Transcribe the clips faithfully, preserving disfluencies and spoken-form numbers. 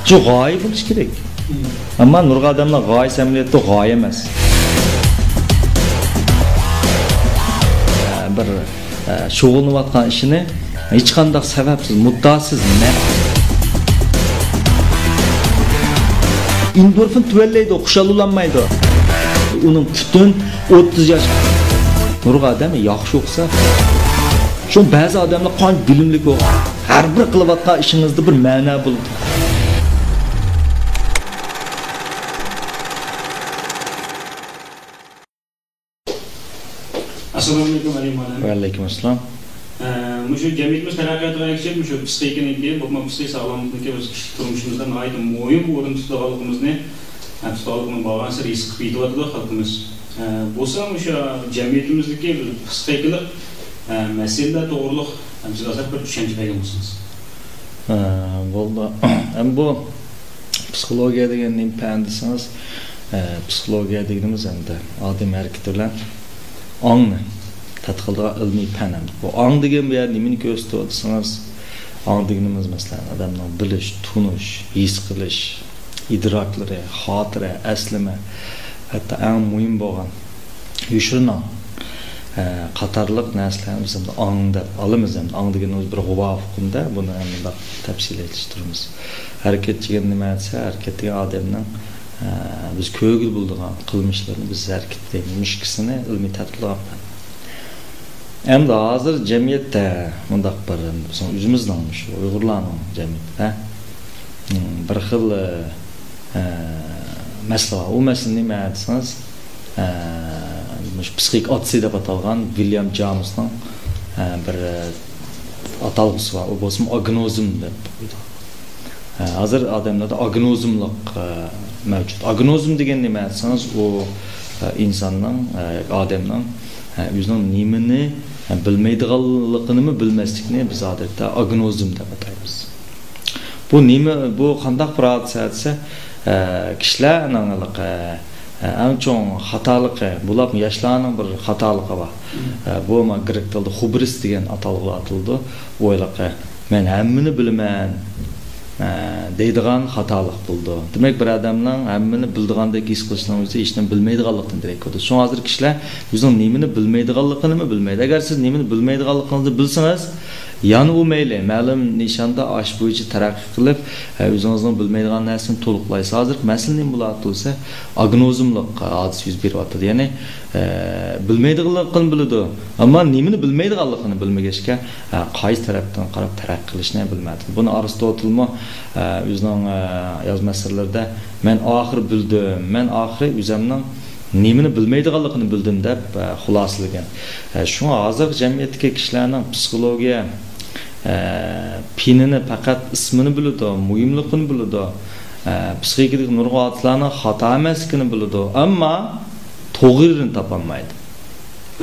شۇ غايە بولۇشى كېرەك. ئەمما نۇرغۇن ئادەملەر غايىسى ئەمەلىيەتتە غايە ئەمەس. بىر، ئە، شۇغۇللىنىۋاتقان ئىشىنى ھېچقانداق سەۋەبسىز، مۇددىئاسىز، نەق. ئېندورفىن تۆۋەنلەيدۇ، خۇشاللىنالمايدۇ. ئۇنىڭ پۈتۈن ئوتتۇز ياش نۇرغۇن ئادەم ياخشى ئوقۇسا، شۇ بەزى ئادەملەر قانچە بىلىملىك بولغان، ھەر بىر قىلىۋاتقان ئىشىڭىزدا بىر مەنە بولىدۇ. ئەسسالامۇئەلەيكۇم، ئەلى مۇئەللىم. ۋەئەلەيكۇم ئەسسالام. ئە، مۇشۇ جەمئىيىتىمىز تەرەققىياتىغا ئەگىشىپ، مۇشۇ پىسخىكىنىڭكى، بولۇپمۇ پىسخىك ساغلاملىقنىڭكى بىز كىشىلىك تۇرمۇشىمىزدا ناھايىتى مۇھىم ئورۇن تۇتىدىغانلىقىمىزنى، ئە، تۇتىدىغانلىقىمىزنى بارغانسېرى ھېس قىلىپ يېتىۋاتىدۇ خەلقىمىز. ئە، بولسا مۇشۇ جەمئىيىتىمىزدىكى بىر پىسخىكىلىق، ئە، مەسىلىلەر توغرۇلۇق، ئە، بىزگە ئازراق بىر چۈشەنچە بەرگەن بولسىڭىز. ئە، بولدى. ئەمدى بۇ پسىخولوگىيە دېگەن نېمە پەن دېسىڭىز، ئە، پسىخولوگىيە دېگىنىمىز ئەمدى ئادەم ھەرىكىتى بىلەن ئاڭنى تەتقىق قىلىدىغان ئىلمىي پەن. ئەمدى بۇ ئاڭ دېگەن بۇ يەردە نېمىنى كۆرسىتىدۇ دېسىڭىز، ئاڭ دېگىنىمىز، مەسىلەن، ئادەمنىڭ بىلىش، تونۇش، ھېس قىلىش، ئىدراكلىرى، خاتىرە، ئەسلىمە، ھەتتا ئەڭ مۇھىم بولغان يوشۇرۇن ئاڭ، ئە، قاتارلىق نەرسىلەرنى بىز ئەمدى ئاڭ دەپ ئالىمىز. ئەمدى ئاڭ دېگىنىمىز بىر غۇۋا ئۇقۇم-دە، بۇنى مۇنداق تەپسىلىيلەشتۈرىمىز. ھەرىكەت دېگەن نېمە دېسە، ھەرىكەت دېگەن ئادەمنىڭ، ئە، بىز كۆرگىلى بولىدىغان قىلمىشلىرىنى، بىز ھەرىكەت دەيمىز، مۇشۇ ئىككىسىنى ئىلمىي تەتقىق قىلغان پەن. ئەمدى ھازىر جەمئىيەتتە مۇنداق بىر، بىزنىڭ ئۆزىمىزنىڭ، مۇشۇ ئۇيغۇرلارنىڭ جەمئىيىتىدە، م، بىر خىل، ئە، مەسىلە بار. ئۇ مەسىلە نېمە دېسىڭىز، ئە، مۇشۇ پسىخىك ئاتىسى دەپ ئاتالغان ۋىليام جامىسنىڭ، ئە، بىر، ئە، ئاتالغۇسى بار. ئۇ بولسىمۇ ئاگنوزم دەپ. ئە، ھازىر ئادەملەردە ئاگنوزملىق، ئە، مەۋجۇت. ئاگنوزم دېگەن نېمە دېسىڭىز، ئۇ، ئە، ئىنساننىڭ، ئە، ئادەمنىڭ، ئە، ئۆزىنىڭ نېمىنى، ئە، بىلمەيدىغانلىقىنىمۇ بىلمەسلىكنى بىز ئادەتتە ئاگنوزم دەپ ئاتايمىز. بۇ نېمە، بۇ قانداق بىر ھادىسە دېسە، ئە، كىشىلەرنىڭ ھېلىقى، ئە، ئەڭ چوڭ خاتالىقى، بۇلارمۇ ياشلارنىڭ بىر خاتالىقى بار. ئە، بۇ ما گرېك تىلىدا خۇبرىس دېگەن ئاتالغۇ ئاتىلىدۇ. ئۇ ھېلىقى، مەن ھەممىنى بىلىمەن، ئە، دەيدىغان خاتالىق بولىدۇ. دېمەك، بىر ئادەمنىڭ ھەممىنى بىلىدىغاندەك ھېس قىلىشنىڭ ئۆزى ھېچنېمە بىلمەيدىغانلىقتىن دېرەك بولىدۇ. شۇڭا ھازىر كىشىلەر ئۆزىنىڭ نېمىنى بىلمەيدىغانلىقىنىمۇ بىلمەيدۇ. ئەگەر سىز نېمىنى بىلمەيدىغانلىقىڭىزنى بىلسىڭىز، يەنە ئۇ مەيلى، مەلۇم نىشاندا ئاش بويىچە تەرەققىي قىلىپ، ئە، ئۆزىڭىزنىڭ بىلمەيدىغان نەرسىنى تولۇقلايسىز. ھازىرقى مەسىلە نېمە بولۇۋاتىدۇ دېسە، ئاگنوزملىق ھادىسە يۈز بېرىۋاتىدۇ. يەنى، ئە، بىلمەيدىغانلىقىنى بىلىدۇ، ئەمما نېمىنى بىلمەيدىغانلىقىنى بىلمىگەچكە، ئە، قايسى تەرەپتىن قاراپ تەرەققىي قىلىشنى بىلمەيدۇ. بۇنى ئارستوتىلمۇ، ئە، ئۆزىنىڭ، ئە، يازما ئەسەرلىرىدە، مەن ئاخىرى بىلدىم، مەن ئاخىرى ئۆزەمنىڭ نېمىنى بىلمەيدىغانلىقىنى بىلدىم دەپ، ئە، خۇلاسىلىگەن. ئە، شۇڭا ھازىرقى جەمئىيەتتىكى كىشىلەرنىڭ پسىخولوگىيە، ئە، پېنىنى پەقەت ئىسمىنى بىلىدۇ، مۇھىملىقىنى بىلىدۇ، ئە، پسىخىكىدىكى نۇرغۇن ھادىسىلەرنىڭ خاتا ئەمەسلىكىنى بىلىدۇ، ئەمما توغرىنى تاپالمايدۇ.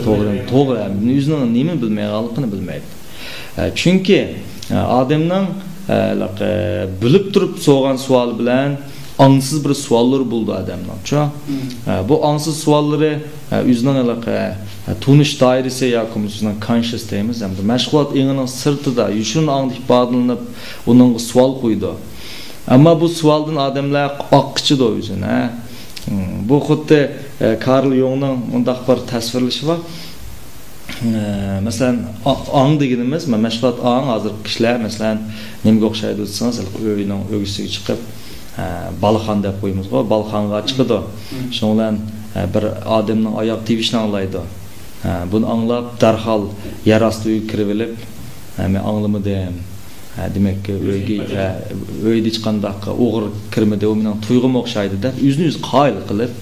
توغرىنى، توغرا، ئۆزىنىڭ نېمىنى بىلمەيدىغانلىقىنى بىلمەيدۇ. ئە، چۈنكى، ئە، ئادەمنىڭ، ئە، لىق-، ئە، بىلىپ تۇرۇپ سورىغان سوئال بىلەن ئاڭسىز بىر سوئاللىرى بولىدۇ ئادەمنىڭ، چۇ؟ ئە، بۇ ئاڭسىز سوئاللىرى، ئە، ئۆزىنىڭ لىق-، ئە، تونۇش دائىرىسى ياكى بولمىسا ئۆزىنىڭ كونشىيس دەيمىز، ھەمدە مەشغۇلات ئېڭىنىڭ سىرتىدا، يوشۇرۇن ئاڭدا ئىپادىلىنىپ، ئۇنىڭغا سوئال قويىدۇ. ئەمما بۇ سوئالدىن ئادەملەر ئاققىچىدۇ ئۆزىنى، ھە؟ بۇ خۇددى، ئە، كارل يۇڭنىڭ مۇنداق بىر تەسۋىرلىشى بار. ئە، مەسىلەن، ئا-، ئاڭ دېگىنىمىز، مە-، مەشغۇلات ئاڭ، ھازىرقى كىشىلەر، مەسىلەن، نېمىگە ئوخشايدۇ دېسىڭىز، ئۆينىڭ ئۆگزىسىگە چىقىپ، ئە، بالىخان دەپ قويىمىزغۇ، بالىخانغا چىقىدۇ. شۇنىڭ بىلەن، ئە، بىر ئادەمنىڭ ئاياغ تىۋىشىنى ئاڭلايدۇ. ئە، بۇنى ئاڭلاپ، دەرھال يەر ئاستى ئۆيگە كىرىۋېلىپ، ئە، مەن ئاڭلىمىدىم. ئە، دېمەك، ئۆيگە، ئە، ئۆيدە ھېچقانداق ئوغرى كىرمىدى، ئۇ مېنىڭ تۇيغۇم ئوخشايدۇ دەپ، ئۆزىنى ئۆزى قايىل قىلىپ،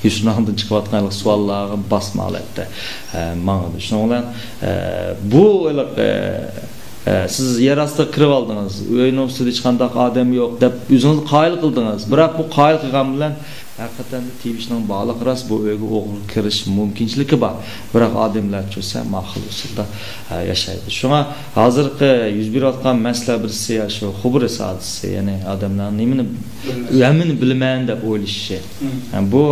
يوشۇرۇن ئاڭدىن چىقىۋاتقان سوئاللارغا باسما ھالەتتە، ئە، ماڭىدۇ. شۇنىڭ بىلەن، ئە، بۇ ھېلىقى، ئە، سىز يەر ئاستىغا كىرىۋالدىڭىز، ئۆينىڭ ئۈستىدە ھېچقانداق ئادەم يوق دەپ ئۆزىڭىزنى قايىل قىلدىڭىز. بىراق بۇ قايىل قىلغان بىلەن ھەقىقەتەن تىۋىشنىڭ بارلىقى راست، بۇ ئۆيگە ئوغرى كىرىش مۇمكىنچىلىكى بار. بىراق ئادەملەر چۈشسە، ماقۇل ئۇسۇلدا، ئە، ياشايدۇ. شۇڭا ھازىرقى يۈز بېرىۋاتقان مەسىلە بىرسى يا شۇ خۇبرىس ھادىسىسى، يەنى ئادەملەر نېمىنى، ھەممىنى بىلىمەن دەپ ئويلىشىشى. ھە، بۇ،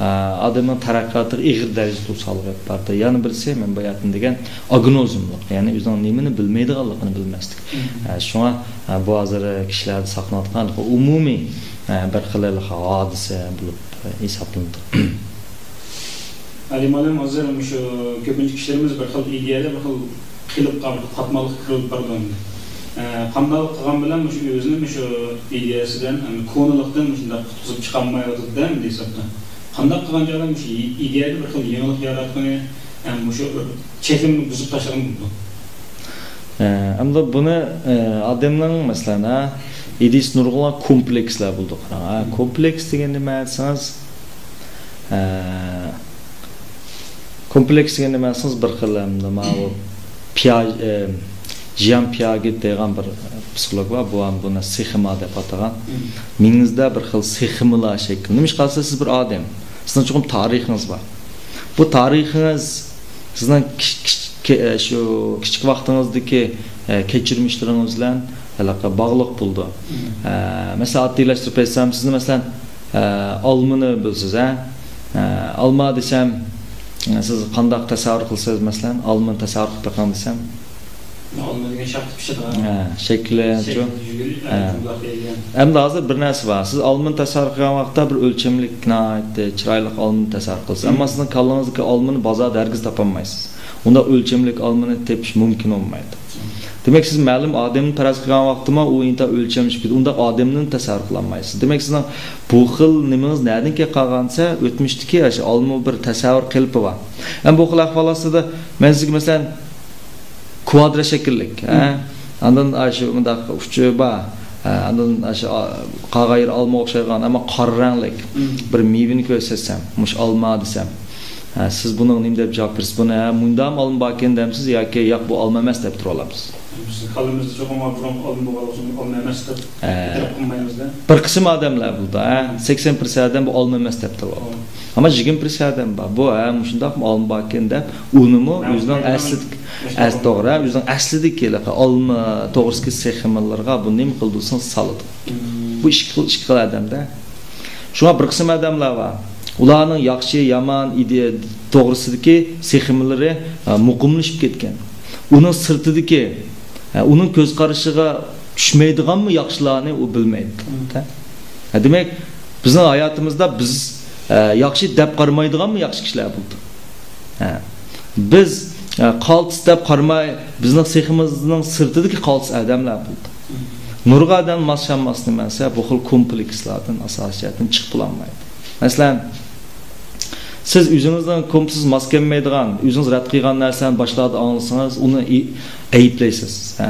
ئە، ئادەمنىڭ تەرەققىياتىغا ئېغىر دەرىجىدە توسالغۇ ئېلىپ بارىدۇ. يەنە بىرسى، مەن باياتىن دېگەن ئاگنوزملىق، يەنى ئۆزىنىڭ نېمىنى بىلمەيدىغانلىقىنى بىلمەسلىك. ئە، شۇڭا، ئە، بۇ ھازىر كىشىلەردە ساقلىنىۋاتقان ئومۇمىي، ئە، بىر خىل ھادىسە بولۇپ ھېسابلىنىدۇ. ئەلى مۇئەللىم، ھازىر مۇشۇ كۆپىنچە كىشىلىرىمىز بىر خىل ئىدىيەدە بىر خىل قېلىپ قالىدۇ، قاتماللىققا كىرىپ بارىدۇ. ئە، قانداق قىلغان بىلەن مۇشۇ ئۆزىنى مۇشۇ ئىدىيەسىدىن، ئەمدى كونىلىقتىن مۇشۇنداق قۇتقۇزۇپ چىقالمايۋاتىدۇ-دە، ئەمدى ھېسابتا. قانداق قىلغان چاغدا مۇشۇ ئىدىيەدە بىر خىل يېڭىلىق ياراتقىنى، ئەم، مۇشۇ چەكلىمىنى بۇزۇپ تاشلىغىنى بولىدۇ. ئە، ئەمدى بۇنى، ئە، ئادەمنىڭ، مەسىلەن، ھە، ئىدىيىسى نۇرغۇنلىغان كومپلېكسلار بولىدۇ. قاراڭ، ھە، كومپلېكس دېگەن نېمە دېسىڭىز، ئە، كومپلېكس دېگەن نېمە دېسىڭىز، بىر خىل، ئەمدى ماۋۇ پيا-، ئە، ژياڭ پياگېت دەيدىغان بىر پسىخولوگ بار، بۇ ھەم بۇنى سېخېما دەپ ئاتىغان. مېڭىڭىزدە بىر خىل سېخېمىلار شەكىل. نېمىشقا دېسە، سىز بىر ئادەم. سىزنىڭ چوقۇم تارىخىڭىز بار. بۇ تارىخىڭىز سىزنىڭ كىچ-، كىچ-، كە-، ئە، شۇ كىچىك ۋاقتىڭىزدىكى، ئە، كەچۈرمىشلىرىڭىز بىلەن ھېلىقى باغلىق بولىدۇ. ئە، مەسىلەن، ئاددىيلاشتۇرۇپ ئېيتسام، سىزنى، مەسىلەن، ئە، ئالمىنى بىلىسىز، ھە؟ ئە، ئالما دېسەم، سىز قانداق تەسەۋۋۇر قىلىسىز، مەسىلەن، ئالمىنى تەسەۋۋۇر قىلىپ بېقىڭ دېسەم؟ ئالما دېگەن شاختا پىشىدىغان. ھە، شەكلى شۇ. ھە. ئەمدى ھازىر بىر نەرسە بار. سىز ئالمىنى تەسەۋۋۇر قىلغان ۋاقىتتا بىر ئۆلچەملىك، ناھايىتى چىرايلىق ئالمىنى تەسەۋۋۇر قىلىسىز. ئەمما سىزنىڭ كاللىڭىزدىكى ئالمىنى بازاردا ھەرگىز تاپالمايسىز. ئۇنداق ئۆلچەملىك ئالمىنى تېپىش مۇمكىن بولمايدۇ. دېمەك، سىز مەلۇم ئادەمنى پەرەز قىلغان ۋاقىتتىمۇ ئۇ ئىنتايىن ئۆلچەملىشىپ كېتىدۇ. ئۇنداق ئادەمنى تەسەۋۋۇر قىلالمايسىز. دېمەك، سىزنىڭ بۇ خىل نېمىڭىز نەدىن كېلىپ قالغان دېسە، ئۆتمۈشتىكى ئاشۇ ئالما بىر تەسەۋۋۇر قېلىپى بار. ئەمما بۇ خىل ئەھۋال ئاستىدا مەن سىزگە، مەسىلەن، كۋادرا شەكىللىك، ھە؟ ئاندىن ئاشۇ مۇنداق ئۇچى بار، ھە، ئاندىن ئاشۇ، ئا، قارىغايلار ئالمىغا ئوخشايدىغان، ئەمما قارا رەڭلىك بىر مېۋىنى كۆرسەتسەم، مۇشۇ ئالما دېسەم، ھە، سىز بۇنىڭغا نېمە دەپ جاۋاب بېرىسىز؟ بۇنى، ھە، مۇنداقمۇ ئالما باركەن دەمسىز ياكى ياق، بۇ ئالما ئەمەس دەپ تۇرۇۋالامسىز؟ بىزنىڭ كاللىمىزدا چوقۇم بۇرۇنقى ئالما بولغان ئالما ئەمەس دەپ ئە، ئېتىراپ قىلمايمىز-دە. بىر قىسىم ئادەملەر بولىدۇ، ھە، سەكسەن پىرسەنت ئادەم بۇ ئالما ئەمەس دەپ تۇرۇۋالىدۇ. ئەمما يىگىرمە پىرسەنت ئادەم بار، بۇ، ھە، مۇشۇنداقمۇ ئالما باركەن دەپ، ئۇنىمۇ ئۆزىنىڭ ئەسلىدىكى، ئەس-، توغرا، ئۆزىنىڭ ئەسلىدىكى ھېلىقى ئالما توغرىسىدىكى سېخىمىلىرىغا بۇ نېمە قىلدى دېسىڭىز سالىدۇ. بۇ ئىككى خىل، ئىككى خىل ئادەمدە. شۇڭا بىر قىسىم ئادەملەر بار. ئۇلارنىڭ ياخشى، يامان ئىدىيە توغرىسىدىكى سېخىملىرى، ئە، مۇقىملىشىپ كەتكەن. ئۇنىڭ سىرتىدىكى، ئە، ئۇنىڭ كۆز قارىشىغا چۈشمەيدىغانمۇ ياخشىلارنى ئۇ بىلمەيدۇ. ھە، دېمەك، بىزنىڭ ھاياتىمىزدا بىز، ئە، ياخشى دەپ قارىمايدىغانمۇ ياخشى كىشىلەر بولىدۇ. ھە. بىز، ئە، قالتىس دەپ قارىماي، بىزنىڭ سېخىمىزنىڭ سىرتىدىكى قالتىس ئادەملەر بولىدۇ. نۇرغۇن ئادەم ماس شامماسنى مەنسە بۇ خىل كومپلېكسلاردىن ئاساسىي جەھەتتىن چىقىپ بولالمايدۇ. مەسىلەن، سىز ئۆزىڭىزنىڭ كومپلېكسىز ماس كەلمەيدىغان، ئۆزىڭىز رەت قىلغان نەرسىلەرنى باشقىلاردا ئاڭلىسىڭىز، ئۇنى ئەي-، ئەيىبلەيسىز. ھە؟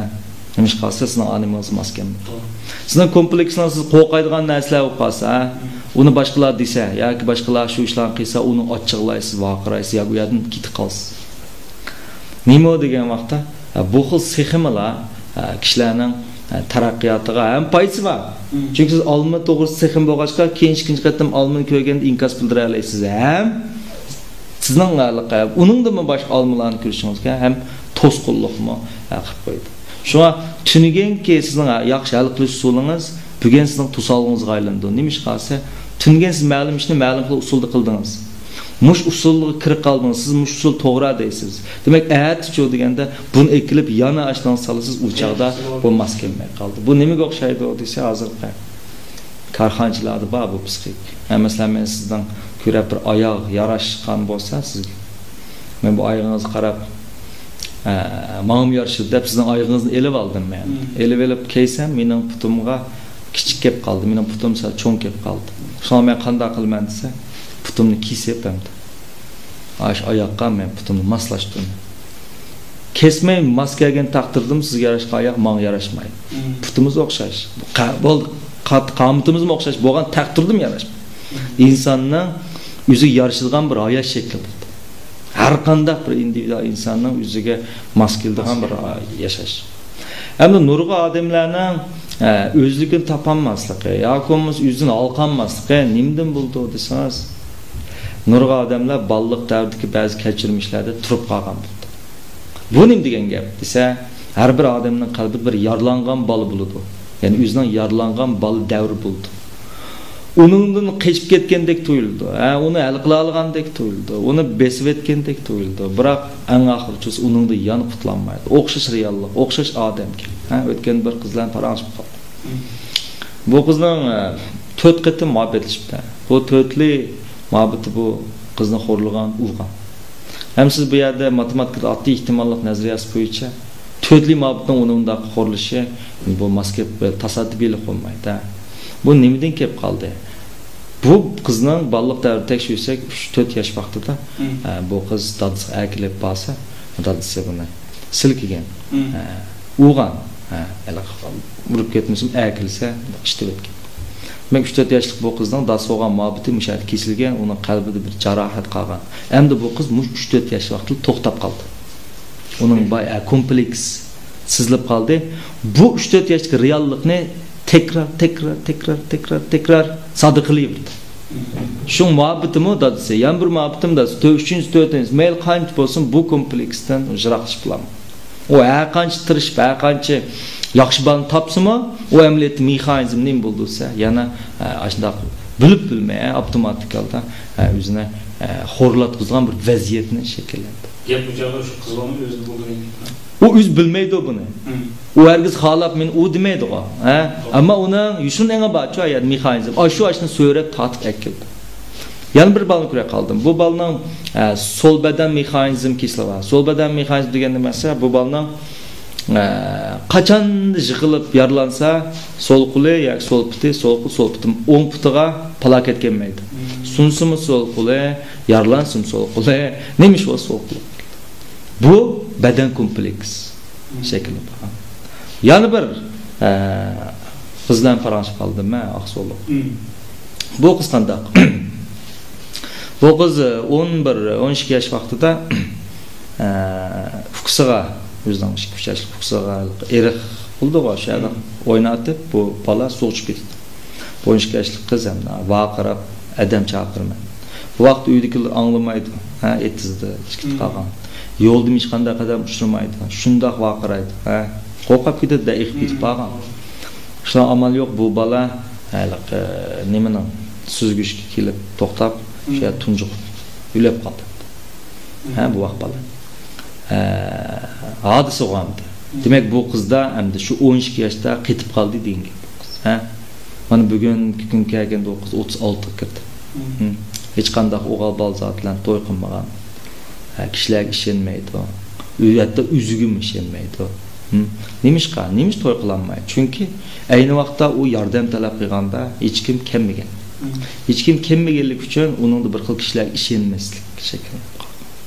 نېمىشقا دېسە، سىزنىڭ ئانىمىڭىز ماس كەلمەيدۇ. سىزنىڭ كومپلېكسىڭىز، سىز قورقايدىغان نەرسىلەر بولۇپ قالسا، ھە؟ ئۇنى باشقىلار دېسە ياكى باشقىلار شۇ ئىشلارنى قىلسا، ئۇنىڭ ئاچچىقلايسىز، ۋارقىرايسىز ياكى ئۇ يەردىن كېتىپ قالىسىز. نېمە ئۇ دېگەن ۋاقىتتا، ھە، بۇ خىل سېخىمىلار، ھە، كىشىلەرنىڭ، ھە، تەرەققىياتىغا ھەم پايدىسى بار. چۈنكى سىز ئالما توغرىسىدا سېخىم بولغاچقا، كېيىن ئىككىنچى قېتىم ئالمىنى كۆرگەندە ئىنكاس بىلدۈرەلەيسىز ھەم سىزنىڭ ھېلىقى ئۇنىڭدىنمۇ باشقا ئالمىلارنى كۆرۈشىڭىزگە ھەم توسقۇنلۇقمۇ، ھە، قىلىپ قويىدۇ. شۇڭا تۈنۈگۈنكى سىزنىڭ ياخشى ھەل قىلىش ئۇسۇلىڭىز بۈگۈن سىزنىڭ توسالغۇڭىزغا ئايلىنىدۇ. نېمىشقا دېسە، تۈنۈگۈن سىز مەلۇم ئىشنى مەلۇم خىل ئۇسۇلدا قىلدىڭىز. مۇشۇ ئۇسۇلغا كىرىپ قالدىڭىز، سىز مۇشۇ ئۇسۇل توغرا دەيسىز. دېمەك، ئەتىچۇ دېگەندە بۇنى ئەكېلىپ يەنە ئاشۇنىڭغا سالىسىز، ئۇ چاغدا بۇ ماس كەلمەي قالدى. بۇ نېمىگە ئوخشايدۇ دېسە، ھازىرقى كارخانىچىلاردا بار بۇ پسىخىك. ھە، مەسىلەن، مەن سىزنىڭ كۆرۈپ بىر ئاياغ ياراشقان بولسا سىزگە، مەن بۇ ئايىغىڭىزغا قاراپ، ئە، ماڭىمۇ يارىشىدۇ دەپ سىزنىڭ ئايىغىڭىزنى ئېلىۋالدىم مەن. ئېلىۋېلىپ كىيسەم، مېنىڭ پۇتۇمغا كىچىك كەپ قالدى، مېنىڭ پۇتۇم سەل چوڭ كەپ قالدى. شۇڭا مەن قانداق قىلىمەن دېسە، پۇتۇمنى كېسىپ ئەمدى ئاشۇ ئاياققا مەن پۇتۇمنى ماسلاشتۇرىمەن. كەسمەي ماس كەلگەن تەقدىردىمۇ سىزگە ياراشقان ئاياق ماڭا ياراشمايدۇ. پۇتىمىز ئوخشاش. قا-، بولدى. قات-، قامىتىمىزمۇ ئوخشاش بولغان تەقدىردىمۇ ياراشمايدۇ. ئىنساننىڭ ئۆزىگە يارىشىدىغان بىر ھايات شەكلى بولىدۇ. ھەر قانداق بىر ئىندىۋىدۇئال ئىنساننىڭ ئۆزىگە ماس كېلىدىغان بىر ياشاش. ئەمدى نۇرغۇن ئادەملەرنىڭ ئە، ئۆزلۈكىنى تاپالماسلىقى ياكى بولمىسا ئۆزىنى ھالقالماسلىقى نېمىدىن بولىدۇ دېسىڭىز، نۇرغۇن ئادەملەر بالىلىق دەۋرىدىكى بەزى كەچۈرمىشلەردە تۇرۇپ قالغان بولىدۇ. بۇ نېمە دېگەن گەپ دېسە، ھەر بىر ئادەمنىڭ قەلبىدە بىر يارىلانغان بالا بولىدۇ. يەنى ئۆزىنىڭ يارىلانغان بالا دەۋرى بولىدۇ. ئۇنىڭدىن قېچىپ كەتكەندەك تۇيۇلىدۇ. ھە، ئۇنى ھەل قىلالىغاندەك تۇيۇلىدۇ. ئۇنى بېسىۋەتكەندەك تۇيۇلىدۇ. بىراق ئەڭ ئاخىرىچۇسى ئۇنىڭدىن يەنە قۇتۇلالمايدۇ. ئوخشاش رېئاللىق، ئوخشاش ئادەمكەن. ھە، ئۆتكەن بىر قىز بىلەن پاراڭلىشىپ قالدىم. بۇ قىزنىڭ، ئە، تۆت قېتىم مۇھەببەتلىشىپتۇ. بۇ تۆتلى مۇھەببىتى بۇ قىزنى خورلىغان، ئۇرغان. ھەم سىز بۇ يەردە ماتېماتىكىدا ئاددىي ئېھتىماللىق نەزەرىيەسى بويىچە تۆتلى مۇھەببىتنىڭ ئۇنى ئۇنداق خورلىشى، بۇ ماس گەپ، تاسادىپىيلىق بولمايدۇ. بۇ نېمىدىن كېلىپ قالدى؟ بۇ قىزنىڭ بالىلىق دەۋرىدە تەكشۈرسەك، ئۈچ تۆت ياش ۋاقتىدا، ئە، بۇ قىز دادىسىغا ئەكېلىپ بارسا، دادىسى بۇنى سىلكىگەن. ئە، ئۇرغان. ئە، ھېلىقى ئۇرۇپ كەتمىسىمۇ ئەكېلسە، ئىشتىۋەتكەن. دېمەك، ئۈچ تۆت ياشلىق بۇ قىزنىڭ دادىسى بولغان مۇھەببىتى مۇشۇ يەردە كېسىلگەن، ئۇنىڭ قەلبىدە بىر جاراھەت قالغان. ئەمدى بۇ قىز مۇشۇ ئۈچ تۆت ياش ۋاقتىدا توختاپ قالدى. ئۇنىڭ باي-، ئە، كومپلېكس سېزىلىپ قالدى. بۇ ئۈچ تۆت ياشتىكى رېئاللىقنى تەكرار، تەكرار، تەكرار، تەكرار، تەكرار سادىر قىلىۋېرىدۇ. شۇڭا مۇھەببىتىمۇ دادىسى، يەنە بىر مۇھەببىتىم دادىسى، تۆ-، ئۈچىنچى، تۆتىنچى، مەيلى قانچە بولسۇن، بۇ كومپلېكستىن يىراقلىشىپ بولالمايدۇ. ئۇ ھەر قانچە تىرىشىپ، ھەر قانچە ياخشى بالىنى تاپسىمۇ، ئۇ ئەمەلىيەتتە مېخانىزم نېمە بولدى دېسە، يەنە، ئە، ئاشۇنداق بىلىپ بىلمەي، ئە، ئاپتوماتىك ھالدا، ئە، ئۆزىنى، ئە، خورلاتقۇزىدىغان بىر ۋەزىيەتنى شەكىللەندۈردى. گەپ بۇ چاغدا شۇ قىز بالىمۇ ئۆزىنى بولدۇرغان گەپمۇ؟ ئۇ ئۆزى بىلمەيدۇ بۇنى. ئۇ ھەرگىز خالاپ مېنى ئۇ دېمەيدىغۇ، ھە؟ ئەمما ئۇنىڭ يوشۇرۇن ئېڭى بارچۇ، ھايات مېخانىزم. ئاشۇ ئاشۇنى سۆرەپ تارتىپ ئەكېلىدۇ. يەنە بىر بالىنى كۆرۈپ قالدىم. بۇ بالىنىڭ، ئە، سول بەدەن مېخانىزم كېسىلى بار. سول بەدەن مېخانىزم دېگەن نېمە دېسە، بۇ بالىنىڭ، ئە، قاچان يىقىلىپ يارىلانسا، سول قولى ياكى سول پۇتى، سول قول، سول پۇتى، ئوڭ پۇتىغا پالاكەت كەلمەيدۇ. سۇنسىمۇ سول قولى، يارىلانسىمۇ سول قولى، نېمە ئىش بولسا سول قولى. بۇ بەدەن كومپلېكس شەكلىدە بولغان. يەنە بىر، ئە، قىز بىلەن پاراڭلىشىپ قالدىم مەن، ئاقسۇلۇق. بۇ قىز قانداق؟ بۇ قىز، ئە، ئون بىر، ئون ئىككى ياش ۋاقتىدا، ئە، ئۇكىسىغا، ئۆزىنىڭ ئىككى، ئۈچ ياشلىق ئۇكىسىغا ئېرىق بولدىغۇ، شۇ يەردە ئويناۋېتىپ، بۇ بالا سۇغا چۈشۈپ كېتىدۇ. ئون ئىككى ياشلىق قىز ھەم ۋارقىراپ، ئادەم چاقىرىمەن. بۇ ۋاقىتتا ئۆيدىكىلەر ئاڭلىمايدۇ. ھە، ئېتىزدا چىقىپ قالغان. يولدا ھېچقانداق ئادەم ئۇچرىمايدۇ. شۇنداق ۋارقىرايدۇ. ھە، قورقۇپ كېتىدۇ-دە، ئېقىپ كېتىپ قالغان. شۇنىڭ ئامال يوق، بۇ بالا ھېلىقى نېمىنىڭ سۈزگۈچكە كېلىپ توختاپ، شۇ يەردە تۇنجۇقۇپ ئۆلۈپ قالدى. ھە، بۇ ۋاق بالا. ھە، ھادىسە بولغانتى. دېمەك، بۇ قىزدا ئەمدى شۇ ئون ئىككى ياشتا قېتىپ قالدى دېگەن گەپ بۇ قىز. ھە؟ مانا بۈگۈنكى كۈن كەلگەندە ئۇ قىز ئوتتۇز ئالتىغا كىردى. ھە؟ ھېچقانداق ئوغۇل بالا زات بىلەن توي قىلمىغان. ھە، كىشىلەرگە ئىشەنمەيدۇ. ئۆ-، ھەتتا ئۆزىگىمۇ ئىشەنمەيدۇ. ھە؟ نېمىشقا؟ نېمىش توي قىلالمايدۇ؟ چۈنكى ئەينى ۋاقىتتا ئۇ ياردەم تەلەپ قىلغاندا ھېچكىم كەلمىگەن. ھېچكىم كەلمىگەنلىكى ئۈچۈن ئۇنىڭدا بىر خىل كىشىلەرگە ئىشەنمەسلىك شەكىللىنىپ قالغان.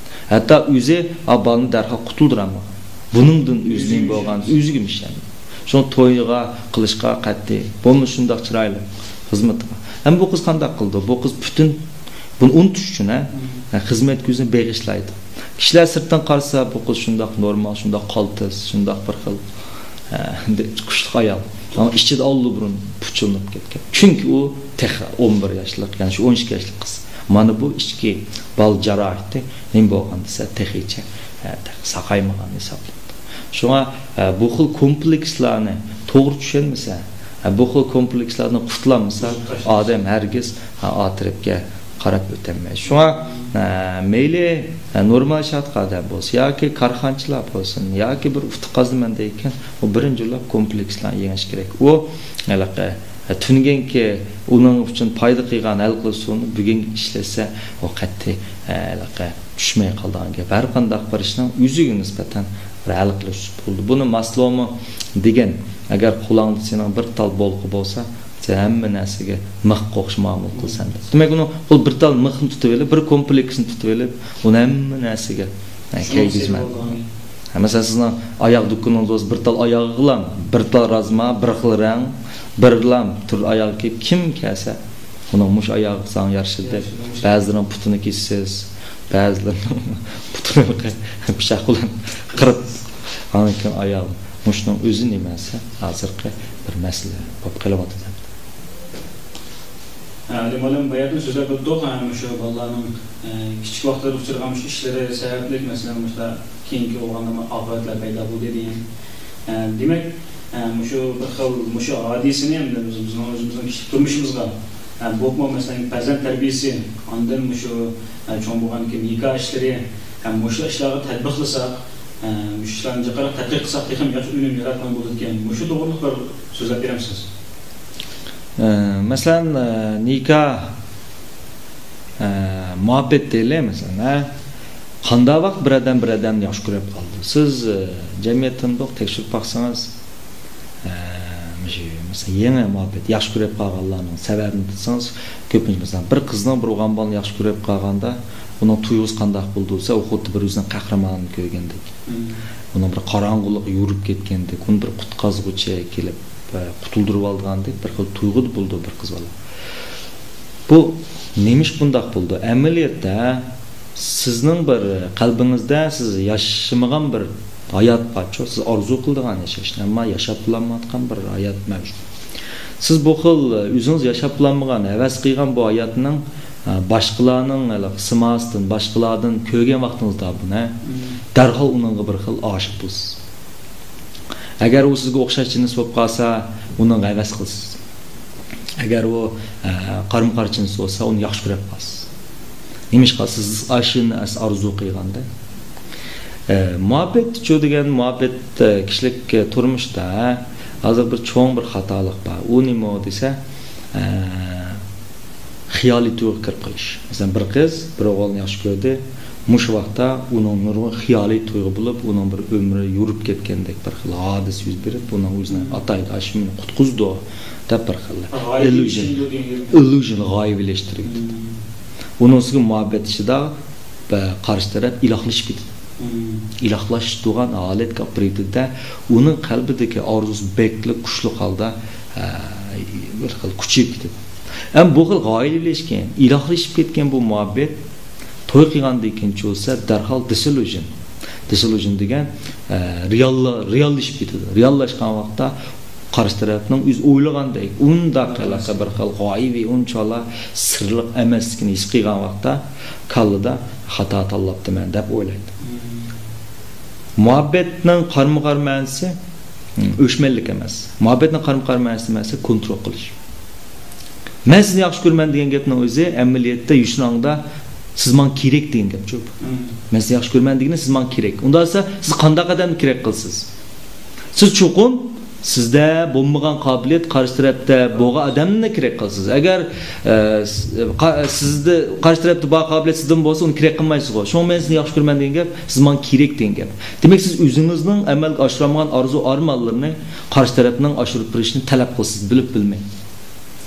ھەتتا ئۆزى ئا بالىنى دەرھال قۇتۇلدۇرالمىغان. بۇنىڭدىن ئۆزى نېمە بولغان، ئۆزىگىمۇ ئىشەنمەيدۇ. شۇڭا تويىغا قىلىشقا قەتئىي. بولمىسا شۇنداق چىرايلىق خىزمىتىغا. ئەمما بۇ قىز قانداق قىلىدۇ؟ بۇ قىز پۈتۈن بۇنى ئۇنتۇش ئۈچۈن، ھە، خىزمەتكە ئۆزىنى بېغىشلايدۇ. كىشىلەر سىرتتىن قارىسا، بۇ قىز شۇنداق نورمال، شۇنداق قالتىس، شۇنداق بىر خىل، ھە، قۇشلۇق ئايال. ئەمما ئىچىدە ئاللىبۇرۇن پۇچۇلىنىپ كەتكەن. چۈنكى ئۇ تېخى ئون بىر ياشلىق، يەنى شۇ ئون ئىككى ياشلىق قىز. مانا بۇ ئىچكى بالا جاراھىتى نېمە بولغان دېسە، تېخىچە، ھە، تېخى ساقايمىغان ھېسابلىنىدۇ. شۇڭا، ھە، بۇ خىل كومپلېكسلارنى توغرا چۈشەنمىسە، ھە، بۇ خىل كومپلېكسلاردىن قۇتۇلالمىسا، ئادەم ھەرگىز، ھە، ئا تەرەپكە قاراپ ئۆتەلمەيدۇ. شۇڭا، ھە، مەيلى، ھە، نورمال شادلىق ئادەم بولسا ياكى كارخانىچىلار بولسۇن ياكى بىر ئۇتۇق قازىنىمەن دەيدىكەن، ئۇ بىرىنچى بولۇپ كومپلېكسلارنى يېڭىش كېرەك. ئۇ ھېلىقى تۈنۈگۈنكى ئۇنىڭ ئۈچۈن پايدا قىلغان ھەل قىلىش ئۇسۇلىنى بۈگۈنگە ئىشلەتسە، ئۇ قەتئىي، ھېلىقى چۈشمەي قالىدىغان گەپ. ھەر قانداق بىر ئىشنىڭ ئۆزىگە نىسبەتەن بىر ھەل قىلىش ئۇسۇلى بولىدۇ. بۇنى ماسلومۇ دېگەن، ئەگەر قولۇڭدا سېنىڭ بىر تال بولقا بولسا، سەن ھەممە نەرسىگە مىخقا ئوخشاش مۇئامىلە قىلىسەن دەپ. دېمەك، ئۇنىڭ، ئۇ بىر تال مىخنى تۇتۇۋېلىپ، بىر كومپلېكسنى تۇتۇۋېلىپ، ئۇنى ھەممە نەرسىگە، ھە، كىيگۈزمەن. ھە، مەسىلەن، سىزنىڭ ئاياغ دۇكىنىڭىزدا بولسا، بىر تال ئاياغىغىلا بىر تال رازما، بىر خىل رەڭ، بىرلا تۈر ئاياغ كىيىپ كىم كەلسە، ئۇنىڭ مۇشۇ ئاياغى ساڭا يارىشىدۇ دەپ، بەزىلىرىنىڭ پۇتىنى كېسىسىز، بەزىلىرىنىڭ پۇتىنى پىچاق بىلەن قىرىپ، ئاندىن كېيىن ئاياغ. مۇشۇنىڭ ئۆزى نېمە دېسە، ھازىرقى مەسىلە بولۇپ قېلىۋاتىدۇ. ھە، ئەلى مۇئەللىم، باياتىن سۆزلەپ ئۆتتۇق. ھە، مۇشۇ بالىلارنىڭ، ئە، كىچىك ۋاقىتلىرىدا ئۇچرىغان مۇشۇ ئىشلىرى سەۋەبلىك، مەسىلەن، مۇشۇلار كېيىنكى بولغاندا ئاقىۋەتلەر پەيدا بولدى دېگەن. ئە، دېمەك، ئە، مۇشۇ بىر خىل، مۇشۇ ھادىسىنى ئەمدى بىز، بىزنىڭ ئۆزىمىزنىڭ كىشىلىك تۇرمۇشىمىزغا، ئە، بولۇپمۇ، مەسىلەن، پەرزەنت تەربىيىسى، ئاندىن مۇشۇ، ئە، چوڭ بولغاندىن كېيىن نىكاھ ئىشلىرى، ھەم مۇشۇ ئىشلارغا تەتبىقلىساق، ئە، مۇشۇ ئىشلارنى جىقراق تەتقىق قىلساق، تېخىمۇ ياخشى ئۈنۈم ياراتقىلى بولىدىكەن. مۇشۇ توغرىلىق بىر سۆزلەپ بېرەمسىز؟ ئە، مەسىلەن، ئە، نىكاھ، ئە، مۇھەببەت دەيلى، مەسىلەن، ھە؟ قانداق ۋاقىت بىر ئادەم بىر ئادەمنى ياخشى كۆرۈپ قالدى؟ سىز، ئە، جەمئىيەتتىن بىر تەكشۈرۈپ باقسىڭىز، ئە، مۇشۇ، مەسىلەن، يېڭى مۇھەببەت، ياخشى كۆرۈپ قالغانلارنىڭ سەۋەبىنى دېسىڭىز، كۆپىنچە، مەسىلەن، بىر قىزنىڭ بىر ئوغلان بالىنى ياخشى كۆرۈپ قالغاندا، ئۇنىڭ تۇيغۇسى قانداق بولىدۇ دېسە، ئۇ خۇددى بىر ئۆزىنىڭ قەھرىمانىنى كۆرگەندەك. مم. ئۇنىڭ بىر قاراڭغۇلۇق يورۇپ كەتكەندەك، ئۇنى بىر قۇتقازغۇچى كېلىپ، ئە، قۇتۇلدۇرۇۋالىدىغاندەك بىر خىل تۇيغۇدا بولىدۇ بىر قىز بالا. بۇ نېمىشقا بۇنداق بولىدۇ؟ ئەمەلىيەتتە سىزنىڭ بىر قەلبىڭىزدە سىز ياشىمىغان بىر ھايات بارچۇ، سىز ئارزۇ قىلىدىغان ياشاشنى، ئەمما ياشاپ بولالمايۋاتقان بىر ھايات مەۋجۇت. سىز بۇ خىل ئۆزىڭىز ياشاپ بولالمىغان، ھەۋەس قىلغان بۇ ھاياتنىڭ، ئە، باشقىلارنىڭ ھېلىقى سىماسىدىن، باشقىلاردىن كۆرگەن ۋاقتىڭىزدا بۇنى، مم، دەرھال ئۇنىڭغا بىر خىل ئاشىق بولىسىز. ئەگەر ئۇ سىزگە ئوخشاش جىنس بولۇپ قالسا، ئۇنىڭغا ھەۋەس قىلىسىز. ئەگەر ئۇ، ئە، قارىمۇ قارا جىنس بولسا، ئۇنى ياخشى كۆرۈپ قالىسىز. نېمىشقا؟ سىز ئاشۇنى ئارزۇ قىلغاندا. ئە، مۇھەببەتچۇ دېگەن مۇھەببەت، ئە، كىشىلىك، ئە، تۇرمۇشتا ھازىر بىر چوڭ بىر خاتالىق بار. ئۇ نېمە دېسە، ئە، خىيالىي تۇيغۇ كىرىپ قېلىش. مەسىلەن، بىر قىز بىر ئوغۇلنى ياخشى كۆردى. مۇشۇ ۋاقىتتا ئۇنىڭ نۇرغۇن خىيالىي تۇيغۇ بولۇپ، ئۇنىڭ بىر ئۆمرى يورۇپ كەتكەندەك بىر خىل ھادىسە يۈز بېرىپ، ئۇنىڭ ئۆزىنىڭ، مم، ئاتايدۇ، ئاشۇ مېنى قۇتقۇزىدۇ دەپ بىر خىل ئىلليۇژن، ئىلليۇژن، غايىۋىلەشتۈرۈپ كېتىدۇ. مم. ئۇنىڭ ئۈستىگە مۇھەببەت ئىچىدە، ئە، قارشى تەرەپ ئىلاھلىشىپ كېتىدۇ. مم. ئىلاھلىشىدىغان ھالەتكە ئاپىرىۋېتىدۇ-دە، ئۇنىڭ قەلبىدىكى ئارزۇسى بەكلا كۈچلۈك ھالدا، ئە، بىر خىل كۈچىيىپ كېتىدۇ. ئەمما بۇ خىل غايىۋىلەشكەن، ئىلاھلىشىپ كەتكەن بۇ مۇھەببەت توي قىلغاندىن كېيىنچە بولسا دەرھال دىسىليۇژن. دىسىليۇژن دېگەن، ئە، رېئاللا-، رېئاللىشىپ كېتىدۇ. رېئاللاشقان ۋاقىتتا قارشى تەرەپنىڭ ئۆزى ئويلىغاندەك ئۇنداق ھېلىقى بىر خىل غايىۋى، ئۇنچىۋالا سىرلىق ئەمەسلىكىنى ھېس قىلغان ۋاقىتتا كاللىدا خاتا تاللاپتىمەن دەپ ئويلايدۇ. مم. مۇھەببەتنىڭ قارمۇ قارا مەنىسى، مم، ئۆچمەنلىك ئەمەس. مۇھەببەتنىڭ قارمۇ قارا مەنىسى نېمە دېسە، كونترول قىلىش. مەن سىزنى ياخشى كۆرىمەن دېگەن گەپنىڭ ئۆزى ئەمەلىيەتتە يوشۇرۇن ھالدا سىز ماڭا كېرەك دېگەن گەپچۇ. مم. مەن سىزنى ياخشى كۆرىمەن دېگىنى سىز ماڭا كېرەك. ئۇنداق دېسە سىز قانداق ئادەمنى كېرەك قىلىسىز؟ سىز چوقۇم سىزدە بولمىغان قابىلىيەت قارشى تەرەپتە بولغان ئادەمنى كېرەك قىلىسىز. ئەگەر، ئە، س-، قا-، سىزدە، قارشى تەرەپتە بار قابىلىيەت سىزدىمۇ بولسا، ئۇنى كېرەك قىلمايسىزغۇ. شۇڭا مەن سىزنى ياخشى كۆرىمەن دېگەن گەپ، سىز ماڭا كېرەك دېگەن گەپ. دېمەك، سىز ئۆزىڭىزنىڭ ئەمەلگە ئاشۇرالمىغان ئارزۇ ئارمانلىرىنى قارشى تەرەپنىڭ ئاشۇرۇپ بېرىشىنى تەلەپ قىلىسىز، بىلىپ بىلمەي.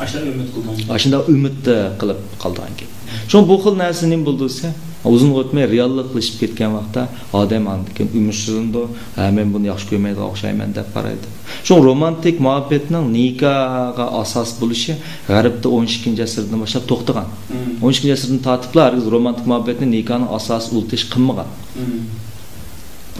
ئاشۇنداق ئۈمىد قىلدىڭىز. ئاشۇنداق ئۈمىد، ئە، قىلىپ قالىدىغان گەپ. شۇڭا بۇ خىل نەرسە نېمە بولىدۇ دېسە، ئۇزۇن ئۆتمەي رېئاللىقلىشىپ كەتكەن ۋاقىتتا ئادەم ئاندىن كېيىن ئۈمىدسىزلىنىدۇ. ھە، مەن بۇنى ياخشى كۆرمەيدىغان ئوخشايمەن دەپ قارايدۇ. شۇڭا رومانتىك مۇھەببەتنىڭ نىكاھقا ئاساس بولۇشى غەربتە ئون ئىككىنچى ئەسىردىن باشلاپ توختىغان. مم. ئون ئىككىنچى ئەسىردىن تارتىپلا ھەرگىز رومانتىك مۇھەببەتنى نىكاھنىڭ ئاساسىي ئۇل تېشى قىلمىغان. مم.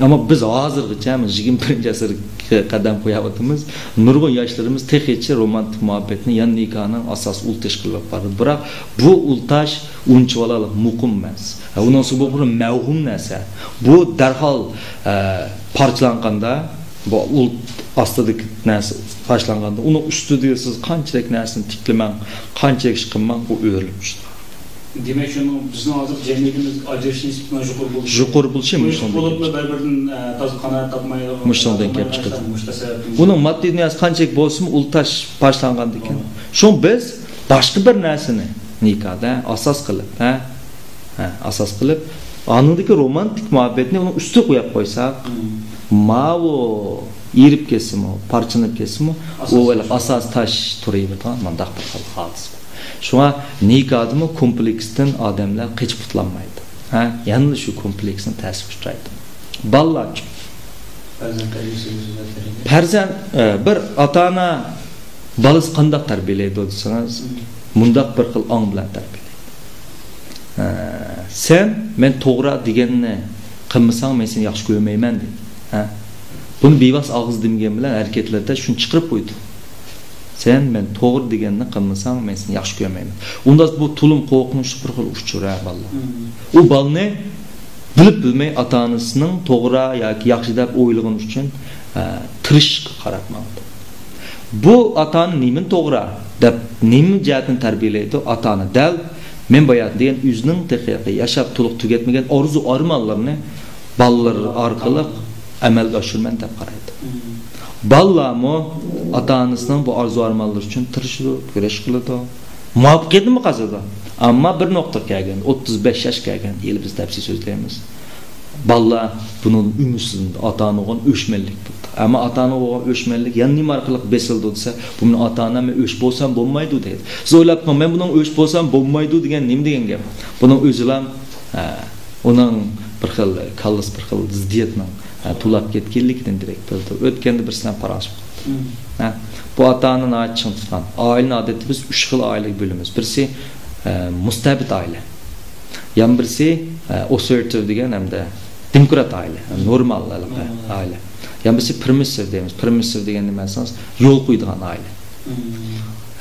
ئەمما بىز ھازىرغىچە، مانا، يىگىرمە بىرىنچى ئەسىرگە قەدەم قويۇۋاتىمىز. نۇرغۇن ياشلىرىمىز تېخىچە رومانتىك مۇھەببەتنى يا نىكاھنىڭ ئاساسىي ئۇل تېشى قىلىپ باقىدۇ. بىراق بۇ ئۇل تاش ئۇنچىۋالا مۇقىم ئەمەس. ھە، ئۇنىڭ ئۈستىگە بۇ بىر مەۋھۇم نەرسە. بۇ دەرھال، ئە، پارچىلانغاندا، بۇ ئۇل ئاستىدىكى نەرسە پارچىلانغاندا، ئۇنىڭ ئۈستىدىگە سىز قانچىلىك نەرسىنى تىكلىمەڭ، قانچىلىك ئىش قىلماڭ، ئۇ ئۆرۈلۈپ چۈشىدۇ. دېمەك، شۇنىڭ بىزنىڭ ھازىر جەمئىيىتىمىزدىكى ئاجرىشىش نىسبىتىنىڭ يۇقىرى بولۇشى. يۇقىرى بولۇشى مۇشۇنىڭدىن بولۇپمۇ كېلىپ چىقىدۇ. بىر-بىرىدىن، ئە، تازا قانائەت تاپماي، مۇشۇنىڭدىن كېلىپ چىقىدۇ. مۇشۇ سەۋەبتىن. ئۇنىڭ ماددىي دۇنياسى قانچىلىك بولسىمۇ، ئۇل تاش پارچىلانغاندىن كېيىن. شۇڭا بىز باشقا بىر نەرسىنى نىكاھدا ئاساس قىلىپ، ھە؟ ھە، ئاساس قىلىپ، ئاندىكى رومانتىك مۇھەببەتنى ئۇنىڭ ئۈستىگە قويۇپ قويساق، مم، ماۋۇ ئېرىپ كەتسىمۇ، پارچىلىنىپ كەتسىمۇ، ئاساس ئۇ ھېلىقى تاش. ئاساس تاش تۇرۇۋېرىدىغان مۇنداق بىر خىل ھادىسە. شۇڭا نىكاھدىمۇ كومپلېكستىن ئادەملەر قېچىپ قۇتۇلالمايدۇ. ھە؟ يەنىلا شۇ كومپلېكسنىڭ تەسىرىگە ئۇچرايدۇ. بالىلارچۇ؟ پەرزەنت تەربىيەسى. پەرزەنت، ئە، بىر ئاتا-ئانا بالىسى قانداق تەربىيەلەيدۇ دېسىڭىز، مم، مۇنداق بىر خىل ئاڭ بىلەن تەربىيەلەيدۇ. ئە، سەن مەن توغرا دېگەننى قىلمىساڭ، مەن سېنى ياخشى كۆرمەيمەن دەيدۇ. ھە؟ بۇنى بىۋاسىتە ئاغزى دېمىگەن بىلەن ھەرىكەتلىرىدە شۇنى چىقىرىپ قويىدۇ. سەن مەن توغرا دېگەننى قىلمىساڭ، مەن سېنى ياخشى كۆرمەيمەن. ئۇنداق بۇ تولىمۇ قورقۇنچلۇق بىر خىل ئۇچۇر ھە، بالىلار. ئۇ بالىنى بىلىپ بىلمەي ئاتا-ئانىسىنىڭ توغرا ياكى ياخشى دەپ ئويلىغىنى ئۈچۈن، ئە، تىرىشىشقا قاراپ ماڭىدۇ. بۇ ئاتا-ئانا نېمىنى توغرا دەپ، نېمە جەھەتتىن تەربىيەلەيدۇ؟ ئاتا-ئانا دەل مەن بايا دېگەن ئۆزىنىڭ تېخى ياشاپ تولۇق تۈگەتمىگەن ئارزۇ-ئارمانلىرىنى بالىلىرى ئارقىلىق ئەمەلگە ئاشۇرىمەن دەپ قارايدۇ. بالىلارمۇ ئاتا-ئانىسىنىڭ بۇ ئارزۇ-ئارمانلىرى ئۈچۈن تىرىشىدۇ، كۈرەش قىلىدۇ. مۇۋەپپەقىيەتنىمۇ قازىنىدۇ. ئەمما بىر نۇقتىغا كەلگەن، ئوتتۇز بەش ياش كەلگەن، ھېلى بىز تەپسىلىي سۆزلەيمىز. بالىلار بۇنىڭدىن ئۈمىدسىزلىنىدۇ. ئاتا-ئانا بولغان ئۆچمەنلىك بولىدۇ. ئەمما ئاتا-ئانا بولغان ئۆچمەنلىك يەنە نېمە ئارقىلىق بېسىلىدۇ دېسە، بۇ مېنىڭ ئاتا-ئانام، مەن ئۆچ بولسام بولمايدۇ دەيدۇ. سىز ئويلاپ بېقىڭ، مەن بۇنىڭ ئۆچ بولسام بولمايدۇ دېگەن نېمە دېگەن گەپ؟ بۇنىڭ ئۆزىلا، ھە، ئۇنىڭ بىر خىل كاللىسى بىر خىل زىددىيەتنىڭ، ھە، توۋلاپ كەتكەنلىكىدىن دېرەك بېرىدۇ. ئۆتكەندە بىرسى بىلەن پاراڭلىشىپ قالدىم. ھە، بۇ ئاتا-ئانا ناھايىتى چىڭ تۇتقان. ئائىلىنى ئادەتتە بىز ئۈچ خىل ئائىلىگە بۆلىمىز. بىرسى، ئە، مۇستەبىت ئائىلە. يەنە بىرسى، ئە، ئوسېرتىپ دېگەن ھەمدە دېموكرات ئائىلە. نورمال ھېلىقى ئائىلە. يەنە بىرسى پىرمىسسىپ دەيمىز. پىرمىسسىپ دېگەن نېمە دېسىڭىز، يول قويىدىغان ئائىلە.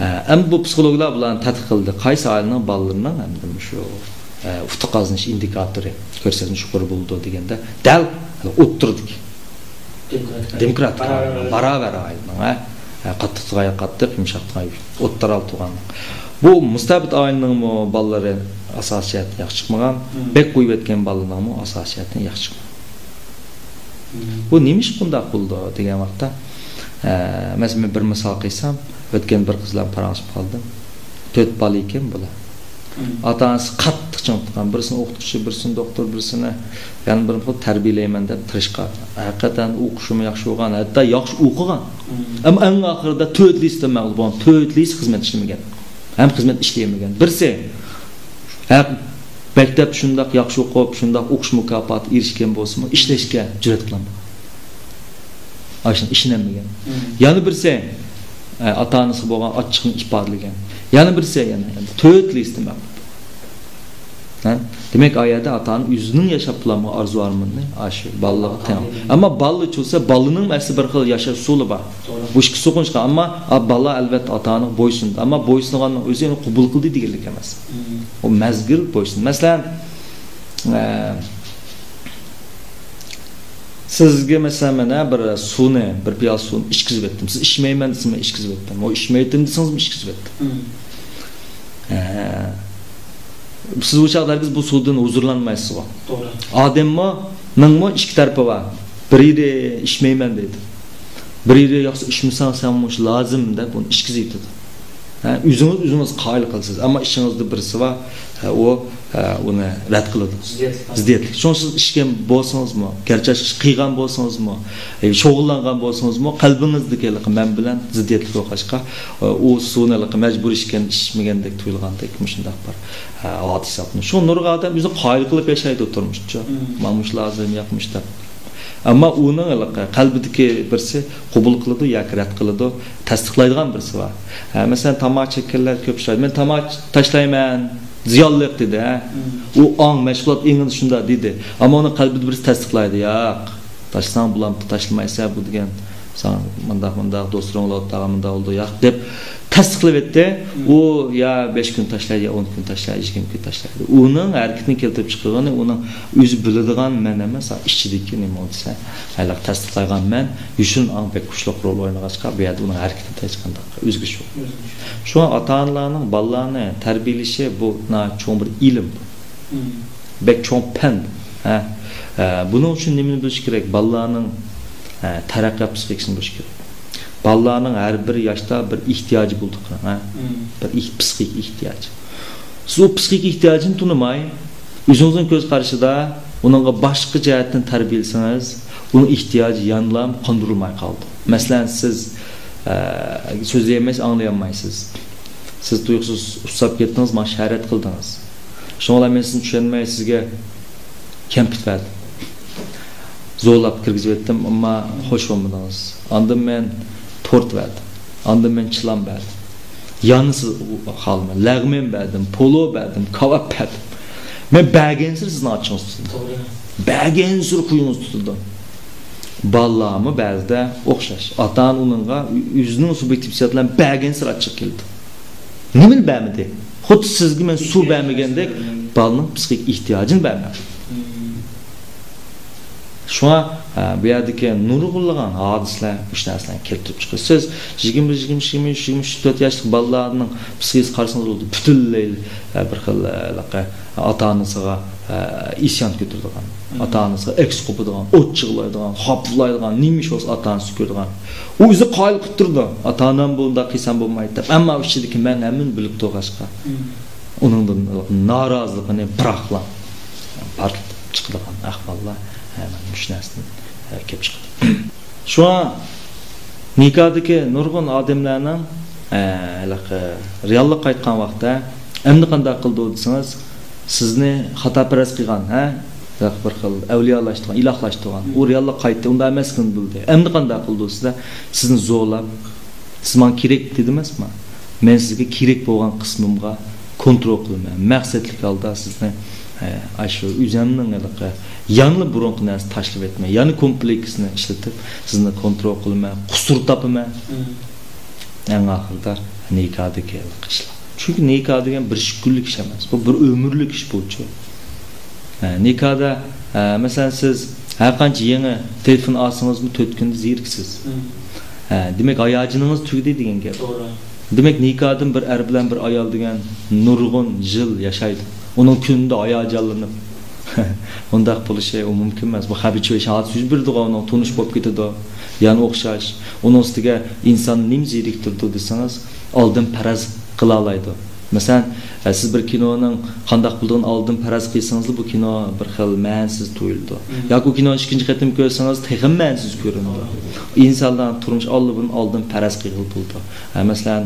ئە، ئەمدى بۇ پسىخولوگلار بۇلارنى تەتقىق قىلدى. قايسى ئائىلىنىڭ بالىلىرىنىڭ ئەمدى مۇشۇ، ئە، ئۇتۇق قازىنىش ئىندىكاتورى، كۆرسەتمىسى يۇقىرى بولىدۇ دېگەندە، دەل ئوتتۇرىدىكى دېموكراتىك، دېموكراتىك ئائىلە، ئائىلە. باراۋەر ئائىلىنىڭ، ھە، ھە، قاتتىق تۇرغان قاتتىق، يۇمشاق تۇرغان يۇمشاق. ئوتتۇرا تۇرغان. بۇ مۇستەبىت ئائىلىنىڭمۇ بالىلىرى ئاساسىي جەھەتتىن ياخشى چىقمىغان، بەك قويۇۋەتكەن بالىلىرىنىڭمۇ ئاساسىي جەھەتتىن ياخشى چىقمىغان. بۇ نېمە ئىش بۇنداق بولىدۇ دېگەن ۋاقىتتا، ئە، مەسىلەن، مەن بىر مىسال قىلسام، ئۆتكەن بىر قىز بىلەن پاراڭلىشىپ قالدىم. تۆت بالا ئىكەن بۇلار. ئاتا-ئانىسى قاتتىق چىڭ تۇتقان، بىرسىنى ئوقۇتقۇچى، بىرسىنى دوختۇر، بىرسىنى يەنە بىر خىل تەربىيەلەيمەن دەپ تىرىشقان. ھەقىقەتەن ئوقۇشىمۇ ياخشى بولغان، ھەتتا ياخشى ئوقۇغان. ئەمما ئەڭ ئاخىرىدا تۆتىلىسىدىن مەغلۇپ بولغان، تۆتىلىسى خىزمەت ئىشلىمىگەن. ھەم خىزمەت ئىشلىيەلمىگەن. بىرسى، ھە، مەكتەپتە شۇنداق ياخشى ئوقۇپ، شۇنداق ئوقۇش مۇكاپاتى ئېرىشكەن بولسىمۇ، ئىشلەشكە جۈرئەت قىلالمىغان. ئاشۇنى ئىشىنەلمىگەن. يەنە بىرسى، ئە، ئاتا-ئانىسىغا بولغان ئاچچىقىنى ئىپادىلىگەن. يەنە بىرسى يەنە، يەنە تۆتىلىسىدە مەغلۇپ. ھە؟ دېمەك، ئا يەردە ئاتا-ئانا ئۆزىنىڭ ياشاپ بولالمىغان ئارزۇ-ئارمىنىنى ئاشۇ بالىلارغا تەڭ. ئەمما بالىلار چۈشىسە، بالىنىڭ ئەسلى بىر خىل ياشاش ئۇسۇلى بار. بۇ ئىككى سوقۇنۇشقا، ئەمما، ئا، بالا ئەلۋەتتە ئاتا-ئانىغا بويسۇنىدۇ. ئەمما بويسۇنغاننىڭ ئۆزى ئۇنى قوبۇل قىلدى دېگەنلىك ئەمەس. ئۇ مەزگىل بويسۇن. مەسىلەن، ئە، سىزگە مەسىلەن، مەن، ھە، بىر سۇنى، بىر پىيالە سۇنى ئىچكۈزۈپ ئەتتىم. سىز ئىچمەيمەن دېسىڭىز، مەن ئىچكۈزۈپ ئەتتىم. ئۇ ئىچمەيتتىم دېسىڭىزمۇ، ئىچكۈزۈپ ئەتتىم. ھە. سىز ئۇ چاغدا ھەرگىز بۇ سۇدىن ھۇزۇرلانمايسىزغۇ. توغرا. ئادەممۇ، نىڭمۇ ئىككى تەرىپى بار. بىرى ئىچمەيمەن دەيدۇ. بىرى ياقسا ئىچمىسەڭ سەن مۇشۇ لازىم دەپ ئۇنى ئىچكۈزۈۋېتىدۇ. ھە، ئۆزىڭىز ئۆزىڭىز قايىل قىلىسىز. ئەمما ئىچىڭىزدە بىرسى بار، ھە، ئۇ، ھە، ئۇنى رەت قىلىدۇ. زىددىيەتلىك. زىددىيەتلىك. شۇڭا سىز ئىچكەن بولسىڭىزمۇ، گەرچە ئىش قىلغان بولسىڭىزمۇ، ئە، شۇغۇللانغان بولسىڭىزمۇ، قەلبىڭىزدىكى ھېلىقى مەن بىلەن زىددىيەتلىك بولغاچقا، ئۇ سۇنى ھېلىقى مەجبۇرىي ئىچكەن، ئىچمىگەندەك تۇيۇلغاندەك مۇشۇنداق بىر، ئە، ھادىسە. شۇڭا نۇرغۇن ئادەم ئۆزىنى قايىل قىلىپ ياشايدۇ تۇرمۇشتا. مانا مۇشۇ لازىم، ياق مۇشۇ دەپ. ئەمما ئۇنىڭ ھېلىقى قەلبىدىكى بىرسى قوبۇل قىلىدۇ ياكى رەت قىلىدۇ، تەستىقلايدىغان بىرسى بار. ھە، مەسىلەن، تاماكا چەككەنلەر كۆپ ئۇچرايدۇ. مەن تاماكا تاشلايمەن، زىيانلىق دېدى، ھە. ئۇ ئاڭ، مەشغۇلات ئېڭىدا شۇنداق دېدى. ئەمما ئۇنىڭ قەلبىدە بىرسى تەستىقلايدۇ، ياق، تاشلىساڭ بولامتى، تاشلىمايسەن بۇ دېگەن، ساڭا مۇنداق، مۇنداق، دوستلىرىڭ بولۇۋاتىدىغان مۇنداق بولىدۇ، ياق دەپ تەستىقلىۋەتتى. ئۇ يا بەش كۈن تاشلايدۇ، يا ئون كۈن تاشلايدۇ، يىگىرمە كۈن تاشلايدۇ. ئۇنىڭ ھەرىكىتىنى كېلتۈرۈپ چىقىرغىنى ئۇنىڭ ئۆزى بىلىدىغان مەن ئەمەس، ئىچىدىكى نېمە دېسە، ھېلىقى تەستىقلايدىغان مەن، يوشۇرۇن ئاڭ بەك كۈچلۈك رول ئوينىغاچقا، بۇ يەردە ئۇنىڭ ھەرىكىتىدە ھېچقانداق ئۆزگىرىش يوق. شۇڭا ئاتا-ئانىلارنىڭ بالىلارنى تەربىيەلىشى بۇ ناھايىتى چوڭ بىر ئىلىم. بەك چوڭ پەن. ھە. ئە، بۇنىڭ ئۈچۈن نېمىنى بىلىش كېرەك؟ بالىلارنىڭ، ئە، تەرەققىيات پسىخىكىسىنى بىلىش كېرەك. بالىلارنىڭ ھەر بىر ياشتا بىر ئېھتىياجى بولىدۇ، قاراڭ، ھە؟ بىر ئېھ-، پسىخىك ئېھتىياجى. سىز ئۇ پسىخىك ئېھتىياجىنى تونۇماي، ئۆزىڭىزنىڭ كۆز قارىشىدا ئۇنىڭغا باشقا جەھەتتىن تەربىيەلىسىڭىز، ئۇنىڭ ئېھتىياجى يەنىلا قاندۇرۇلماي قالىدۇ. مەسىلەن، سىز، ئە، سۆزلىيەلمەيسىز، ئاڭلىيالمايسىز. سىز تۇيۇقسىز ئۇسساپ كەتتىڭىز، ماڭا شارائەت قىلدىڭىز. شۇڭا مەن سىزنى چۈشەنمەي، سىزگە كەمپۈت بەردىم. زورلاپ كىرگۈزۈۋەتتىم، ئەمما خوش بولمىدىڭىز. ئاندىن مەن تورت بەردىم. ئاندىن مەن چىلان بەردىم. يەنە سىز خالىماي. لەغمەن بەردىم، پولۇ بەردىم، كاۋاپ بەردىم. مەن بەرگەنسېرى سىزنىڭ ئاچچىقىڭىز تۇتىدۇ. توغرا. بەرگەنسېرى خۇيىڭىز تۇتىدۇ. بالىلارمۇ بەزىدە ئوخشاش. ئاتا-ئانا ئۇنىڭغا ئۆزىنىڭ سۇبيېكتىپ ھېسسىياتى بىلەن بەرگەنسېرى ئاچچىق كېلىدۇ. نېمىنى بەرمىدى؟ خۇددى سىزگە مەن سۇ بەرمىگەندەك، بالىنىڭ پسىخىك ئېھتىياجىنى بەرمەيدۇ. شۇڭا، ئە، بۇ يەردىكى نۇرغۇنلىغان ھادىسىلەر مۇشۇ نەرسىلەرنى كەلتۈرۈپ چىقىرىدۇ. سىز يىگىرمە بىر، يىگىرمە ئىككى، يىگىرمە ئۈچ، يىگىرمە تۆت ياشلىق بالىلارنىڭ پسىخىكىسىنى قارىسىڭىز بولىدۇ. پۈتۈنلەي، ئە، بىر خىل، ئە، ھېلىقى ئاتا-ئانىسىغا، ئە، ئىسيان كۆتۈرىدىغان، ئاتا-ئانىسىغا ئەكس قوپىدىغان، ئوت چىغلايدىغان، خاپىلايدىغان، نېمە ئىش بولسا ئاتا-ئانىسىغا كۆرىدىغان. ئۇ ئۆزى قايىل قىلىپ تۇرىدۇ. ئاتا-ئانام بۇنداق قىلسام بولمايدۇ دەپ. ئەمما ئىچىدىكى مەن ھەممىنى بىلىپ تۇرغاچقا، ئۇنىڭدىن نارازىلىقىنى بىراقلا پارتلىتىپ چىقىدىغان ئەھۋاللار، ھە، مانا مۇشۇ نەرسىدىن، ھە، كېلىپ چىقىدۇ. شۇڭا نىكاھدىكى نۇرغۇن ئادەملەرنىڭ، ھە، ھېلىقى رېئاللىققا قايتقان ۋاقىتتا، ئەمدى قانداق قىلىدۇ دېسىڭىز، سىزنى خاتاپەرەس قىلغان، ھە، بىر خىل ئەۋلىيالاشتۇرغان، ئىلاھلاشتۇرغان، ئۇ رېئاللىققا قايتتى، ئۇنداق ئەمەسلىكىنى بىلدى. ئەمدى قانداق قىلىدۇ دېسە، سىزنى زورلاپ، سىز ماڭا كېرەك دېدىڭىزمۇ؟ مەن سىزگە كېرەك بولغان قىسمىمغا كونترول قىلىمەن. مەقسەتلىك ھالدا سىزنى، ئە، ئاشۇ ئۆزۈمنىڭ ھېلىقى يەنىلا بۇرۇنقى نەرسە تاشلىۋەتمەي، يەنە كومپلېكسنى ئىشلىتىپ، سىزنى كونترول قىلىمەن، قۇسۇر تاپىمەن. ئەڭ ئاخىرىدا نىكاھدىكى ھېلىقى ئىشلار. چۈنكى نىكاھ دېگەن بىر ئىككى كۈنلۈك ئىش ئەمەس. بۇ بىر ئۆمۈرلۈك ئىش بۇچۇ. ھە، نىكاھدا، ھە، مەسىلەن، سىز ھەر قانچە يېڭى تېلېفون ئالسىڭىزمۇ تۆت كۈندە زېرىكىسىز. ھە، دېمەك، ھاياجىنىڭىز تۈگىدى دېگەن گەپ. دېمەك، نىكاھدىن بىر ئەر بىلەن بىر ئايال دېگەن نۇرغۇن يىل ياشايدۇ. ئۇنىڭ كۈنىدە ھاياجانلىنىپ، ئۇنداق بولۇشى ئۇ مۇمكىن ئەمەس. بۇ خەبىچۆش ھادىسە يۈز بېرىدىغۇ، ئۇنىڭ تونۇش بولۇپ كېتىدۇ. يەنە ئوخشاش. ئۇنىڭ ئۈستىگە ئىنساننى نېمە زېرىكتۈرىدۇ دېسىڭىز، ئالدىن پەرەز قىلالايدۇ. مەسىلەن، ئە، سىز بىر كىنونىڭ قانداق بولىدىغىنىنى ئالدىن پەرەز قىلسىڭىزلا، بۇ كىنو بىر خىل مەنىسىز تۇيۇلىدۇ. ياكى ئۇ كىنونى ئىككىنچى قېتىم كۆرسىڭىز، تېخىمۇ مەنىسىز كۆرۈنىدۇ. ئىنسانلار تۇرمۇش ئاللىبۇرۇن ئالدىن پەرەز قىلغىلى بولىدۇ. ئە، مەسىلەن،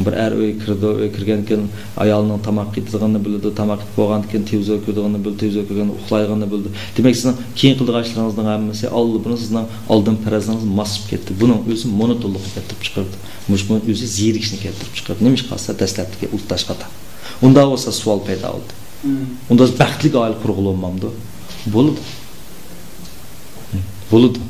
بىر ئەر ئۆيگە كىرىدۇ، ئۆيگە كىرگەندىن كېيىن ئايالىنىڭ تاماق يەيدىغىنىنى بىلىدۇ، تاماق يەپ بولغاندىن كېيىن تېلېۋىزور كۆرىدىغىنىنى بىلىدۇ، تېلېۋىزور كۆرگەندىن ئۇخلايدىغىنىنى بىلىدۇ. دېمەك، سىزنىڭ كېيىن قىلىدىغان ئىشلىرىڭىزنىڭ ھەممىسى ئاللىبۇرۇن سىزنىڭ ئالدىن پەرەزلىرىڭىز ماس بولۇپ كەتتى. بۇنىڭ ئۆزى مونوتونلۇقنى كەلتۈرۈپ چىقىرىدۇ. مۇشۇ، بۇنىڭ ئۆزى زېرىكىشنى كەلتۈرۈپ چىقىرىدۇ. نېمىشقا دېسە، دەسلەپتىكى ئۇلتاش خاتا. ئۇنداق بولسا سوئال پەيدا بولدى. ئۇنداق بەختلىك ئائىلە قۇرغىلى بولمامدۇ؟ بولىدۇ. بولىدۇ.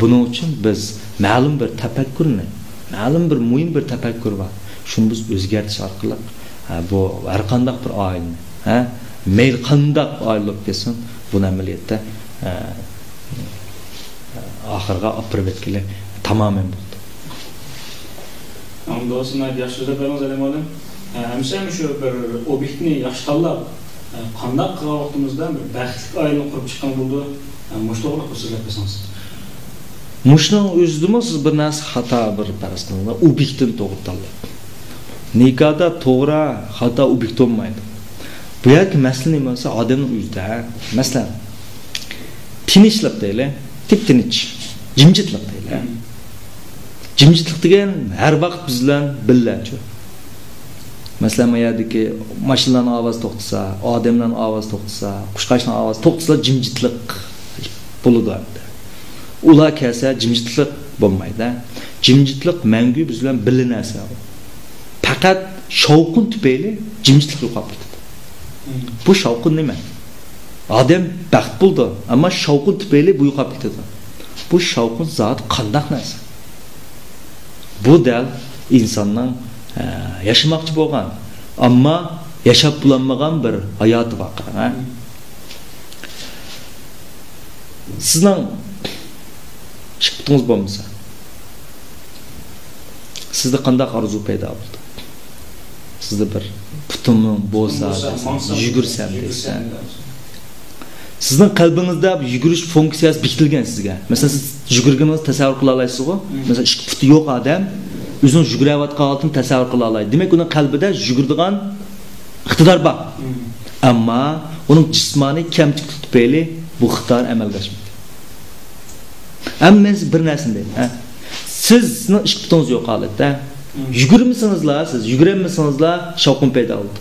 بۇنىڭ ئۈچۈن بىز مەلۇم بىر تەپەككۇرنى، مەلۇم بىر مۇھىم بىر تەپەككۇر بار. شۇنى بىز ئۆزگەرتىش ئارقىلىق، ھە، بۇ ھەر قانداق بىر ئائىلىنى، ھە، مەيلى قانداق ئائىلە بولۇپ كەتسۇن، بۇنى ئەمەلىيەتتە، ھە، ئاخىرغا ئاپىرىپ يەتكىلى تامامەن بولىدۇ. ئەمدى ناھايىتى ياخشى سۆزلەپ بەردىڭىز، ئەلىم ئالىم. ھە، ئەمىسە مۇشۇ بىر ئوبيېكتنى ياخشى تاللاپ، ھە، قانداق قىلغان ۋاقتىمىزدا بىر بەختلىك ئائىلىنى قۇرۇپ چىققىلى بولىدۇ؟ ھە، مۇشۇ توغرىلىق بىر سۆزلەپ بەرسىڭىز. مۇشۇنىڭ ئۆزىدىمۇ سىز بىر نەرسە خاتا بىر پەرەز قىلىڭلار، ئوبيېكتنى توغرا تاللاپ. نىكاھدا توغرا، خاتا ئوبيېكت بولمايدۇ. بۇ يەردىكى مەسىلە نېمە دېسە، ئادەمنىڭ ئۆزىدە. مەسىلەن، تىنچلىق دەيلى، تىپ تىنچ، جىمجىتلىق دەيلى. جىمجىتلىق دېگەن ھەر ۋاقىت بىز بىلەن بىللەچۇ. مەسىلەن، ما يەردىكى ماشىنىلارنىڭ ئاۋازى توختىسا، ئادەملەرنىڭ ئاۋازى توختىسا، قۇشقاچنىڭ ئاۋازى توختىسا، جىمجىتلىق بولىدۇ ئەمدى. ئۇلار كەلسە، جىمجىتلىق بولمايدۇ. جىمجىتلىق مەڭگۈ بىز بىلەن بىللە نەرسە. پەقەت شاۋقۇن تۈپەيلى جىمجىتلىق يوقاپ كېتىدۇ. بۇ شاۋقۇن نېمە؟ ئادەم بەخت بولىدۇ، ئەمما شاۋقۇن تۈپەيلى بۇ يوقاپ كېتىدۇ. بۇ شاۋقۇن زادى قانداق نەرسە؟ بۇ دەل ئىنساننىڭ، ئە، ياشىماقچى بولغان، ئەمما ياشاپ بولالمىغان بىر ھاياتى ۋاقىئە. سىزنىڭ ئىككى پۇتىڭىز بولمىسا، سىزدە قانداق ئارزۇ پەيدا بولىدۇ؟ سىزدە بىر پۇتۇم بولسا، دېسەم، يۈگۈرسەم دېسەم. سىزنىڭ قەلبىڭىزدە بۇ يۈگۈرۈش فۇنكسىيەسى بېكىتىلگەن سىزگە. مەسىلەن، سىز يۈگۈرگىنىڭىزنى تەسەۋۋۇر قىلالايسىزغۇ؟ مەسىلەن، ئىككى پۇتى يوق ئادەم ئۆزىنىڭ يۈگۈرۈۋاتقان ھالىتىنى تەسەۋۋۇر قىلالايدۇ. دېمەك، ئۇنىڭ قەلبىدە يۈگۈرىدىغان ئىقتىدار بار. ئەمما ئۇنىڭ جىسمانىي كەمچىلىكى تۈپەيلى بۇ ئىقتىدار ئەمەلگە ئاشمىدى. ئەمما مەن سىزگە بىر نەرسىنى دەيمەن، ھە. سىزنىڭ ئىككى پۇتىڭىز يوق ھالەتتە يۈگۈرمىسىڭىزلا، سىز يۈگۈرەلمىسىڭىزلا شاۋقۇن پەيدا بولىدۇ.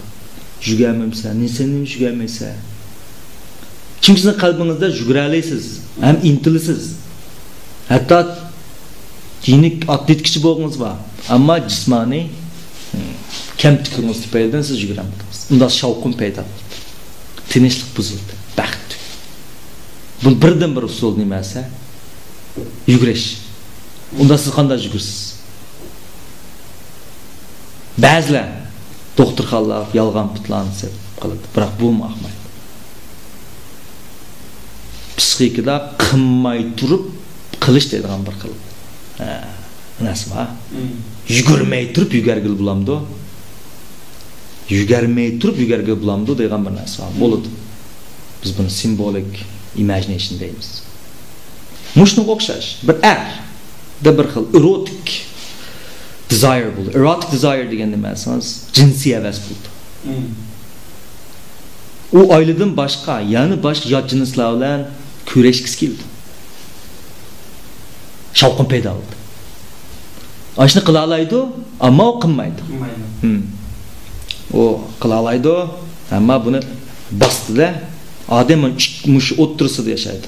يۈگۈرەلمەمسەن، نېمە سەن نېمە يۈگۈرەلمەيسەن؟ چۈنكى سىزنىڭ قەلبىڭىزدە يۈگۈرەلەيسىز ھەم ئىنتىلىسىز. ھەتتا يېنىك ئاتلېتىكىچى بولغىڭىز بار، ئەمما جىسمانىي، ھىم، كەمتۈكلۈكىڭىز تۈپەيلىدىن سىز يۈگۈرەلمىدىڭىز. ئۇنداق شاۋقۇن پەيدا بولدى. تىنچلىق بۇزۇلدى. بەخت تۈگىدى. بۇ بىردىنبىر ئۇسۇل نېمە دېسە، يۈگۈرۈش. ئۇندا سىز قانداق يۈگۈرىسىز؟ بەزىلەر دوختۇرخانىلار يالغان پۇتلارنى سېتىپ قىلىدۇ، بىراق بۇمۇ ئاقمايدۇ. پسىخىكىدا قىلماي تۇرۇپ قىلىش دەيدىغان بىر خىل، ئە، نەرسە بار. مم. يۈگۈرمەي تۇرۇپ يۈگۈرگىلى بولامدۇ؟ يۈگۈرمەي تۇرۇپ يۈگۈرگىلى بولامدۇ دەيدىغان بىر نەرسە بار. مم. بولىدۇ. بىز بۇنى سىمۋولىك ئىماجىنېيشن دەيمىز. مۇشۇنىڭغا ئوخشاش. بىر ئەر دە بىر خىل ئېروتىك دېزاير بولىدۇ. ئېروتىك دېزاير دېگەن نېمە دېسىڭىز، جىنسىي ھەۋەس بولىدۇ. مم. ئۇ ئائىلىدىن باشقا، يەنە باشقا يات جىنسلار بىلەن كۆرۈشكۈسى كېلىدۇ. شاۋقۇن پەيدا بولىدۇ. ئاشۇنى قىلالايدۇ، ئەمما ئۇ قىلمايدۇ. قىلمايدۇ. مم. ئۇ قىلالايدۇ، ئەمما بۇنى باستىدە، ئادەم مانا ئىك-، مۇشۇ ئوتتۇرىسىدا ياشايدۇ.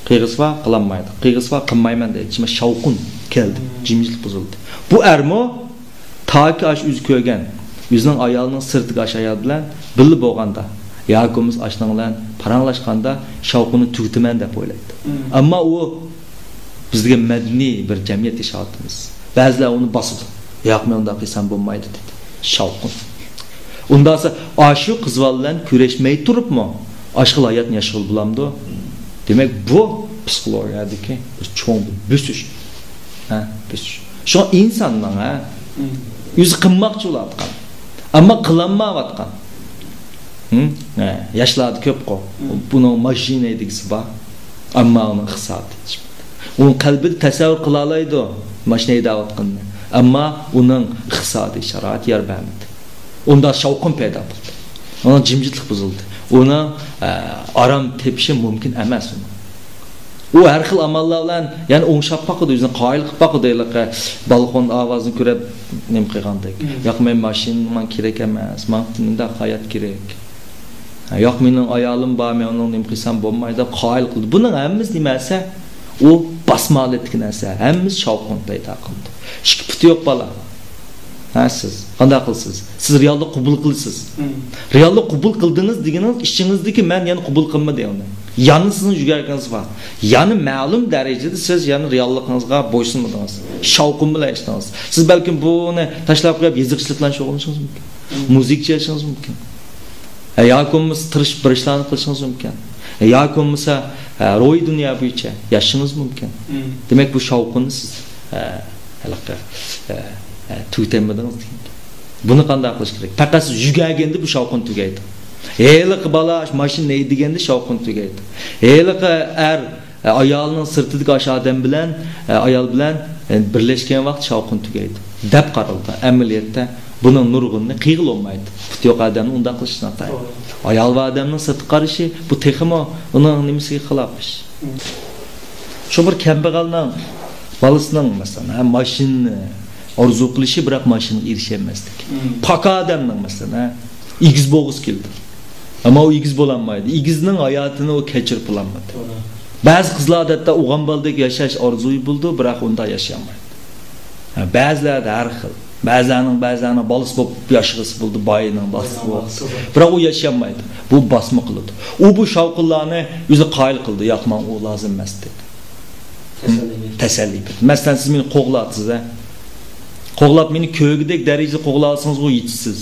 قىلغۇسى بار، قىلالمايدۇ. قىلغۇسى بار، قىلمايمەن دەيدۇ. شۇنداق شاۋقۇن كەلدى، مم. جىمجىتلىق بۇزۇلدى. بۇ ئەرمۇ تاكى ئاشۇ ئۆزى كۆرگەن، ئۆزىنىڭ ئايالىنىڭ سىرتىدىكى ئاشۇ ئايال بىلەن بىللە بولغاندا، ياكى بولمىسا ئاشۇنىڭ بىلەن پاراڭلاشقاندا شاۋقۇننى تۈگىتىمەن دەپ ئويلايدۇ. مم. ئەمما ئۇ، بىز دېگەن مەدەنىي بىر جەمئىيەت ياشاۋاتىمىز. بەزىلەر ئۇنى باسىدۇ. ياق، مەن ئۇنداق قىلسام بولمايدۇ دەيدۇ. شاۋقۇن. ئۇنداقسا ئاشۇ قىز بالا بىلەن كۆرۈشمەي تۇرۇپمۇ ئاشۇ خىل ھاياتنى ياشىغىلى بولامدۇ؟ دېمەك، بۇ پسىخولوگىيەدىكى بىر چوڭ بىر بۆسۈش. ھە، بۆسۈش. شۇڭا ئىنساننىڭ، ھە، مم. ئۆزى قىلماقچى بولۇۋاتقان، ئەمما قىلالمايۋاتقان، ھە، ھە، ياشلاردا كۆپقۇ. مم. بۇنىڭ ماشىنا ھەيدىگۈسى بار، ئەمما ئۇنىڭ ئىقتىسادى يېتىشمەيدۇ. ئۇنىڭ قەلبىدە تەسەۋۋۇر قىلالايدۇ ماشىنا ھەيدەۋاتقىنىنى، ئەمما ئۇنىڭ ئىقتىسادىي شارائىتى يار بەرمىدى. ئۇندا شاۋقۇن پەيدا بولدى. ئۇنىڭ جىمجىتلىق بۇزۇلدى. ئۇنىڭ، ئە، ئارام تېپىشى مۇمكىن ئەمەس ئۇنىڭ. ئۇ ھەر خىل ئاماللار بىلەن يەنە ئوڭشاپ باقىدۇ، ئۆزىنى قايىل قىلىپ باقىدۇ، ھېلىقى بالكون ئاۋازىنى كۆرۈپ نېمە قىلغاندەك. مم. ياق، مەن ماشىنا ماڭا كېرەك ئەمەس، ماڭا مۇنداق ھايات كېرەك. ياق، مېنىڭ ئايالىم بار، مەن ئۇنىڭ نېمە قىلسام بولمايدۇ دەپ قايىل قىلىدۇ. بۇنىڭ ھەممىسى نېمە دېسە، ئۇ باسما ھالەتتىكى نەرسە، ھەممىسى شاۋقۇن پەيدا قىلىدۇ. ئىككى پۇتى يوق بالا. ھە، سىز قانداق قىلىسىز؟ سىز رېئاللىق قوبۇل قىلىسىز. مم. رېئاللىق قوبۇل قىلدىڭىز دېگىنىڭىز ئىچىڭىزدىكى مەن يەنە قوبۇل قىلمىدى ئۇنى. يەنە سىزنىڭ يۈگۈرگىنىڭىز بار. يەنە مەلۇم دەرىجىدە سىز يەنە رېئاللىقىڭىزغا بويسۇنمىدىڭىز. شاۋقۇن بىلەن ياشىدىڭىز. سىز بەلكىم بۇنى تاشلاپ قويۇپ يېزىقچىلىق بىلەن شۇغۇللىنىشىڭىز مۇمكىن. مم. مۇزىكىچى ياشىشىڭىز مۇمكىن. ھە، ياكى بولمىسا تىرىشىپ بىر ئىشلارنى قىلىشىڭىز مۇمكىن. ھە، ياكى بولمىسا، ھە، روھىي دۇنيا بويىچە ياشىشىڭىز مۇمكىن. مم. دېمەك، بۇ شاۋقۇننى سىز، ھە، ھېلىقى، ھە، ھە، تۈگىتەلمىدىڭىز دېگەن گەپ. بۇنى قانداق قىلىش كېرەك؟ پەقەت سىز يۈگۈرگەندە بۇ شاۋقۇن تۈگەيدۇ. ھېلىقى بالا ماشىنا ھەيدىگەندە شاۋقۇن تۈگەيدۇ. ھېلىقى ئەر ئايالىنىڭ سىرتىدىكى ئاشۇ ئادەم بىلەن، ئايال بىلەن بىرلەشكەن ۋاقىت شاۋقۇن تۈگەيدۇ دەپ قارىلىدۇ. ئەمەلىيەتتە بۇنىڭ نۇرغۇنىنى قىلغىلى بولمايدۇ. پۇتى يوق ئادەمنى ئۇنداق قىلىشنى ئاتايدۇ. توغرا. ئايال بار ئادەمنىڭ سىرتقا قارىشى، بۇ تېخىمۇ ئۇنىڭ نېمىسىگە خىلاپ ئىش. مم. شۇ بىر كەمبەغەلنىڭ بالىسىنىڭ، مەسىلەن، ھە، ماشىنىنى ئارزۇ قىلىشى، بىراق ماشىنىغا ئېرىشەلمەسلىك. مم. پاكا ئادەمنىڭ، مەسىلەن، ھە، ئېگىز بولغۇسى كېلىدۇ. ئەمما ئۇ ئېگىز بولالمايدۇ. ئېگىزنىڭ ھاياتىنى ئۇ كەچۈرۈپ بولالمايدۇ. توغرا. بەزى قىزلار ئادەتتە ئوغان بالىدەك ياشاش ئارزۇيى بولىدۇ، بىراق ئۇنداق ياشىيالمايدۇ. ھە، بەزىلەردە ھەر خىل. بەزىلەرنىڭ، بەزىلەرنىڭ بالىسى بولۇپ ياشىغۇسى بولىدۇ، باينىڭ بالىسى بولۇپ. بالىسى بولۇپ. بىراق ئۇ ياشىيالمايدۇ. بۇ باسما قىلىدۇ. ئۇ بۇ شاۋقۇنلارنى ئۆزى قايىل قىلىدۇ. ياق، ماڭا ئۇ لازىم ئەمەس دەيدۇ. تەسەللى بېرىدۇ. تەسەللى بېرىدۇ. مەسىلەن، سىز مېنى قوغلاۋاتىسىز، ھە؟ قوغلاپ مېنى كۆرگۈدەك دەرىجىدە قوغلاۋالسىڭىزغۇ يېتىسىز.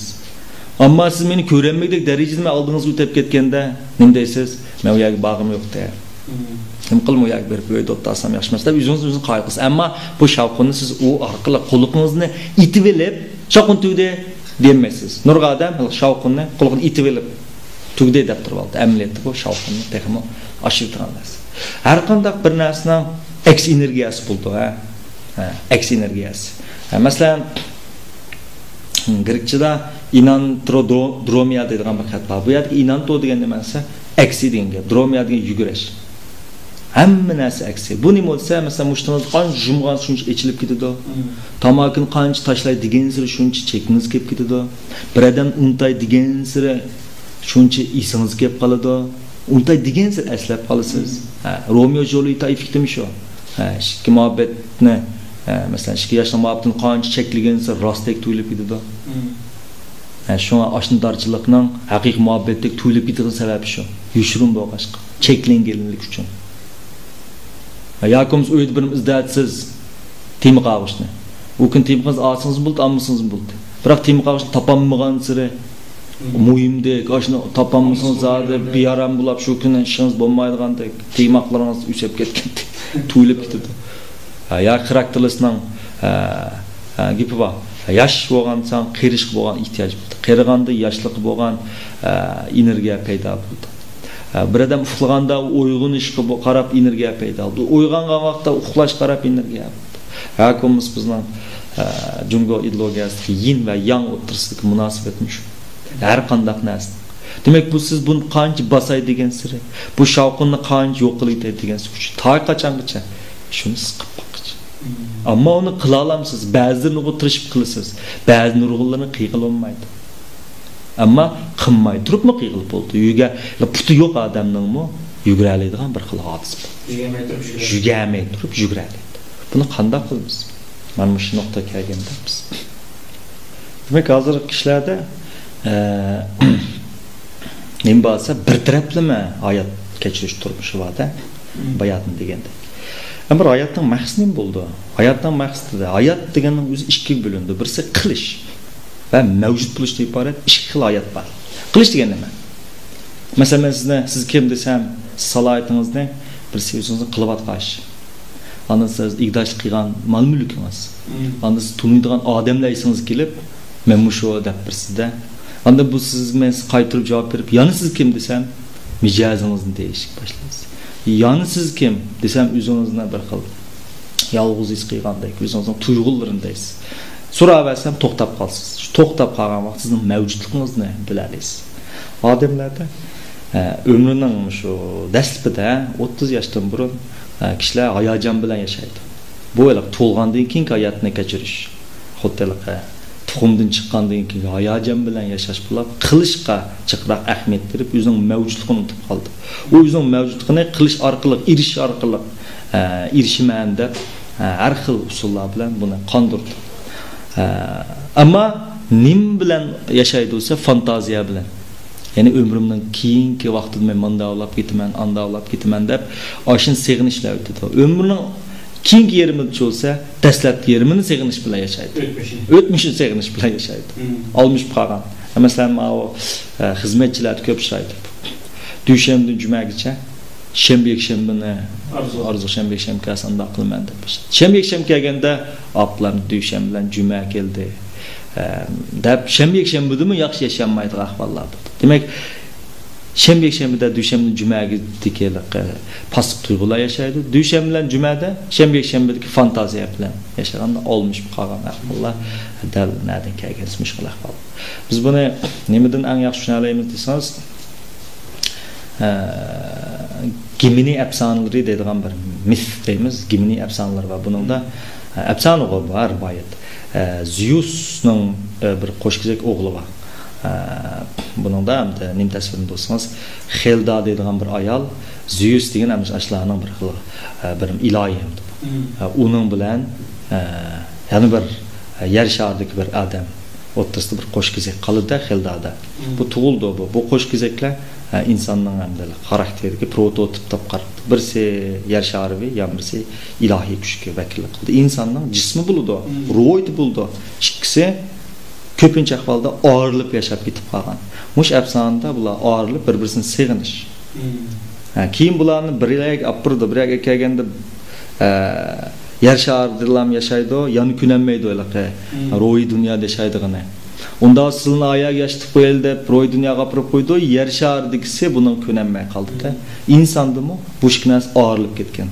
ئەمما سىز مېنى كۆرەلمىگۈدەك دەرىجىدە مەن ئالدىڭىزغا ئۆتۈپ كەتكەندە نېمە دەيسىز؟ مەن ئۇ يەرگە بارغۇم يوقتى. مم. نېمە قىلىمەن ئۇ يەرگە بېرىپ ئۆيدە ئولتۇرسام ياخشىمۇ ئەمەس دەپ ئۆزىڭىز ئۆزىنى قايىل قىلىسىز. ئەمما بۇ شاۋقۇننى سىز ئۇ ئارقىلىق قۇلىقىڭىزنى ئېتىۋېلىپ، شاۋقۇن تۈگىدى دېيەلمەيسىز. نۇرغۇن ئادەم شاۋقۇننى قۇلىقىنى ئېتىۋېلىپ تۈگىدى دەپ تۇرۇۋالىدۇ. ئەمەلىيەتتە بۇ شاۋقۇننى تېخىمۇ ئاشۇرىدىغان نەرسە. ھەر قانداق بىر نەرسىنىڭ ئەكس ئېنېرگىيەسى بولىدۇ، ھە؟ ھە، ئەكس ئېنېرگىيەسى. ھە، مەسىلەن، گرېكچىدا ئىنانترودرومىيا دەيدىغان بىر خەت بار. بۇ يەردىكى ئىنانتو دېگەن نېمە دېسە، ئەكسى دېگەن گەپ. درومىيا دېگەن يۈگۈرۈش. ھەممە نەرسە ئەكسى. بۇ نېمە بولسا، مەسىلەن، مۇشتىڭىزنى قانچە يۇمغانسېرى شۇنچە ئېچىلىپ كېتىدۇ. مم. تاماكىنى قانچە تاشلاي دېگەنسېرى شۇنچە چېكىڭىز كېلىپ كېتىدۇ. بىر ئادەمنى ئۇنتاي دېگەنسېرى شۇنچە ئېسىڭىز كېلىپ قالىدۇ. ئۇنتاي دېگەنسېرى ئەسلەپ قالىسىز. مم. ھە، رومېئو جۇليېتا ئېففېكتىمۇ شۇ. ھە، ئىككى مۇھەببەتنى، ھە، مەسىلەن، ئىككى ياشنىڭ مۇھەببىتىنى قانچە چەكلىگەنسېرى راستتەك تۇيۇلۇپ كېتىدۇ. مم. ھە، شۇڭا ئاشنىدارچىلىقنىڭ ھەقىقىي مۇھەببەتتەك تۇيۇلۇپ كېتىدىغان سەۋەبى شۇ. يوشۇرۇن بولغاچقا، چەكلەنگەنلىك ئۈچۈن. ياكى بولمىسا ئۆيدە بىر ئىزدەتسىز تېما قاغۇچنى. ئۇ كۈنى تېما قاغۇچنى ئالسىڭىزمۇ بولدى، ئالمىسىڭىزمۇ بولدى. بىراق تېما قاغۇچنى تاپالمىغانسېرى مۇھىمدەك، ئاشۇنى تاپالمىسىڭىز زادى بىئارام بولۇپ، شۇ كۈنى ئىشىڭىز بولمايدىغاندەك، تىيماقلىرىڭىز ئۆسۈپ كەتكەندەك تۇيۇلۇپ كېتىدۇ. ھە، يا خاراكتېرلىسنىڭ، ھە، ھە، گېپى بار. ياش بولغانساڭ، قېرىشقا بولغان ئېھتىياج بولىدۇ. قېرىغاندا ياشلىققا بولغان، ھە، ئېنېرگىيە پەيدا بولىدۇ. ھە، بىر ئادەم ئۇخلىغاندا ئۇ ئويغىنىشقا بو-، قاراپ ئېنېرگىيە پەيدا بولىدۇ. ئويغانغان ۋاقىتتا ئۇخلاشقا قاراپ ئېنېرگىيە بولىدۇ. ھە، كوممۇنىست بىزنىڭ، ھە، جۇڭگو ئىدېئولوگىيەسىدىكى يىن ۋە ياڭ ئوتتۇرىسىدىكى مۇناسىۋەتمۇ شۇ. ھەر قانداق نەرسە. دېمەك، بۇ سىز بۇنى قانچە باساي دېگەنسېرى، بۇ شاۋقۇننى قانچە يوق قىلىۋېتەي دېگەنسېرى، تاي قاچانغىچە شۇنى سىقىپ باققىچە. ئەمما ئۇنى قىلالامسىز، بەزىلىرىنى تىرىشىپ قىلىسىز، بەزى نۇرغۇنلىرىنى قىلغىلى بولمايدۇ. ئەمما قىلماي تۇرۇپمۇ قىلغىلى بولىدۇ. يۈگە-، پۇتى يوق ئادەمنىڭمۇ يۈگۈرەلەيدىغان بىر خىل ھادىسە بار. يۈگەلمەي تۇرۇپ يۈگۈرەلەيدۇ. يۈگەلمەي تۇرۇپ يۈگۈرەلەيدۇ. بۇنى قانداق قىلىمىز؟ مانا مۇشۇ نۇقتىغا كەلگەندە بىز. دېمەك، ھازىرقى كىشىلەردە، ئە، نېمە بار دېسە، بىر تەرەپلىمە ھايات كەچۈرۈش تۇرمۇشى بار-دە، باياتىن دېگەندەك. ئەمما بىر ھاياتنىڭ مەقسىتى نېمە بولىدۇ؟ ھاياتنىڭ مەقسىتى، ھايات دېگەننىڭ ئۆزى ئىككىگە بۆلۈنىدۇ. بىرسى قىلىش ۋە مەۋجۇت بولۇشتىن ئىبارەت ئىككى خىل ھايات بار. قىلىش دېگەن نېمە؟ مەسىلەن، مەن سىزنى، سىز كىم دېسەم، سىز سالاھىيىتىڭىزنى بىرسى ئۆزىڭىزنىڭ قىلىۋاتقان ئىشى. ئاندىن سىز ئىگىدارچىلىق قىلغان مال-مۈلكىڭىز. ئاندىن سىز تونۇيدىغان ئادەملەر ئېسىڭىزگە كېلىپ، مەن مۇشۇ دەپ بىرسىدە. ئاندىن بۇ سىز، مەن سىز قايتۇرۇپ جاۋاب بېرىپ، يەنە سىز كىم دېسەم، مىجەزىڭىزنى دېيىشكە باشلايسىز. يەنە سىز كىم دېسەم، ئۆزىڭىزنى بىر خىل يالغۇز ھېس قىلغاندەك، ئۆزىڭىزنىڭ تۇيغۇلىرىنى دەيسىز. سوراۋەرسەم، توختاپ قالىسىز. شۇ توختاپ قالغان ۋاقىت سىزنىڭ مەۋجۇتلۇقىڭىزنى بىلەلەيسىز. ئادەملەردە، ئە، ئۆمرىنىڭ شۇ دەسلىپىدە، ئوتتۇز ياشتىن بۇرۇن، ئە، كىشىلەر ھاياجان بىلەن ياشايدۇ. بۇ ھېلىقى تۇغۇلغاندىن كېيىنكى ھاياتنى كەچۈرۈش. خۇددى ھېلىقى تۇخۇمدىن چىققاندىن كېيىنكى ھاياجان بىلەن ياشاش بولاپ، قىلىشقا جىقراق ئەھمىيەت بېرىپ، ئۆزىنىڭ مەۋجۇتلۇقىنى ئۇنتۇپ قالىدۇ. ئۇ ئۆزىنىڭ مەۋجۇتلۇقىنى قىلىش ئارقىلىق، ئېرىشىش ئارقىلىق، ئە، ئېرىشىمەن دەپ، ئە، ھەر خىل ئۇسۇللار بىلەن بۇنى قاندۇرىدۇ. ئە، ئەمما نېمە بىلەن ياشايدۇ دېسە، فانتازىيە بىلەن. يەنى ئۆمرۈمنىڭ كېيىنكى ۋاقتىدا مەن مانداق بولاپ كېتىمەن، ئانداق بولاپ كېتىمەن دەپ، ئاشۇنى سېغىنىش بىلەن ئۆتىدۇ. ئۆمرىنىڭ كېيىنكى يېرىمىدىچۇ دېسە، دەسلەپكى يېرىمىنى سېغىنىش بىلەن ياشايدۇ. ئۆتمۈشىنى. ئۆتمۈشىنى سېغىنىش بىلەن ياشايدۇ. مم. ئالمىشىپ قالغان. مەسىلەن، ماۋۇ، ئە، خىزمەتچىلەردە كۆپ ئۇچرايدۇ. دۈشەنبىدىن جۈمەگىچە، شەنبە، يەكشەنبىنى ئارزۇ. ئارزۇ، شەنبە، يەكشەنبە كەلسە ئانداق قىلىمەن دەپ. شەنبە، يەكشەنبە كەلگەندە، ئاپلام، دۈشەنبە بىلەن جۈمە كەلدى، ئە، دەپ، شەنبە، يەكشەنبىدىمۇ ياخشى ياشىيالمايدىغان ئەھۋاللار بولدى. دېمەك، شەنبە، يەكشەنبىدە، دۈشەنبە، جۈمەگىدىكى پاسسىپ تۇيغۇلار ياشايدۇ. دۈشەنبە بىلەن جۈمەدە، شەنبە، يەكشەنبىدىكى فانتازىيە بىلەن ياشىغاندا ئالمىشىپ قالغان ئەھۋاللار دەل نەدىن كەلگەن مۇشۇ خىل ئەھۋال. بىز بۇنى نېمىدىن ئەڭ ياخشى چۈشىنەلەيمىز دېسىڭىز، ئە، گېمىنى ئەپسانىلىرى دەيدىغان بىر مىف دەيمىز، گېمىنى ئەپسانىلىرى بار. بۇنىڭدا، ئە، ئەپسانىغۇ بۇ، ھە، رىۋايەت. ئە، زېيۇسنىڭ، ئە، بىر قوشكېزەك ئوغلى بار. ئە، بۇنىڭدا ئەمدى نېمە تەسۋىرلىدى دېسىڭىز، خېلدا دەيدىغان بىر ئايال، زېيۇس دېگەن ئەمدى ئاشۇلارنىڭ بىر خىل، ئە، بىر ئىلاھى ئەمدى. مم. ئە، ئۇنىڭ بىلەن، ئە، يەنە بىر، ئە، يەر شارىدىكى بىر ئادەم ئوتتۇرىسىدا بىر قوشكېزەك قالىدۇ خېلدادا. مم. بۇ تۇغۇلىدۇ بۇ. بۇ قوشكېزەكلەر، ئە، ئىنساننىڭ ئەمدى خاراكتېرىدىكى پروتوتىپ دەپ قاراپتۇ. بىرسى يەر شارى يا بىرسى ئىلاھىي كۈچكە ۋەكىللىك قىلىدۇ. ئىنساننىڭ جىسمى بولىدۇ، مم، روھىيىتى بولىدۇ. ئىككىسى كۆپىنچە ئەھۋالدا ئايرىلىپ ياشاپ كېتىپ قالغان. مۇشۇ ئەپسانىدە بۇلار ئايرىلىپ بىر-بىرسىنى سېغىنىش. مم. ھە، كېيىن بۇلارنى بىر يەرگە ئاپىرىدۇ، بىر يەرگە كەلگەندە، ئە، يەر شارىدىلام ياشايدۇ، يەنە كۆنەلمەيدۇ ھېلىقى، مم، روھىي دۇنيادا ياشايدىغىنى. ئۇنداق سىلىنى ئاياغ ياشىتىپ قويايلى دەپ روھىي دۇنياغا ئاپىرىپ قويىدۇ، يەر شارىدىكىسى بۇنىڭ كۆنەلمەي قالدى-دە. مم. ئىنساندىمۇ بۇ ئىككى نەرسە ئايرىلىپ كەتكەن.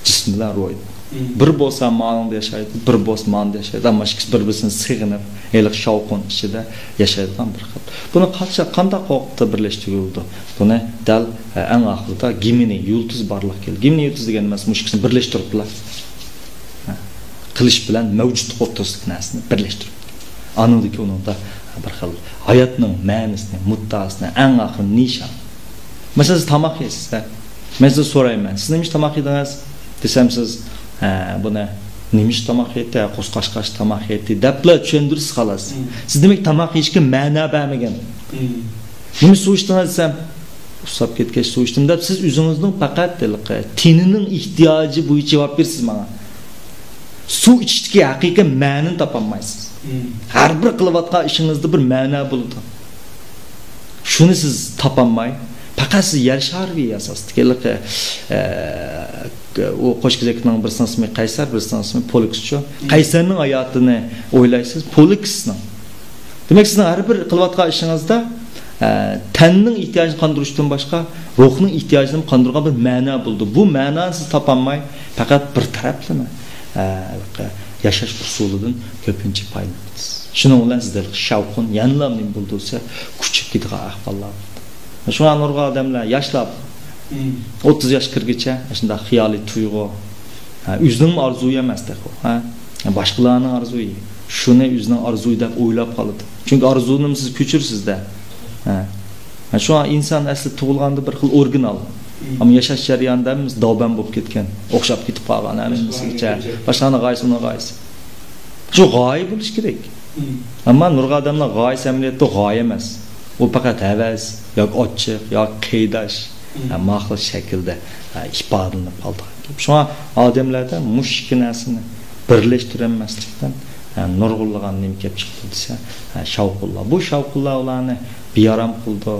جىسىم بىلەن روھى. مم. بىر بولسا مانىڭدا ياشايدۇ، بىر بولسا مانىدا ياشايدۇ. ئەمما ئىككىسى بىر-بىرسىنى سېغىنىپ، ھېلىقى شاۋقۇن ئىچىدە ياشايدىغان بىر خىل. بۇنى قاچا-، قانداق ۋاقىتتا بىرلەشتۈرگىلى بولىدۇ؟ بۇنى دەل، ئە، ئەڭ ئاخىرىدا گېمىنى، يۇلتۇز بارلىققا كەل-، گېمىنى يۇلتۇز دېگەن نېمە؟ مۇشۇ ئىككىسىنى بىرلەشتۈرۈپلا. ھە. قىلىش بىلەن مەۋجۇتلۇق ئوتتۇرىسىدىكى نەرسىنى بىرلەشتۈرۈپ. ئانىڭدىن كېيىن ئۇنىڭدا بىر خىل ھاياتنىڭ مەنىسىنى، مۇددىئاسىنى، ئەڭ ئاخىرى نىشان. مەسىلەن، سىز تاماق يەيسىز، ھە؟ مەن سىزدىن سورايمەن، سىز نېمىشقا تاماق يېدىڭىز؟ دېسەم، سىز، ھە، بۇنى نېمىشقا تاماق يەيتتى، ھە، قورساق ئاچقاچ تاماق يەيتتى دەپلا چۈشەندۈرىسىز، خالاس. مم. سىز دېمەك تاماق يېيىشكە مەنە بەرمىگەن. مم. نېمە سۇ ئىچتىڭىز دېسەم، ئۇسساپ كەتكەچ سۇ ئىچتىم دەپ، سىز ئۆزىڭىزنىڭ پەقەت ھېلىقى تېنىنىڭ ئېھتىياجى بويىچە جاۋاب بېرىسىز ماڭا. سۇ ئىچىشتىكى ھەقىقىي مەنىنى تاپالمايسىز. ھەر بىر قىلىۋاتقان ئىشىڭىزدا بىر مەنە بولىدۇ. شۇنى سىز تاپالماي، پەقەت سىز يەر شارى ئاساسىدىكى ھېلىقى، ئە، ئۇ قوشكېزەكنىڭ بىرسىنىڭ ئىسمى قەيسەر، بىرسىنىڭ ئىسمى پولكسچۇ. قەيسەرنىڭ ھاياتىنى ئويلايسىز، پولكسنىڭ. دېمەك، سىزنىڭ ھەر بىر قىلىۋاتقان ئىشىڭىزدا، ئە، تەننىڭ ئېھتىياجىنى قاندۇرۇشتىن باشقا، روھنىڭ ئېھتىياجىنى قاندۇرغان بىر مەنە بولىدۇ. بۇ مەنانى سىز تاپالماي، پەقەت بىر تەرەپلىمە، ئە، ياشاش ئۇسۇلىدىن كۆپىنچە پايدىلىنىسىز. شۇنىڭ بىلەن سىزدە شاۋقۇن يەنىلا نېمە بولىدۇ دېسە، كۈچىيىپ كېتىدىغان ئەھۋاللار بولىدۇ. شۇڭا نۇرغۇن ئادەملەر، ياشلار، ئوتتۇز ياشقا كىرگىچە شۇنداق خىيالىي تۇيغۇ، ھە، ئۆزىنىڭمۇ ئارزۇيى ئەمەس تېخى، ھە، باشقىلارنىڭ ئارزۇيى. شۇنى ئۆزىنىڭ ئارزۇيى دەپ ئويلاپ قالىدۇ. چۈنكى ئارزۇنىمۇ سىز كۆچۈرىسىز-دە. ھە. ھە، شۇڭا ئىنسان ئەسلى تۇغۇلغاندا بىر خىل ئورىگىنال. ئەمما ياشاش جەريانىدا ھەممىمىز داۋبەن بولۇپ كەتكەن، ئوخشاپ كېتىپ قالغان ھەممىمىزگىچە. باشقىنىڭ غايىسى، ئۇنىڭ غايىسى. شۇ غايە بولۇش كېرەك. ئەمما نۇرغۇن ئادەملەر غايىسى ئەمەلىيەتتە غايە ئەمەس. ئۇ پەقەت ھەۋەس ياكى ئاچچىق ياكى قېيىداش، ھە، ما خىل شەكىلدە، ھە، ئىپادىلىنىپ قالىدىغان گەپ. شۇڭا ئادەملەردە مۇشۇ ئىككى نەرسىنى بىرلەشتۈرەلمەسلىكتىن، ھە، نۇرغۇنلىغان نېمە كەپ چىقىدۇ دېسە، ھە، شاۋقۇنلار. بۇ شاۋقۇنلار ئۇلارنى بىئارام قىلىدۇ،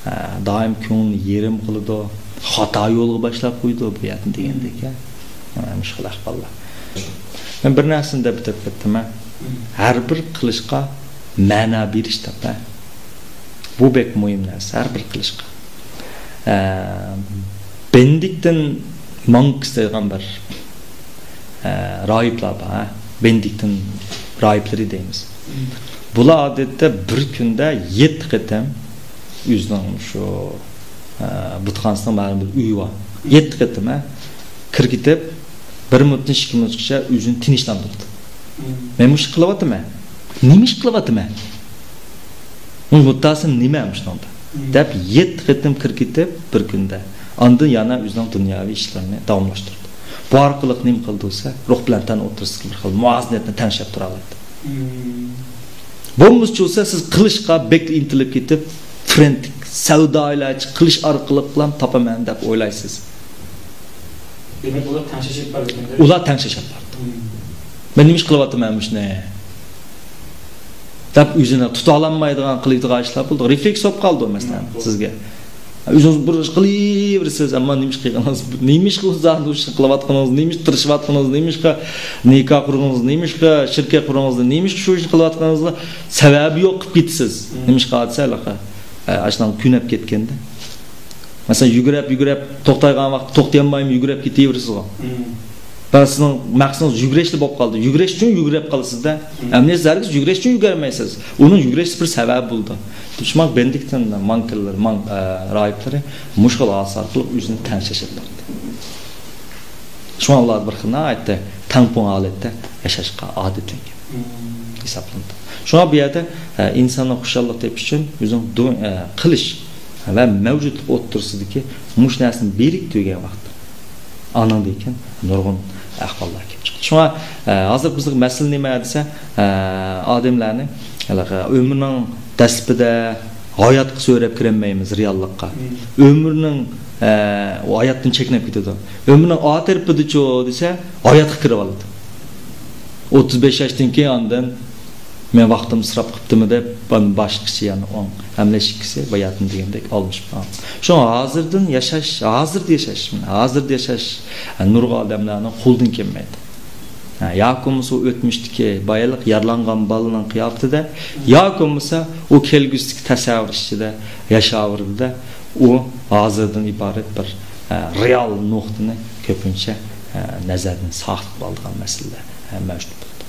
ھە، دائىم كۆڭلىنى يېرىم قىلىدۇ، خاتا يولغا باشلاپ قويىدۇ بۇ يەردىن دېگەندەك، ھە، مۇشۇ خىل ئەھۋاللار. مەن بىر نەرسىنى دەپ ئۆتۈپ كەتتىم، ھە. ھەر بىر قىلىشقا مەنە بېرىش دەپ، ھە. بۇ بەك مۇھىم نەرسە، ھەر بىر قىلىشقا. ئە، بېندىكتىن مانكس دەيدىغان بىر، ئە، راھىبلار بار، ھە؟ بېندىكتىن راھىبلىرى دەيمىز. بۇلار ئادەتتە بىر كۈندە يەتتە قېتىم ئۆزىنىڭ شۇ، ئە، بۇتخانىسىنىڭ مەلۇم بىر ئۆيى بار. يەتتە قېتىم، ھە؟ كىرىپ كېتىپ، بىر مىنۇتتىن ئىككى مىنۇتقىچە ئۆزىنى تىنچلاندۇرىدۇ. مەن مۇشۇ قىلىۋاتىمەن. نېمە ئىش قىلىۋاتىمەن؟ مۇتتاسىم نېمە مۇشۇنىڭدا؟ دەپ يەتتە قېتىم كىرىپ كېتىپ بىر كۈندە. ئاندىن يەنە ئۆزىنىڭ دۇنياۋى ئىشلىرىنى داۋاملاشتۇردى. بۇ ئارقىلىق نېمە قىلدى دېسە، روھ بىلەن تەن ئوتتۇرىسىدا بىر خىل مۇۋازىنەتنى تەڭشەپ تۇرالايدۇ. بولمىسىچە بولسا سىز قىلىشقا بەك ئىنتىلىپ كېتىپ، فرېنتىك، سەۋدايىلەرچە قىلىش ئارقىلىقلا تاپىمەن دەپ ئويلايسىز. دېمەك، ئۇلار تەڭشەشىپ بارىدىكەن-دە. ئۇلار تەڭشەشىپ بارىدۇ. مەن نېمە ئىش قىلىۋاتىمەن مۇشۇنى؟ دەپ ئۆزىنى تۇتالانمايدىغان قىلىۋېتىدىغان ئىشلار بولىدۇ. رېفلېكس بولۇپ قالىدۇ، مەسىلەن، سىزگە. ئۆزىڭىز بىر ئىش قىلىۋېرىسىز، ئەمما نېمە ئىش قىلغىنىڭىز، نېمە ئىش قىلىۋاتقىنىڭىز، نېمە ئىش تىرىشىۋاتقىنىڭىز، نېمە ئىشقا نىكاھ قۇرغىنىڭىز، نېمە ئىشقا شىركەت قۇرغىنىڭىز، نېمە ئىشقا شۇ ئىشنى قىلىۋاتقىنىڭىزنى سەۋەبى يوق قىلىپ كېتىسىز. نېمە ئىشقا دېسە، ھېلىقى، ئە، ئاشۇنىڭ كۆنۈپ كەتكەندە. مەسىلەن، يۈگۈرۈپ، يۈگۈرۈپ توختايدىغان ۋاقىتتا توختىيالمايمۇ يۈگۈرۈپ كېتىۋېرىسىزغۇ. بەزى سىزنىڭ مەقسىتىڭىز يۈگۈرۈشلا بولۇپ قالدى. يۈگۈرۈش ئۈچۈن يۈگۈرۈپ قالىسىز-دە. ئەمدى سىز ھەرگىز يۈگۈرۈش ئۈچۈن يۈگۈرمەيسىز. ئۇنىڭ يۈگۈرۈشى بىر سەۋەب بولىدۇ. شۇڭا بېندىكتىن مانكىللىرى، مان-، ئە، راھىبلىرى مۇشۇ خىل ھادىسە ئارقىلىق ئۆزىنى تەڭشەشتۈردى. شۇڭا ئۇلار بىر خىل ناھايىتى تەڭپۇڭ ھالەتتە ياشاشقا ئادەتلەنگەن ھېسابلىنىدۇ. شۇڭا بۇ يەردە، ئە، ئىنساننىڭ خۇشاللىق تېپىش ئۈچۈن ئۆزىنىڭ دۇ-، ئە، قىلىش ۋە مەۋجۇتلۇق ئوتتۇرىسىدىكى مۇشۇ نەرسىنى بىرىكتۈرگەن ۋاقىتتا، ئانىڭدىن كېيىن نۇرغۇن ئەھۋاللار كېلىپ چىقىدۇ. شۇڭا، ئە، ھازىر بىزنىڭ مەسىلە نېمە دېسە، ئە، ئادەملەرنى ھېلىقى ئۆمرىنىڭ دەسلىپىدە ھاياتقا سۆرەپ كىرەلمەيمىز، رېئاللىققا. ئۆمرىنىڭ، ئە، ئۇ ھاياتتىن چەكلىنىپ كېتىدۇ. ئۆمرىنىڭ ئاخىرىپىدىچۇ دېسە، ھاياتقا كىرىۋالىدۇ. ئوتتۇز بەش ياشتىن كېيىن ئاندىن مەن ۋاقتىمنى ئىسراپ قىپتىمۇ دەپ، باشقىچە يەنە ئوڭ ئەملەش ئىككىسى باياتىن دېگەندەك ئالمىشىپ قالغان. شۇڭا ھازىردىن ياشاش، ھازىردا ياشاش، ھازىردا ياشاش، ھە، نۇرغۇن ئادەملەرنىڭ قولىدىن كەلمەيدۇ. ھە، ياكى بولمىسا ئۆتمۈشتىكى بايلىق يارىلانغان بالىنىڭ قىياپىتىدە، ياكى بولمىسا ئۇ كەلگۈسىدىكى تەسەۋۋۇر ئىچىدە ياشاۋېرىدۇ-دە، ئۇ ھازىردىن ئىبارەت بىر، ھە، رېئال نۇقتىنى كۆپىنچە، ھە، نەزەردىن ساقىت قىلىدىغان مەسىلىلەر، ھە، مەۋجۇت بولىدۇ.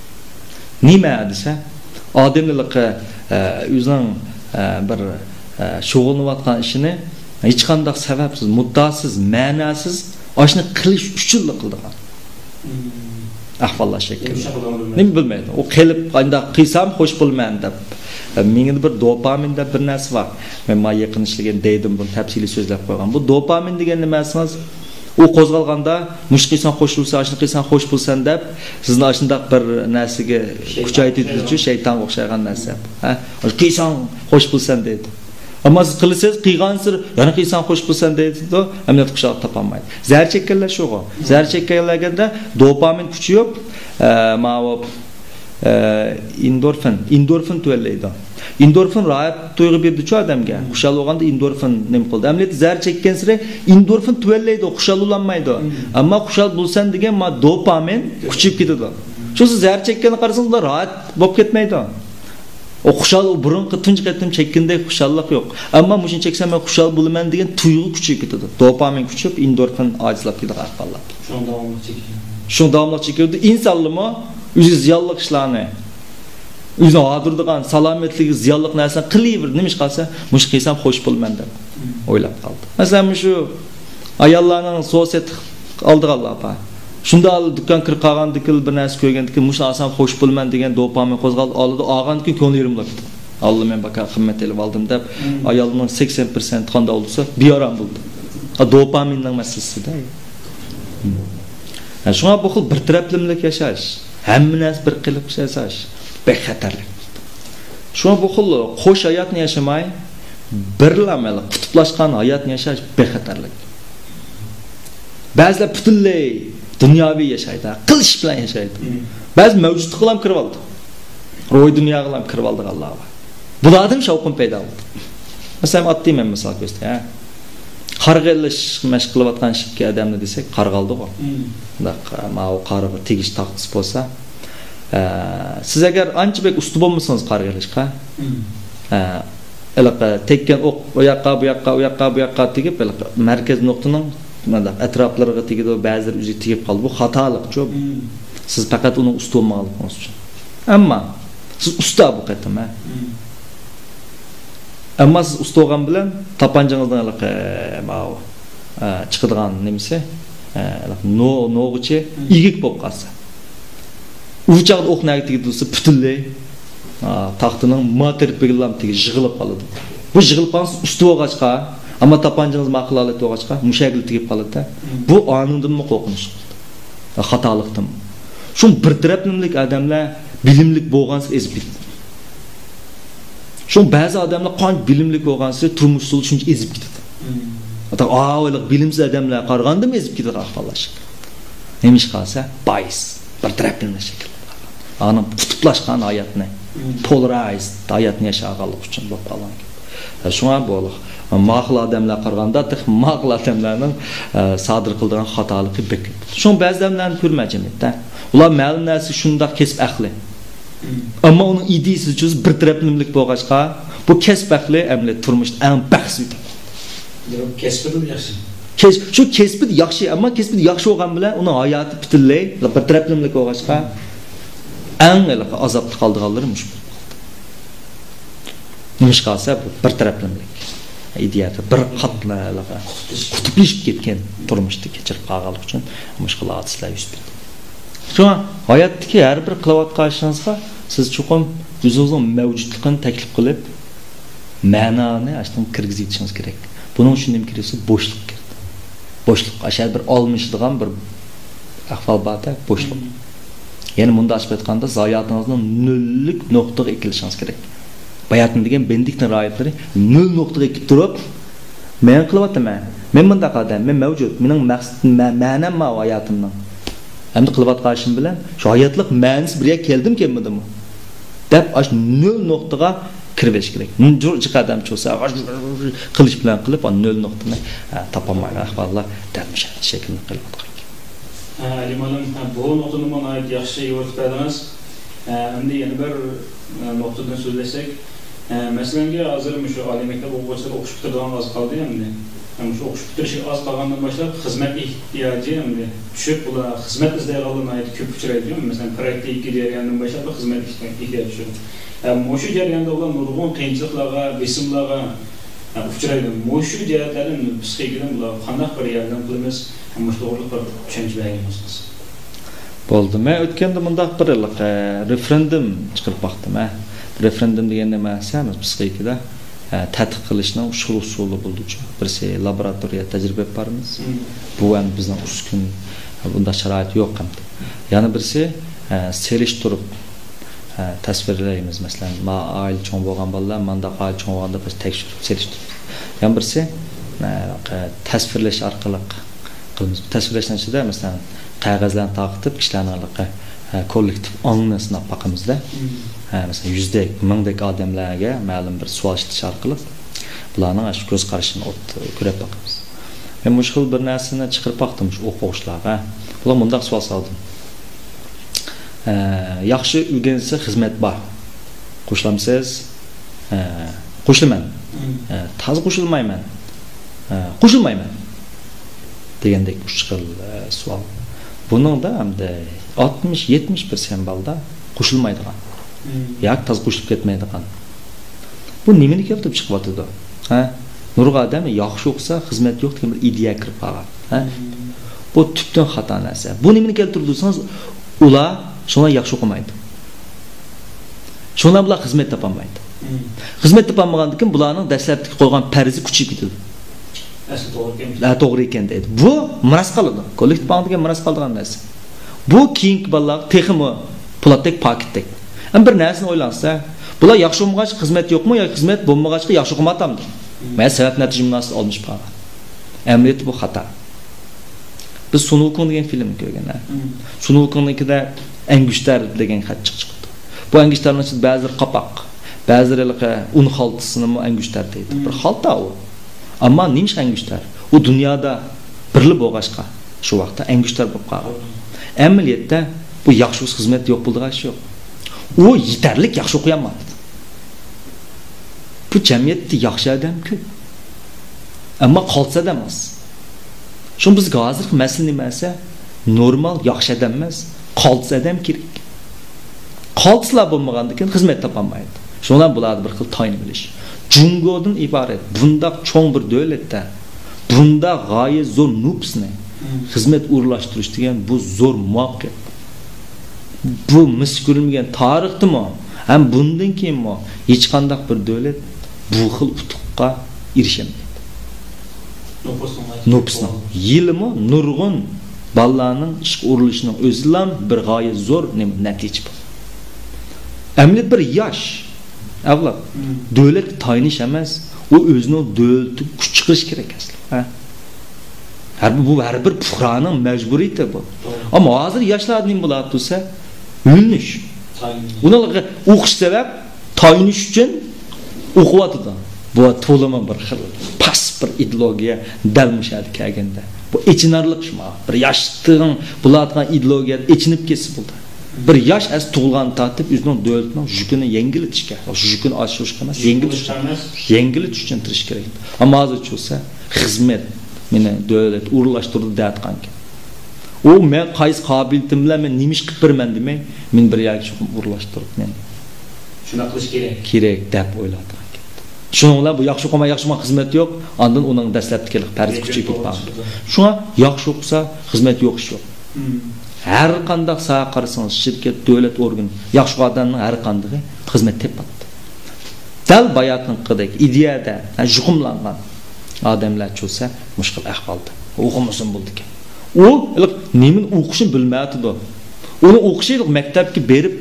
نېمە دېسە، ئادەملىرى، ئە، ئۆزىنىڭ، ئە، بىر، ئە، شۇغۇللىنىۋاتقان ئىشىنى ھېچقانداق سەۋەبسىز، مۇددىئاسىز، مەناسىز ئاشۇنى قىلىش ئۈچۈنلا قىلىدىغان ئەھۋاللار شەكىللىنىدۇ. نېمە بىلمەيدۇ. ئۇ قىلىپ، قانداق قىلسام خوش بولىمەن دەپ. ئە، مېڭىدە بىر دوپامىن دەپ بىر نەرسە بار. مەن مانا يېقىن ئىشلىگەن دەيدىن بۇرۇن تەپسىلىي سۆزلەپ قويغان. بۇ دوپامىن دېگەن نېمە دېسىڭىز، ئۇ قوزغالغاندا، مۇشۇ قىلساڭ خوش بولىسەن، ئاشۇنى قىلساڭ خوش بولىسەن دەپ، سىزنى ئاشۇنداق بىر نەرسىگە كۈچەيتىدۇچۇ، شەيتانغا ئوخشايدىغان نەرسە. ھە؟ قىلساڭ خوش بولىسەن دەيدۇ. ئەمما سىز قىلىسىز، قىلغانسېرى، يەنە قىلساڭ خوش بولىسەن دەيدۇ، ئەمەلىيەتتە خۇشاللىق تاپالمايدۇ. زەھەر چەككەنلەر شۇغۇ. زەھەر چەككەنلەرگە دە دوپامىن كۈچىيىپ، ئە، ماۋۇ، ئە، ئېندورفىن، ئېندورفىن تۆۋەنلەيدۇ. ئېندورفىن راھەت تۇيغۇ بېرىدۇچۇ ئادەمگە. خۇشال بولغاندا ئېندورفىن نېمە قىلىدۇ؟ ئەمەلىيەتتە زەھەر چەككەنسېرى ئېندورفىن تۆۋەنلەيدۇ، خۇشال بولالمايدۇ. ئەمما خۇشال بولىسەن دېگەن ما دوپامىن كۈچىيىپ كېتىدۇ. شۇ سىز زەھەر چەككەننى قارىسىڭىز، ئۇلار راھەت بولۇپ كەتمەيدۇ. ئۇ خۇشال، ئۇ بۇرۇنقى تۇنجى قېتىم چەككىنىدەك خۇشاللىق يوق. ئەمما مۇشۇنى چەكسەم مەن خۇشال بولىمەن دېگەن تۇيغۇ كۈچىيىپ كېتىدۇ. دوپامىن كۈچىيىپ، ئېندورفىن ئاجىزلاپ كېتىدۇ ئەھۋاللار. شۇڭا داۋاملىق چېكىۋېرىدۇ. شۇڭا داۋاملىق چېكىۋېرىدۇ. ئىنسانلىمۇ ئۆزىگە زىيانلىق ئىشلارنى، ئۆزىنى ھاردۇرىدىغان، سالامەتلىكىگە زىيانلىق نەرسىنى قىلىۋېرىدۇ. نېمە ئىش قالسا، مۇشۇ قىلسام خوش بولىمەن دەپ ئويلاپ قالدى. مەسىلەن، مۇشۇ ئاياللارنىڭ سودا سېتىق ئالىدىغانلار بار. شۇنداق دۇكان كىرىپ قالغاندىكىن، بىر نەرسە كۆرگەندىكىن، مۇشۇ ئالسام خوش بولىمەن دېگەن دوپامىن قوزغالدى، ئالىدۇ، ئالغاندىن كېيىن كۆڭلى يېرىم بولۇپ كېتىدۇ. ئاللا، مەن باكا قىممەت ئېلىپ ئالدىم دەپ، ئايالنىڭ سەكسەن پىرسەنت قانداق بولسا، بىئارام بولىدۇ. ئا، دوپامىننىڭ مەسىلىسىدە. ھە، شۇڭا بۇ خىل بىر تەرەپلىمىلىك ياشاش، ھەممە نەرسە بىر قېلىپ ياشاش بەك خەتەرلىك. شۇڭا بۇ خىل قوش ھاياتنى ياشىماي، بىرلا مەيلى قۇتۇپلاشقان ھاياتنى ياشاش بەك خەتەرلىك. بەزىلەر پۈتۈنلەي دۇنياۋى ياشايدۇ، قىل ئىش بىلەن ياشايدۇ. بەزى مەۋجۇتلۇققىلا كىرىۋالىدۇ. روھىي دۇنياغىلا كىرىۋالىدىغانلار بار. بۇلاردىن شاۋقۇن پەيدا بولىدۇ. مەسىلەن، ئاددىي مەن مىسال كۆرسىتەي، ھە. قارغا ئېلىش مەشىق قىلىۋاتقان ئىككى ئادەمنى دېسەك، قارغا ئالدىغۇ. مۇنداق، ماۋۇ قارغا تېگىش تاختىسى بولسا، ئە، سىز ئەگەر ئانچە بەك ئۇستا بولمىسىڭىز قارغا ئېلىشقا، ئە، ھېلىقى تەگكەن ئوق ئۇ ياققا، بۇ ياققا، ئۇ ياققا، بۇ ياققا تېگىپ، ھېلىقى مەركەز نۇقتىنىڭ مۇنداق ئەتراپلىرىغا تېگىدۇ، بەزىلىرى ئۆزىگە تېگىپ قالىدۇ. بۇ خاتالىقچۇ. سىز پەقەت ئۇنىڭ ئۇستا بولمىغانلىقىڭىز ئۈچۈن. ئەمما سىز ئۇستا بۇ قېتىم، ھە. ئەمما سىز ئۇستا بولغان بىلەن تاپانچىڭىزنىڭ ھېلىقى، ماۋۇ، ئە، چىقىدىغان نېمىسى، ئە، ھېلىقى نو-، نوغىچى ئىگىك بولۇپ قالسا. ئۇ چاغدا ئوق نەگە تېگىدۇ دېسە، پۈتۈنلەي، ئا، تاختىنىڭ ما تەرىپىگىلا تېگىپ يىغىلىپ قالىدۇ. بۇ يىغىلىپ قالغان ئۇستا بولغاچقا، ئەمما تاپانچىڭىز ما خىل ھالەتتە بولغاچقا، مۇشۇ يەرگىلا تېگىپ قالىدۇ. بۇ ئانىڭدىنمۇ قورقۇنچلۇق. خاتالىقتىن. شۇ بىر تەرەپلىمىلىك ئادەملەر بىلىملىك بولغانسېرى ئېزىپ كېتىدۇ. شۇ بەزى ئادەملەر قانچە بىلىملىك بولغانسېرى تۇرمۇش ئۇسۇلى شۇنچە ئېزىپ كېتىدۇ. ھەتتا ئاۋۇ بىلىمسىز ئادەملەرگە قارىغاندىمۇ ئېزىپ كېتىدۇ ئەھۋاللار. نېمە ئىش قالسا، بايىس، بىر تەرەپلىمىلىك شەكىلدە. ئانىڭ قۇتۇپلاشقان ھاياتنى، پولرايز ھاياتنى ياشىغانلىق ئۈچۈن بولۇپ قالغان گەپ. شۇڭا بۇ ماقۇل ئادەملەر قارىغاندا، تېخى ماقۇل ئادەملەرنىڭ، ئە، سادىر قىلىدىغان خاتالىقى بەك كۆپ. شۇڭا بەزى ئادەملەرنى كۆرمەن جەمئىيەتتە. ئۇلار مەلۇم نەرسە شۇنداق كەسىپ ئەھلى. ئەمما ئۇنىڭ ئىدىيىسى جۈز بىر تەرەپلىمىلىك بولغاچقا، بۇ كەسىپ ئەھلى ئەمەلىيەتتە تۇرمۇشتا ئەڭ بەختسىز ئادەم. كەسپىدىلا ياخشى. كەس-، شۇ كەسپىدە ياخشى، ئەمما كەسپىدە ياخشى بولغان بىلەن ئۇنىڭ ھاياتى پۈتۈنلەي بىر تەرەپلىمىلىك بولغاچقا، ئەڭ ھېلىقى ئازابتا قالىدىغانلىرى مۇشۇ. نېمىشقا دېسە، بۇ بىر تەرەپلىمىلىك ئىدىيەدە بىر قاتلىق قۇتۇپلىشىپ كەتكەن تۇرمۇشتا كەچۈرۈپ قالغانلىقى ئۈچۈن مۇشۇ خىل ھادىسىلەر يۈز بېرىدۇ. شۇڭا ھاياتتىكى ھەر بىر قىلىۋاتقان ئىشىڭىزغا سىز چوقۇم ئۆزىڭىزنىڭ مەۋجۇتلۇقىنى تەكلىپ قىلىپ، مەنانى ئاشۇندىن كىرگۈزۈۋېتىشىڭىز كېرەك. بۇنىڭ ئۈچۈن نېمە كېرەك دېسە، بوشلۇق كېرەك. بوشلۇق، ئاشۇ بىر ئالمىشىدىغان بىر ئەھۋال بار-دە، بوشلۇق. يەنى مۇنداق ئېلىپ ئېيتقاندا، ھاياتىڭىزنى نۆللۈك نۇقتىغا ئەكېلىشىڭىز كېرەك. باياتىن دېگەن بېندىكتىن راھىبلىرى نۆل نۇقتىغا ئېكىپ تۇرۇپ، مەن قىلىۋاتىمەن، مەن مۇنداق ئادەم، مەن مەۋجۇت، مېنىڭ مەقسىتىم، مە-، مەنەم ماۋۇ ھاياتىمنىڭ. ئەمدى قىلىۋاتقان ئىشىم بىلەن شۇ ھاياتلىق مەنىسى بىر يەرگە كەلدىمۇ كەلمىدىمۇ دەپ، ئاشۇ نۆل نۇقتىغا كىرىۋېلىش كېرەك. جۇ-، جىق ئادەم چۇسا، قىلىچ بىلەن قىلىپ، ئا، نۆل نۇقتىنى، ئا، تاپالمايدىغان ئەھۋاللار دەل مۇشۇ شەكىلنى قىلىۋاتقان. ھە، ئەلىم ئالىم، ھە، بۇ نۇقتىنىمۇ ناھايىتى ياخشى يورۇتۇپ بەردىڭىز. ھە، ئەمدى يەنە بىر، ھە، نۇقتىدىن سۆزلەشسەك، ھە، مەسىلەنگە، ھازىر مۇشۇ ئالىي مەكتەپ ئوقۇغۇچىلىرى ئوقۇش پۈتتۈرىدىغان ئاز قالدى ئەمدى. ھە، مۇشۇ ئوقۇش پۈتتۈرۈشى ئاز قالغاندىن باشلاپ خىزمەت ئېھتىياجى ئەمدى چۈشۈپ، ئۇلار خىزمەت ئىزدەيدىغانلار ناھايىتى كۆپ ئۇچرايدۇ. مەسىلەن، پراكتىكا جەريانىدىن باشلاپ خىزمەت ئېھتىياجى چۈشۈپ. ھە، مۇشۇ جەرياندا ئۇلار نۇرغۇن قىيىنچىلىقلارغا، بېسىملارغا، ھە، ئۇچرايدۇ. مۇشۇ جەھەتلەردىن پسىخىكىدىن بۇلارغا قانداق بىر ياردەم قىلىمىز؟ مۇشۇ توغرىلىق بىر چۈشەنچە بەرگەن بولسىڭىز. بولدى. مەن ئۆتكەندە مۇنداق بىر ھېلىقى رېفېرېندۇم چىقىرىپ باقتىم، ھە. رېفېرېندۇم دېگەن نېمە دېسە، پسىخىكىدا، ھە، تەتقىق قىلىشنىڭ ئۈچ خىل ئۇسۇلى بولىدۇچۇ. بىرسى لابوراتورىيە تەجرىبە ئېلىپ بارىمىز. بۇ ئەمدى بىزنىڭ ئۈچ كۈن بۇنداق شارائىت يوق ئەمدى. يەنە بىرسى، ھە، سېلىشتۇرۇپ، تەسۋىرلەيمىز. مەسىلەن، ما ئائىلە چوڭ بولغان بالىلار مانداق ئائىلە چوڭ بولغاندا بىز تەكشۈرۈپ سېلىشتۇرىمىز. يەنە بىرسى، ئە، تەسۋىرلەش ئارقىلىق قىلىمىز. تەسۋىرلەشنىڭ ئىچىدە، مەسىلەن، قەغەزلەرنى تارقىتىپ، كىشىلەرنىڭ ھېلىقى، ئە، كوللېكتىپ ئاڭنى سىناپ باقىمىزدە. ئە، مەسىلەن، يۈزدەك، مىڭدەك ئادەملەرگە مەلۇم بىر سوئال ئىشلىتىش ئارقىلىق بۇلارنىڭ ئاشۇ كۆز قارىشىنى ئوت-، كۆرۈپ باقىمىز. مەن مۇشۇ خىل بىر نەرسىنى چىقىرىپ باقتىم شۇ ئوقۇغۇچىلارغا. بۇلار مۇنداق سوئال سالدىم. ئە، ياخشى ئۆگەنسە خىزمەت بار. قوشۇلامسىز؟ ئە، قوشۇلىمەن. مم. ئە، تازا قوشۇلمايمەن. ئە، قوشۇلمايمەن. دېگەندەك ئۈچ خىل، ئە، سوئال. بۇنىڭدا ئەمدى ئاتمىش، يەتمىش پىرسەنت بالىدا قوشۇلمايدىغان. مم. ياكى تازا قوشۇلۇپ كەتمەيدىغان. بۇ نېمىنى كەلتۈرۈپ چىقىۋاتىدۇ؟ ھە؟ نۇرغۇن ئادەم ياخشى ئوقۇسا خىزمەت يوق دېگەن بىر ئىدىيەگە كىرىپ قالغان. ھە؟ مم. بۇ تۈپتىن خاتا نەرسە. بۇ نېمىنى كەلتۈرىدۇ دېسىڭىز، ئۇلار شۇڭا ياخشى ئوقۇمايدۇ. شۇڭا بۇلار خىزمەت تاپالمايدۇ. مم. خىزمەت تاپالمىغاندىن كېيىن بۇلارنىڭ دەسلەپتىكى قويغان پەرىزى كۈچىيىپ كېتىدۇ. ئەسلى توغرا ئىكەن. ھە، توغرا ئىكەن دەيدۇ. بۇ مىراس قالىدۇ. كوللېكتىپ ئاڭ دېگەن مىراس قالىدىغان نەرسە. بۇ كېيىنكى بالىلارغا تېخىمۇ پولاتتەك، پاكىتتەك. ئەمما بىر نەرسىنى ئويلانسا، بۇلار ياخشى ئوقۇمىغاچقا خىزمەت يوقمۇ ياكى خىزمەت بولمىغاچقا ياخشى ئوقۇمايۋاتامدۇ؟ مم. مانا سەۋەب نەتىجە مۇناسىۋىتى ئالمىشىپ قالغان. ئەمەلىيەتتە بۇ خاتا. بىز سۇن ۋۇكۇڭ دېگەن فىلىمنى كۆرگەن، ھە؟ مم. سۇن ۋۇكۇڭنىڭكىدە ئەنگۈشتەر دېگەن خەت چىق-، چىقىپتۇ. بۇ ئەنگۈشتەرنىڭ ئىچىدە بەزىلىرى قاپاق، بەزىلىرى ھېلىقى ئۇن خالتىسىنىمۇ ئەنگۈشتەر دەيدۇ. مم. بىر خالتا ئۇ. ئەمما نېمىشقا ئەنگۈشتەر؟ ئۇ دۇنيادا بىرلا بولغاچقا، شۇ ۋاقىتتا ئەنگۈشتەر بولۇپ قالغان. ئەمەلىيەتتە بۇ ياخشى خىزمەت يوق بولىدىغان ئىش يوق. ئۇ يېتەرلىك ياخشى ئوقۇيالمايدۇ. بۇ جەمئىيەتتە ياخشى ئادەم كۆپ. ئەمما قالتىس ئادەم ئاز. شۇڭا بىزگە ھازىرقى مەسىلە نېمە دېسە، نورمال ياخشى ئادەم ئەمەس، قالتىس ئادەم كېرەك. قالتىسلار بولمىغاندىكىن خىزمەت تاپالمايدۇ. شۇڭا بۇلاردا بىر خىل تايىنىۋېلىش. جۇڭگودىن ئىبارەت بۇنداق چوڭ بىر دۆلەتتە بۇنداق غايەت زور نوپۇسنى خىزمەت ئورۇنلاشتۇرۇش دېگەن بۇ زور مۇۋەپپەقىيەت. بۇ مىس كۆرۈلمىگەن، تارىختىمۇ ھەم بۇندىن كېيىنمۇ ھېچقانداق بىر دۆلەت بۇ خىل ئۇتۇققا ئېرىشەلمەيدۇ. نوپۇسنىڭ يىلىمۇ نۇرغۇن بالىلارنىڭ ئىشقا ئورۇنلىشىشىنىڭ ئۆزىلا بىر غايەت زور نېمە، نەتىجە بۇ. ئەمدى بىر ياش ئەۋلاد مم. دۆلەتكە تايىنىش ئەمەس، ئۇ ئۆزىنىڭ دۆلىتىگە كۈچ چىقىرىش كېرەك ئەسلى. ھە؟ ھەر بىر، بۇ ھەر بىر پۇقرانىڭ مەجبۇرىيىتى بۇ. توغرا. ئەمما ھازىر ياشلاردا نېمە بولۇۋاتىدۇ دېسە، ئۆگىنىش. تايىنىش. ئۇنىڭ ئوقۇش سەۋەب، تايىنىش ئۈچۈن ئوقۇۋاتىدۇ. بۇ تولىمۇ بىر خىل پاس بىر ئىدېئولوگىيە دەل مۇشۇ يەردە كەلگەندە. بۇ ئېچىنارلىق شۇ ماڭا. بىر ياشتىن بولىدىغان ئىدېئولوگىيە ئېچىنىپ كەتسە بولدى. بىر ياش ئەس تۇغۇلغان تارتىپ ئۆزىنىڭ دۆلىتىنىڭ يۈكىنى يەڭگىللىتىشكە، يۈكىنى ئاشۇرۇشقا ئەمەس، يەڭگىللىتىشكە، يەڭگىللىتىش ئۈچۈن تىرىشىش كېرەك. ئەمما ھازىرچە بولسا خىزمەت مېنى دۆلەت ئورۇنلاشتۇردى دەۋاتقانكەن. ئۇ مەن قايسى قابىلىيىتىم بىلەن مەن نېمە ئىش قىلىپ بېرىمەن دېمەي، مېنى بىر يەرگە چوقۇم ئورۇنلاشتۇرۇپ مېنى شۇنداق قىلىش كېرەك. كېرەك دەپ ئويلاۋاتقانكەن. شۇنىڭ بىلەن بۇ ياخشى ئوقۇماي، ياخشى ئوقۇماي خىزمەت يوق، ئاندىن ئۇنىڭ دەسلەپتىكى پەرز كۈچىيىپ كېتىپ قالغان. شۇڭا ياخشى ئوقۇسا خىزمەت يوق ئىش يوق. مم. ھەر قانداق ساھە قارىسىڭىز، شىركەت، دۆلەت ئورگىنى، ياخشى ئادەمنىڭ ھەر قاندىقى خىزمەت تېپىۋاتىدۇ. دەل باياتىنقىدەك ئىدىيەدە، ھە، يۇقۇملانغان ئادەملەر چۈشسە مۇشۇ خىل ئەھۋالدا. ئوقۇمىسىمۇ بولىدىكەن. ئۇ ھېلىقى نېمىنى ئوقۇشنى بىلمەيۋاتىدۇ. ئۇنىڭ ئوقۇشى ھېلىقى مەكتەپكە بېرىپ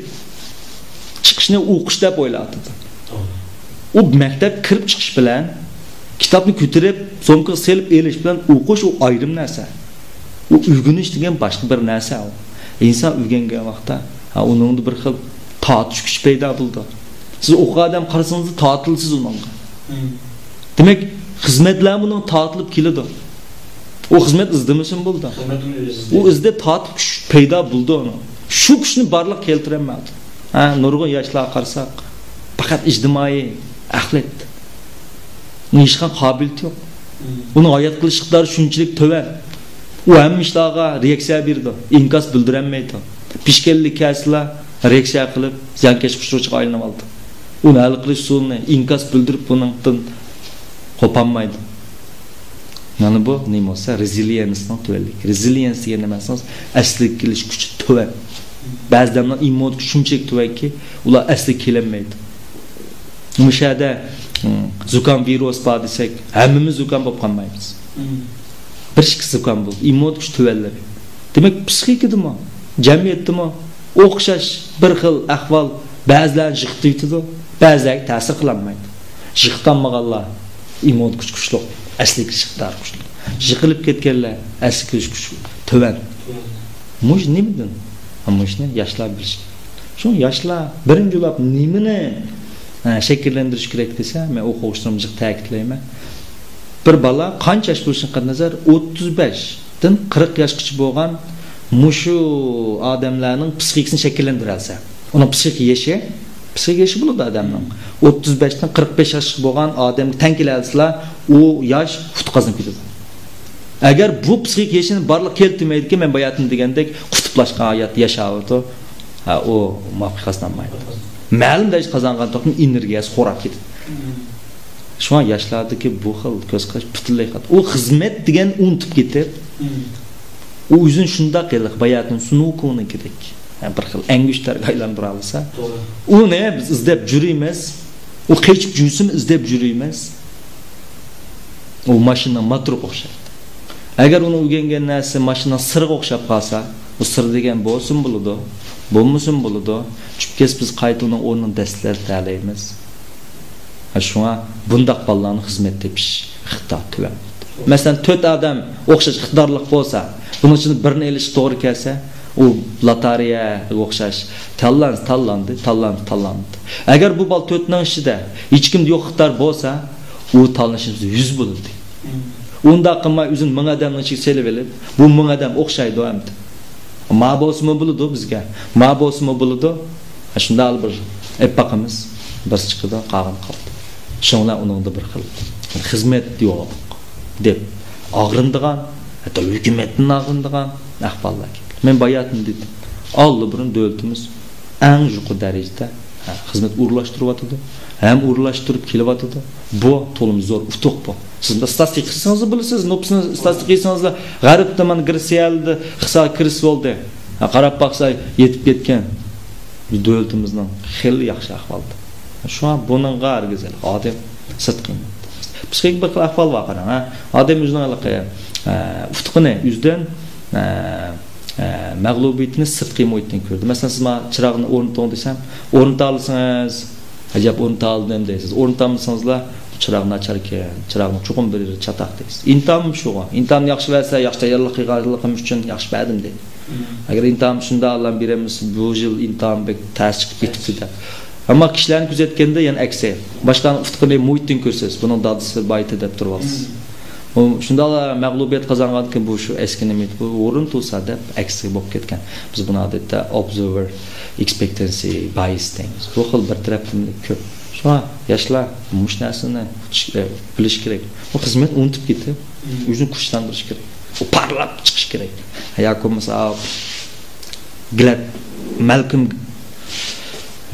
چىقىشنى ئوقۇش دەپ ئويلاۋاتىدۇ. ئۇ مەكتەپكە كىرىپ چىقىش بىلەن كىتابنى كۆتۈرۈپ، سومكىغا سېلىپ ئېلىش بىلەن ئوقۇش ئۇ ئايرىم نەرسە. ئۇ ئۆگىنىش دېگەن باشقا بىر نەرسە ئۇ. ئىنسان ئۆگەنگەن ۋاقىتتا، ھە، ئۇنىڭدا بىر خىل تارتىش كۈچى پەيدا بولىدۇ. سىز ئوقۇغان ئادەم قارىسىڭىز تارتىلىسىز ئۇنىڭغا. مم. دېمەك، خىزمەتلەر بۇنىڭغا تارتىلىپ كېلىدۇ. ئۇ خىزمەت ئىزدىمىسىمۇ بولىدۇ. خىزمەتنى ئۆزى ئىزدەيدۇ. ئۇ ئىزدەپ تارتىپ كۈچ پەيدا بولىدۇ ئۇنىڭ. شۇ كۈچنى بارلىققا كەلتۈرەلمەيدۇ. ھە، نۇرغۇن ياشلارغا قارىساق، پەقەت ئىجتىمائىي ئەخلەت. ئۇنىڭ ھېچقانداق قابىلىيىتى يوق. مم. ئۇنىڭ ھايات قېلىش ئىقتىدارى شۇنچىلىك تۆۋەن. ئۇ ھەممە ئىشلارغا رېئاكسىيە بېرىدۇ، ئىنكاس بىلدۈرەلمەيدۇ. پېشكەللىك كەلسىلا رېئاكسىيە قىلىپ، زىيانكەشلىك ئۇچۇرغا ئايلىنىۋالىدۇ. ئۇنى ھەل قىلىش ئۇسۇلىنى، ئىنكاس بىلدۈرۈپ بۇنىڭدىن قوپالمايدۇ. مانا بۇ نېمە بولسا، رېزىليېنسنىڭ تۆۋەنلىكى. رېزىليېنس دېگەن نېمە دېسىڭىز، ئەسلىگە كېلىش كۈچى تۆۋەن. بەزى ئادەملەر ئىممۇنىتېتى شۇنچىلىك تۆۋەنكى، ئۇلار ئەسلىگە كېلەلمەيدۇ. مۇشۇ يەردە، م، زۇكام ۋىرۇس بار دېسەك، ھەممىمىز زۇكام بولۇپ قالمايمىز. مم. بىر ئىككىسى زۇكام بولدى، ئىممۇنىتېت كۈچى تۆۋەنلىرى. دېمەك، پسىخىكىدىمۇ، جەمئىيەتتىمۇ ئوخشاش بىر خىل ئەھۋال بەزىلەرنى يىقىتىۋېتىدۇ، بەزىلەرگە تەسىر قىلالمايدۇ. يىقىتالمىغانلار ئىممۇن كۈچى كۈچلۈك، ئەسلىگە يىقىتار كۈچلۈك. يىقىلىپ كەتكەنلەر ئەسلىگە كۈچ تۆۋەن. مۇشۇ نېمىدىن؟ مۇشۇنى ياشلار بىلىشى كېرەك. شۇڭا ياشلار بىرىنچى بولۇپ نېمىنى، ئە، شەكىللەندۈرۈش كېرەك دېسە، مەن ئوقۇغۇچىلىرىمغا جىق تەكىتلەيمەن. بىر بالا قانچە ياش بولۇشىغا قەتئىينەزەر، ئوتتۇز بەشتىن قىرىق ياشقىچە بولغان مۇشۇ ئادەملەرنىڭ پسىخىكىسىنى شەكىللەندۈرەلىسە، ئۇنىڭ پسىخىك يېشى، پسىخىك يېشى بولىدۇ ئادەمنىڭ. ئوتتۇز بەشتىن قىرىق بەش ياشقا بولغان ئادەمگە تەڭ كېلەلىسىلا، ئۇ ياش ئۇتۇق قازىنىپ كېتىدۇ. ئەگەر بۇ پسىخىك يېشىنى بارلىققا كەلتۈرمەيدىكەن، مەن باياتىن دېگەندەك قۇتۇپلاشقان ھايات ياشاۋاتىدۇ. ھە، ئۇ مۇۋەپپەقىيەت قازانمايدۇ. مەلۇم دەرىجە قازانغان توقنىڭ ئېنېرگىيەسى خوراپ كېتىدۇ. شۇڭا ياشلاردىكى بۇ خىل كۆز قاراش پۈتۈنلەي خاتا. ئۇ خىزمەت دېگەن ئۇنتۇپ كېتىپ، ئۇ ئۆزىنى شۇنداق ھېلىقى باياتىن سۇنۇكونىڭكىدەك، ھە، بىر خىل ئەڭگۈشتەرگە ئايلاندۇرالىسا، ئۇنى بىز ئىزدەپ يۈرىمىز. ئۇ قېچىپ يۈرسىمۇ ئىزدەپ يۈرىمىز. ئۇ ماشىنىنىڭ موتورىغا ئوخشايدۇ. ئەگەر ئۇنىڭ ئۆگەنگەن نەرسىسى ماشىنىنىڭ سىرىغا ئوخشاپ قالسا، ئۇ سىر دېگەن بولسىمۇ بولىدۇ، بولمىسىمۇ بولىدۇ. چۈشۈپ كەتسە بىز قايتا ئۇنىڭ ئورنىنى دەسسىتەلەيمىز. ھە، شۇڭا بۇنداق بالىلارنىڭ خىزمەت تېپىش ئىقتىدارى تۆۋەن. مەسىلەن، تۆت ئادەم ئوخشاش ئىقتىدارلىق بولسا، بۇنىڭ ئىچىدىن بىرىنى ئېلىشقا توغرا كەلسە، ئۇ لاتارىيەگە ئوخشاش تاللانسا تاللاندى، تاللانسا تاللاندى. ئەگەر بۇ بالا تۆتنىڭ ئىچىدە ھېچكىمدە يوق ئىقتىدار بولسا، ئۇ تاللىنىشىمىز يۈز بولىدۇ. ئۇنداق قىلماي ئۆزىنى مىڭ ئادەمنىڭ ئىچىگە سېلىۋېلىپ، بۇ مىڭ ئادەم ئوخشايدۇ ئەمدى. ما بولسىمۇ بولىدۇ بىزگە. ما بولسىمۇ بولىدۇ. شۇنداق بىر ئېلىپ باقىمىز. بىرسى چىقىدۇ، قالغىنى قالىدۇ. شۇنىڭ بىلەن ئۇنىڭدا بىر خىل خىزمەت يوق دەپ ئاغرىنىدىغان، ھەتتا ھۆكۈمەتتىن ئاغرىنىدىغان ئەھۋاللار كېلىدۇ. مەن باياتىن دېدىم، ئاللىبۇرۇن دۆلىتىمىز ئەڭ يۇقىرى دەرىجىدە، ھە، خىزمەت ئورۇنلاشتۇرۇۋاتىدۇ، ھەم ئورۇنلاشتۇرۇپ كېلىۋاتىدۇ. بۇ تولىمۇ زور ئۇتۇق بۇ. سىز بۇندا ستاتىستىكا قىلسىڭىزلا بىلىسىز، نوپۇسنى ستاتىستىكا قىلسىڭىزلا، غەربتە مانا گرېتسىيەدە ئىقتىسادىي كىرىزىس بولدى. ھە، قاراپ باقسا يېتىپ كەتكەن. دۆلىتىمىزنىڭ خېلى ياخشى ئەھۋالدا. شۇڭا بۇنىڭغا ھەرگىز ئادەم سىرتقا يېنىپ. پسىخىكىدا بىر خىل ئەھۋال بار، قاراڭ، ھە. ئادەم ئۆزىنىڭ ھېلىقى، ئە، ئۇتۇقىنى ئۆزىدىن، ئە، ئە، مەغلۇبىيىتىنى سىرتقى مۇھىتتىن كۆرىدۇ. مەسىلەن، سىز ماڭا چىراغنى ئورنىتىڭ دېسەم، ئورنىتالىسىڭىز، ئەجەب ئورنىتالدىم دەيسىز. ئورنىتالمىسىڭىزلا، بۇ چىراغ ناچاركەن، چىراغنىڭ چوقۇم بىر يېرى چاتاق دەيسىز. ئىنتىمام شۇغۇ. ئىنتىمام ياخشى بەرسە، ياخشى تەييارلىق قىلغانلىقىم ئۈچۈن ياخشى بەردىم دەيدۇ. ئەگەر ئىنتىمام شۇنداقلا بېرەلمىسە، بۇ يىل ئىنتىمام بەك تەس چىقىپ كېتىپتۇ دەپ. ئەمما كىشىلەرنى كۆزەتكەندە يەنە ئەكسى. باشقىلارنىڭ ئۇتۇقىنى مۇھىتتىن كۆرىسىز. بۇنىڭ دادىسى بايتى دەپ تۇرۇۋالىسىز. ئۇ شۇنداقلا مەغلۇبىيەت قازانغاندىكىن بۇ شۇ ئەسكى نېمە ئىدى، بۇ ئورۇن تۇرسا دەپ ئەكسى بولۇپ كەتكەن. بىز بۇنى ئادەتتە observer expectancy bias دەيمىز. بۇ خىل بىر تەرەپلىمىلىك كۆپ. شۇڭا ياشلار مۇشۇ نەرسىنى ئۇقۇش-، ئە، بىلىشى كېرەك. ئۇ خىزمەتنى ئۇنتۇپ كېتىپ، ئۆزىنى كۈچلەندۈرۈشى كېرەك. ئۇ پارلاپ چىقىشى كېرەك. ياكى بولمىسا، گلەد-، مەلكم،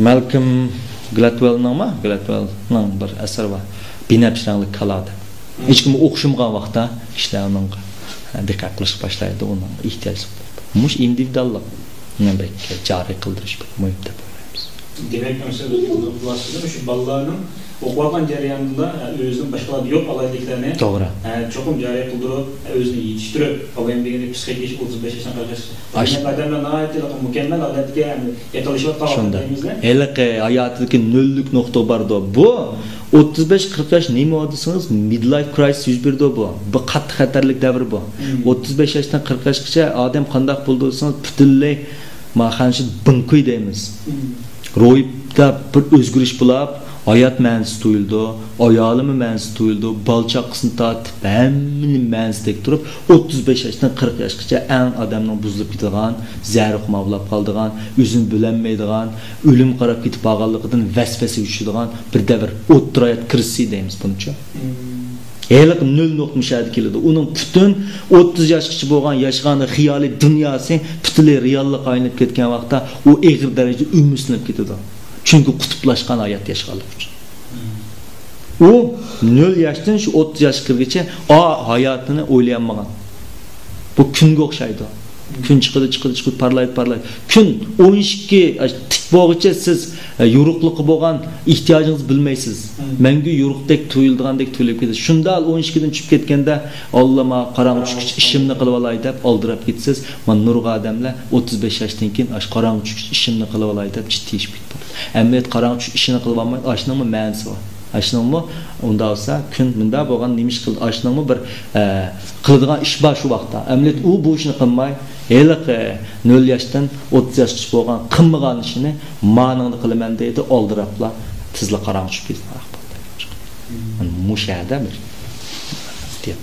مەلكم گلەدۋېلنىڭما؟ گلەدۋېلنىڭ بىر ئەسىرى بار. بىنەپشە رەڭلىك كالا دەپ. ھېچكىمگە ئوخشىمىغان ۋاقىتتا كىشىلەر ئۇنىڭغا دىققەت قىلىشقا باشلايدۇ، ئۇنىڭغا ئېھتىياجلىق بولىدۇ. مۇشۇ ئىندىۋىدۇئاللىقنى بەك جارى قىلدۇرۇش بەك مۇھىم دەپ ئويلايمىز. دېمەك، مەسىلەن، بىز بۇنىڭ خۇلاسىسىدا شۇ بالىلارنىڭ ئوقۇۋاتقان جەريانىدا ئۆزىنىڭ باشقىلاردا يوق ئالاھىدىلىكلەرنى، توغرا، چوقۇم جارى قىلدۇرۇپ، ئۆزىنى يېتىشتۈرۈپ، ئاۋايىم دېگەندەك پسىخىك يېشى ئوتتۇز بەش ياشتىن قىرىق ياشقىچە. ئادەملەر ناھايىتى مۇكەممەل ھالەتكە يېقىنلىشىۋاتقان ۋاقىت دەيمىزلە. ھېلىقى ھاياتىدىكى نۆللۈك نۇقتا بار-دە. بۇ ئوتتۇز بەش قىرىق ياش نېمە دېسىڭىز، midlife crisis يۈز بېرىدۇ بۇ. بۇ قاتتىق خەتەرلىك دەۋر بۇ. ئوتتۇز بەش ياشتىن قىرىق ياشقىچە ئادەم قانداق بولىدۇ دېسىڭىز، پۈتۈنلەي ما خەنشى بىڭكۈي دەيمىز. روھىدا بىر ئۆزگىرىش بولۇپ، ھايات مەنىسى تۇيۇلىدۇ، ئايالىمۇ مەنىسى تۇيۇلىدۇ، بالا چاقىسىنى تارتىپ، ھەممىنى مەنىسىدەك تۇرۇپ، ئوتتۇز بەش ياشتىن قىرىق ياشقىچە ئەڭ ئادەمنىڭ بۇزۇلۇپ كېتىدىغان، زەھەر ئۇقۇمى ئاۋۇلاپ قالىدىغان، ئۆزىنى بىلەلمەيدىغان، ئۆلۈم قاراپ كېتىپ قالغانلىقىدىن ۋەسۋەسىگە چۈشىدىغان بىر دەۋر، ئوتتۇرا ھايات كىرىزىسى دەيمىز بۇنىچۇ. ھېلىقى نۆل نۇقتا مۇشۇ يەردە كېلىدۇ. ئۇنىڭ پۈتۈن ئوتتۇز ياشقىچە بولغان ياشىغان خىيالىي دۇنياسى پۈتۈنلەي رېئاللىققا ئايلىنىپ كەتكەن ۋاقىتتا، ئۇ ئېغىر دەرىجىدە ئۈمىدسىزلىنىپ كېتىدۇ. چۈنكى قۇتۇپلاشقان ھايات ياشىغانلىقى ئۈچۈن. ئۇ نۆل ياشتىن شۇ ئوتتۇز ياشقا كىرگىچە ئا، ھاياتىنى ئويلىيالمىغان. بۇ كۈنگە ئوخشايدۇ. كۈن چىقىدۇ، چىقىدۇ، چىقىدۇ، پارلايدۇ، پارلايدۇ. كۈن ئون ئىككى تىك بولغۇچە سىز، ئە، يورۇقلۇقى بولغان ئېھتىياجىڭىزنى بىلمەيسىز. مەڭگۈ يورۇقتەك تۇيۇلىدىغاندەك تۇيۇلۇپ كېتىدۇ. شۇنداق ئون ئىككىدىن چۈشۈپ كەتكەندە، ئاللا، ما قاراڭغۇ چۈشكۈچە ئىشىمنى قىلىۋالاي دەپ ئالدىراپ كېتىسىز. مانا نۇرغۇن ئادەملەر ئوتتۇز بەش ياشتىن كېيىن ئاشۇ قاراڭغۇ چۈشكۈچە ئىشىمنى قىلىۋالاي دەپ جىددىي ئىش بىتىپ بولىدۇ. ئەمەلىيەتتە قاراڭغۇ چۈش ئىشىنى قىلىۋالمايدۇ. ئاشۇنىڭمۇ مەنىسى بار. ئاشۇنىڭمۇ ئۇنداق بولسا، كۈن مۇنداق بولغان، نېمە ئىش قىلدى؟ ئاشۇنىڭمۇ بىر، ئە، قىلىدىغان ئىش بار شۇ ۋاقىتتا. ئەمەلىيەتتە ئۇ بۇ ئىشنى قىلماي، ھېلىقى نۆل ياشتىن ئوتتۇز ياشقىچە بولغان قىلمىغان ئىشىنى مانىڭدا قىلىمەن دەيدۇ، ئالدىراپلا تېزلا قاراڭغۇ چۈشۈپ كېتىدۇ. مۇشۇ يەردە بىر ئېھتىيات.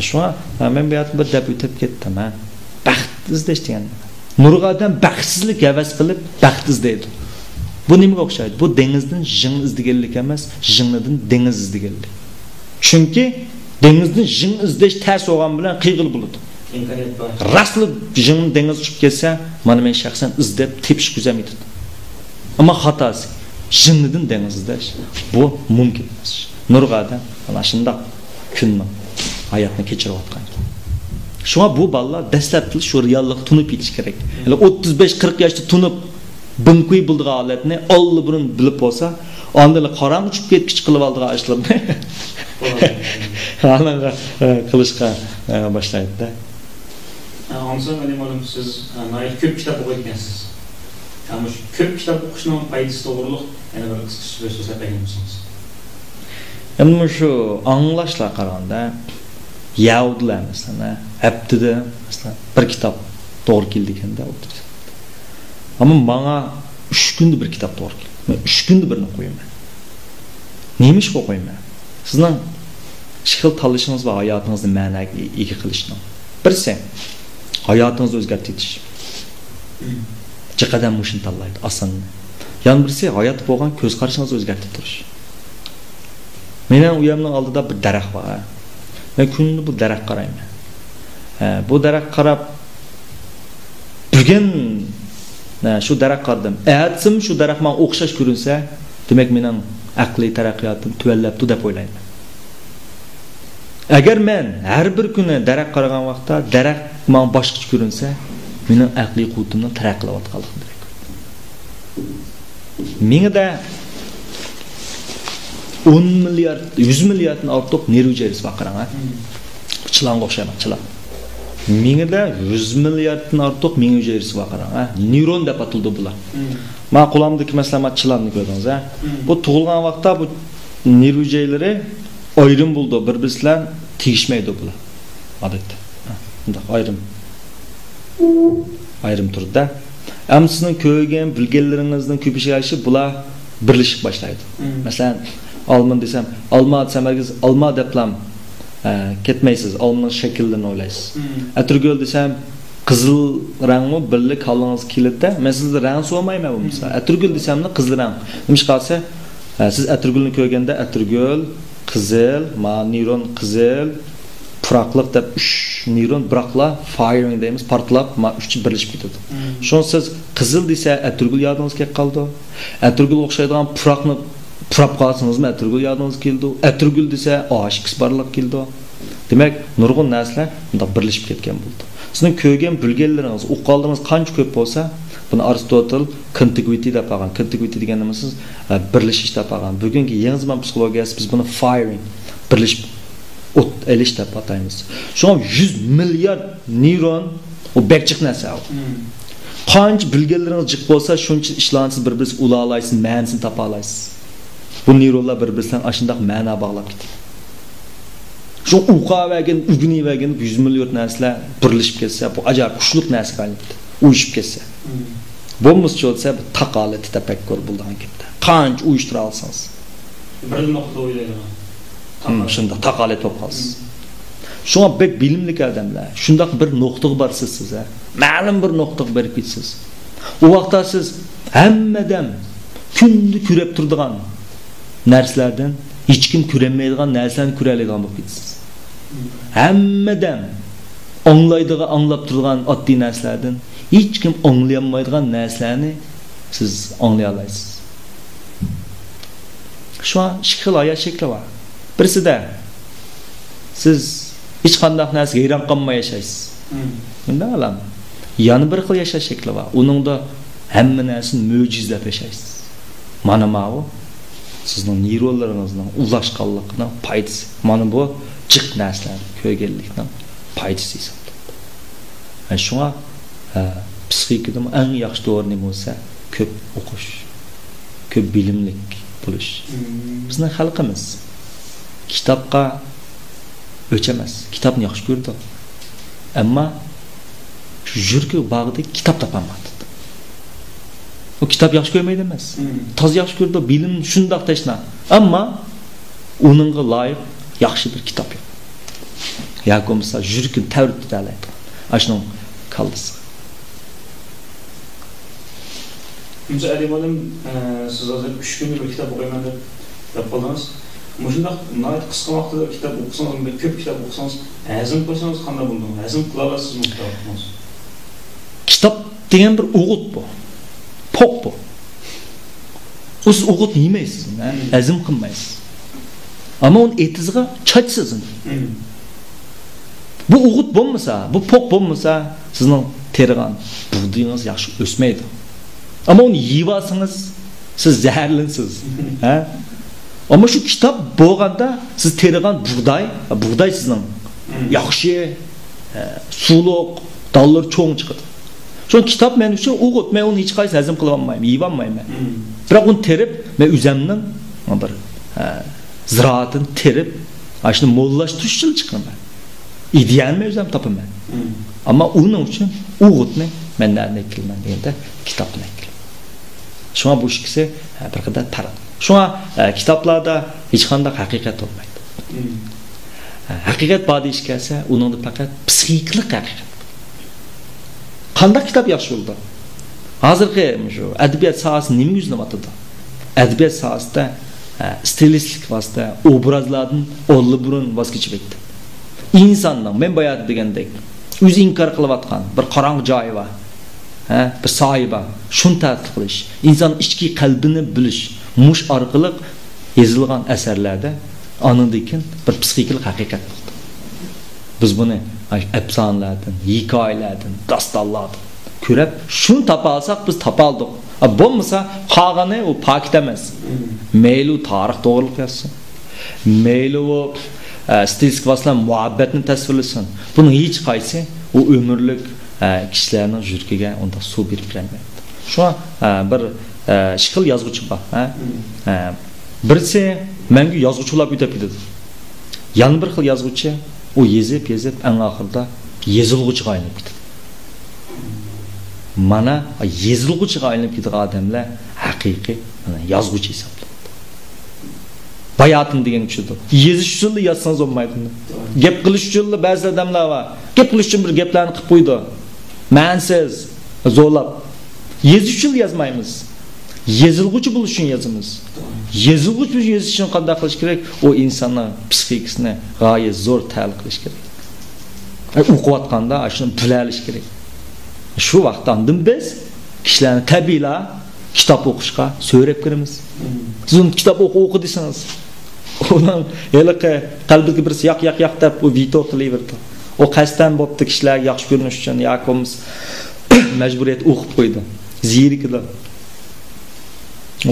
شۇڭا مەن بۇ يەردە بىر دەپ ئۆتۈپ كەتتىم، ھە. بەخت ئىزدەش دېگەن. نۇرغۇن ئادەم بەختسىزلىك ھەۋەس قىلىپ بەخت ئىزدەيدۇ. بۇ نېمىگە ئوخشايدۇ؟ بۇ دېڭىزدىن ژىڭ ئىزدىگەنلىك ئەمەس، ژىڭنىدىن دېڭىز ئىزدىگەنلىك. چۈنكى دېڭىزدىن ژىڭ ئىزدەش تەس بولغان بىلەن قىيغىلى بولىدۇ. ئىمكانىيەت بار. راستلا ژىڭ دېڭىز چۈشۈپ كەتسە، مانا مەن شەخسەن ئىزدەپ تېپىش كۈچۈم يېتىدۇ. ئەمما خاتاسى، ژىڭنىدىن دېڭىز ئىزدەش، بۇ مۇمكىن ئەمەس. نۇرغۇن ئادەم مانا شۇنداق كۈننى، ھاياتنى كەچۈرۈۋاتقان. شۇڭا بۇ بالىلار دەسلەپتىلا شۇ رېئاللىقنى تونۇپ يېتىش كېرەك. يەنى ئوتتۇز بەش، قىرىق ياشتا تونۇپ، بىڭكۇي بولىدىغان ھالەتنى ئاللىبۇرۇن بىلىپ بولسا، ئاندىن قاراڭغۇ چۈشۈپ كەتكۈچە قىلىۋالىدىغان ئىشلىرىنى ئانىڭغا، ئە، قىلىشقا، ئە، باشلايدۇ-دە. ئاڭلىسام، ئەلى مۇئەللىم، سىز، ئە، ناھايىتى كۆپ كىتاب ئوقۇيدىكەنسىز. ئە، مۇشۇ كۆپ كىتاب ئوقۇشنىڭ پايدىسى توغرۇلۇق يەنە بىر قىسقىچە بىر سۆزلەپ بەرگەن بولسىڭىز. ئەمدى مۇشۇ ئاڭلاشلارغا قارىغاندا، يەھۇدىيلار، مەسىلەن، ھەپتىدە، مەسىلەن، بىر كىتاب توغرا كېلىدىكەن-دە، ئوتتۇرىسى. ئەمما ماڭا ئۈچ كۈندە بىر كىتاب توغرا كېلىدۇ. مەن ئۈچ كۈندە بىرنى ئوقۇيمەن. نېمە ئىشقا ئوقۇيمەن؟ سىزنىڭ ئىككى خىل تاللىشىڭىز بار ھاياتىڭىزنى مەنىگە ئىگە قىلىشنىڭ. بىرسى، ھاياتىڭىزنى ئۆزگەرتىۋېتىش. جىق ئادەم مۇشۇنى تاللايدۇ، ئاساننى. يەنە بىرسى، ھاياتقا بولغان كۆز قارىشىڭىزنى ئۆزگەرتىپ تۇرۇش. مېنىڭ ئۆيۈمنىڭ ئالدىدا بىر دەرەخ بار. مەن كۈندە بۇ دەرەخكە قارايمەن. ھە، بۇ دەرەخكە قاراپ، بۈگۈن، ھە، شۇ دەرەخكە قارىدىم. ئەتىسىمۇ شۇ دەرەخ ماڭا ئوخشاش كۆرۈنسە، دېمەك، مېنىڭ ئەقلىي تەرەققىياتىم تۆۋەنلەپتۇ دەپ ئويلايمەن. ئەگەر مەن ھەر بىر كۈنى دەرەخكە قارىغان ۋاقىتتا، دەرەخ ماڭا باشقىچە كۆرۈنسە، مېنىڭ ئەقلىي قۇۋۋىتىمنىڭ تەرەققىي قىلىۋاتقانلىقىدىن دېرەك. مېڭىدە ئون مىليارد، يۈز مىلياردتىن ئارتۇق نېرۋا ھۈجەيرىسى بار، قاراڭ، ھە. چىلانغا ئوخشايمەن، چىلان. مېڭىدە يۈز مىلياردتىن ئارتۇق مېڭە ھۈجەيرىسى بار، قاراڭ، ھە. نېرون دەپ ئاتىلىدۇ بۇلار. ما قولۇمدىكى، مەسىلەن، ما چىلاننى كۆردىڭىز، ھە. بۇ تۇغۇلغان ۋاقىتتا بۇ نېرۋا ھۈجەيرىلىرى ئايرىم بولىدۇ، بىر-بىرسى بىلەن تېگىشمەيدۇ بۇلار. ئادەتتە. ھە، بۇنداق ئايرىم. ئايرىم تۇرىدۇ-دە. ئەمما سىزنىڭ كۆرگەن، بىلگەنلىرىڭىزنىڭ كۆپىيىشىگە ئەگىشىپ بۇلار بىرلىشىپ باشلايدۇ. مەسىلەن، ئالما دېسەم، ئالما دېسەم، ھەرگىز ئالما دەپلا، ئە، كەتمەيسىز، ئالمىنىڭ شەكىللىرىنى ئويلايسىز. ئەتىرگۈل دېسەم، قىزىل رەڭمۇ بىرلا كاللىڭىزغا كېلىدۇ-دە. مەن سىزدىن رەڭ سورىمايمەن بولمىسا. ئەتىرگۈل دېسەملا قىزىل رەڭ. نېمىشقا دېسە، ئە، سىز ئەتىرگۈلنى كۆرگەندە ئەتىرگۈل، قىزىل، ما نېرون قىزىل، پۇراقلىق دەپ ئۈچ نېرون بىراقلا فايرىڭ دەيمىز، پارتلاپ، ما ئۈچى بىرلىشىپ كېتىدۇ. شۇڭا سىز قىزىل دېسە ئەتىرگۈل يادىڭىزغا كېلىپ قالىدۇ. ئەتىرگۈلگە ئوخشايدىغان پۇراقنى پۇراپ قالسىڭىزمۇ ئەتىرگۈل يادىڭىزغا كېلىدۇ. ئەتىرگۈل دېسە ئاشىكىسى بارلىق كېلىدۇ. دېمەك، نۇرغۇن نەرسىلەر مۇنداق بىرلىشىپ كەتكەن بولىدۇ. سىزنىڭ كۆرگەن، بىلگەنلىرىڭىز، ئۇققانلىرىڭىز قانچە كۆپ بولسا، بۇنى ئارستوتېل كونتىگۋىتى دەپ ئالغان. كونتىگۋىتى دېگەن نېمە؟ سىز، ئە، بىرلىشىش دەپ ئالغان. بۈگۈنكى يېڭى زامان پسىخولوگىيەسى بىز بۇنى فايرىڭ، بىرلىشىپ ئوت ئېلىش دەپ ئاتايمىز. شۇڭا يۈز مىليارد نېرون، ئۇ بەك جىق نەرسە ئۇ. قانچە بىلگەنلىرىڭىز جىق بولسا، شۇنچە ئىشلارنى سىز بىر-بىرسىگە ئۇلالايسىز، مەنىسىنى تاپالايسىز. بۇ نېرونلار بىر-بىرسى بىلەن ئاشۇنداق مەنە باغلاپ كېتىدۇ. شۇ ئۇقاۋەرگەن، ئۆگىنىۋەرگەن يۈز مىليارد نەرسىلەر بىرلىشىپ كەتسە، بۇ ئاجايىپ كۈچلۈك نەرسىگە ئايلىنىدۇ. ئۇيۇشۇپ كەتسە. بولمىسا، چۆلسە بىر تاقالىتى تەپەككۇر بولىدىغان گەپتە. قانچە ئۇيۇشتۇرالسىڭىز. بىر نۇقتىدا ئويلايدىغان. شۇنداق تاقالىتى بولۇپ قالىسىز. شۇڭا بەك بىلىملىك ئادەملەر، شۇنداق بىر نۇقتىغا بارسىز سىز، ھە؟ مەلۇم بىر نۇقتىغا بېرىپ كېتىسىز. ئۇ ۋاقىتتا سىز ھەممە ئادەم كۈندە كۆرۈپ تۇرىدىغان نەرسىلەردىن ھېچكىم كۆرەلمەيدىغان نەرسىلەرنى كۆرەلەيدىغان بولۇپ كېتىسىز. ھەممە ئادەم ئاڭلايدىغان، ئاڭلاپ تۇرىدىغان ئاددىي نەرسىلەردىن ھېچكىم ئاڭلىيالمايدىغان نەرسىلەرنى سىز ئاڭلىيالايسىز. شۇڭا ئىككى خىل ھايات شەكلى بار. بىرسىدە سىز ھېچقانداق نەرسىگە ھەيران قالماي ياشايسىز. مۇنداق ئالام. يەنە بىر خىل ياشاش شەكلى بار. ئۇنىڭدا ھەممە نەرسىنى مۆجىزە دەپ ياشايسىز. مانا ماۋۇ سىزنىڭ نېرونلىرىڭىزنىڭ ئۇلاشقانلىقىنىڭ پايدىسى. مانا بۇ جىق نەرسىلەرنى كۆرگەنلىكنىڭ پايدىسى ھېسابلىنىدۇ. ھە، شۇڭا، ھە، پسىخىكىدىمۇ ئەڭ ياخشى دورا نېمە بولسا، كۆپ ئوقۇش. بىلىملىك بولۇش. بىزنىڭ خەلقىمىز كىتابقا ئۆچ ئەمەس، كىتابنى ياخشى كۆرىدۇ. ئەمما شۇ يۈرىكى باغدا كىتاب تاپالمايدۇ. ئۇ كىتاب ياخشى كۆرمەيدۇ ئەمەس. تازا ياخشى كۆرىدۇ، بىلىم شۇنداق تەشنا. ئەمما ئۇنىڭغا لايىق ياخشى بىر كىتاب يوق. ياكى بولمىسا يۈرىكىنى تەۋرىتىپ كېتەلەيدىغان. ئاشۇنىڭ كاللىسىغا. مۇنچە ئەلى مۇئەللىم، ئە، سىز ھازىر ئۈچ كۈندە بىر كىتاب ئوقۇيمەن دەپ، دەپ قالدىڭىز. مۇشۇنداق ناھايىتى قىسقا ۋاقىتتا كىتاب ئوقۇسىڭىز، كۆپ كىتاب ئوقۇسىڭىز، ھەزىم قىلسىڭىز قانداق بولىدۇ؟ ھەزىم قىلالايسىزمۇ كىتاب ئوقۇسىڭىز؟ كىتاب دېگەن بىر ئوغۇت بۇ. پوق بۇ. ئۇ سىز ئوغۇتنى يېمەيسىز، ھە؟ ھەزىم قىلمايسىز. ئەمما ئۇنى ئېتىزغا چاچىسىز. بۇ ئوغۇت بولمىسا، بۇ پوق بولمىسا، سىزنىڭ تېرىغان بۇغدىيىڭىز ياخشى ئۆسمەيدۇ. ئەمما ئۇنى يېيىۋالسىڭىز، سىز زەھەرلىنىسىز. ھە؟ ئەمما شۇ كىتاب بولغاندا، سىز تېرىغان بۇغداي، بۇغداي سىزنىڭ ياخشى، ئە، سۇلۇق، دانلىرى چوڭ چىقىدۇ. شۇڭا كىتاب مەن ئۈچۈن ئوغۇت، مەن ئۇنى ھېچقايسى ھەزىم قىلىۋالمايمەن، يېيىۋالمايمەن. بىراق ئۇنى تېرىپ، مەن ئۆزەمنىڭ بىر، ئە، زىرائىتىنى تېرىپ، ئاشۇنى موللاشتۇرۇش ئۈچۈن چىقىمەن. ئىدىيەنى مەن ئۆزۈم تاپىمەن. ئەمما ئۇنىڭ ئۈچۈن ئوغۇتنى مەن نەدىن ئەكېلىمەن دېگەندە، كىتابتىن ئەكېلىمەن. شۇڭا بۇ ئىككىسى، ئە، بىر قەدەر پەرق. شۇڭا، ئە، كىتابلاردا ھېچقانداق ھەقىقەت بولمايدۇ. ئە، ھەقىقەت بار دېيىش كەلسە، ئۇنىڭدا پەقەت پسىخىكىلىق ھەقىقەت. قانداق كىتاب ياخشى بولىدۇ؟ ھازىرقى مۇشۇ ئەدەبىيات ساھەسى نېمىگە يۈزلىنىۋاتىدۇ؟ ئەدەبىيات ساھەسىدە، ئە، ستىلىستىك ۋاسىتە، ئوبرازلاردىن ئاللىبۇرۇن ۋاز كېچىپ كەتتى. ئىنساننىڭ، مەن باياتىن دېگەندەك، ئۆزى ئىنكار قىلىۋاتقان بىر قاراڭغۇ جايى بار، ھە، بىر ساھە بار. شۇنى تەتقىق قىلىش، ئىنساننىڭ ئىچكى قەلبىنى بىلىش، مۇش ئارقىلىق يېزىلغان ئەسەرلەردە ئاندىن كېيىن بىر پسىخىكىلىق ھەقىقەت بولىدۇ. بىز بۇنى ئەپسانىلەردىن، ھېكايىلەردىن، داستانلاردىن كۆرۈپ، شۇنى تاپالىساق، بىز تاپالدۇق. ئا، بولمىسا، قالغىنى ئۇ پاكىت ئەمەس. مەيلى ئۇ تارىخ توغرىلىق يازسۇن، مەيلى ئۇ، ئە، ستىلىستىك ۋاسىتە بىلەن مۇھەببەتنى تەسۋىرلىسۇن. بۇنىڭ ھېچقايسى ئۇ ئۆمۈرلۈك، ئە، كىشىلەرنىڭ يۈرىكىگە ئۇنداق سۇ بېرىپ بېرەلمەيدۇ. شۇڭا، ئە، بىر، ئە، ئىككى خىل يازغۇچى بار، ھە؟ ئە، بىرسى مەڭگۈ يازغۇچى بولۇپ ئۆتۈپ كېتىدۇ. يەنە بىر خىل يازغۇچى، ئۇ يېزىپ، يېزىپ، ئەڭ ئاخىرىدا يېزىلغۇچىغا ئايلىنىپ كېتىدۇ. مانا، يېزىلغۇچىغا ئايلىنىپ كېتىدىغان ئادەملەر ھەقىقىي، مانا، يازغۇچى ھېسابلىنىدۇ. باياتىن دېگەن چۈشىدۇ. يېزىش ئۈچۈنلا يازسىڭىز بولمايدۇ. گەپ قىلىش ئۈچۈنلا بەزى ئادەملەر بار. گەپ قىلىش ئۈچۈن بىر گەپلەرنى قىلىپ قويىدۇ. مەنىسىز، زورلاپ. يېزىش ئۈچۈنلا يازمايمىز. يېزىلغۇچى بولۇش ئۈچۈن يازىمىز. يېزىلغۇچى بولۇش يېزىش ئۈچۈن قانداق قىلىش كېرەك؟ ئۇ ئىنساننىڭ پسىخىكىسىنى غايەت زور تەلقىلىش كېرەك. ئوقۇۋاتقاندا ئاشۇنى بىلەلىشى كېرەك. شۇ ۋاقىتتا ئاندىن بىز كىشىلەرنى تەبىئىيلا كىتاب ئوقۇشقا سۆرەپ كىرىمىز. سىز ئۇنى كىتاب ئوقۇ، ئوقۇ دېسىڭىز، ئۇنىڭ ھېلىقى قەلبىدىكى بىرسى ياق، ياق، ياق دەپ ئۇ ۋېتو قىلىۋېرىدۇ. ئۇ قەستەن بوپتۇ كىشىلەرگە ياخشى كۆرۈنۈش ئۈچۈن ياكى بولمىسا مەجبۇرىيەت ئوقۇپ قويىدۇ. زېرىكىدۇ.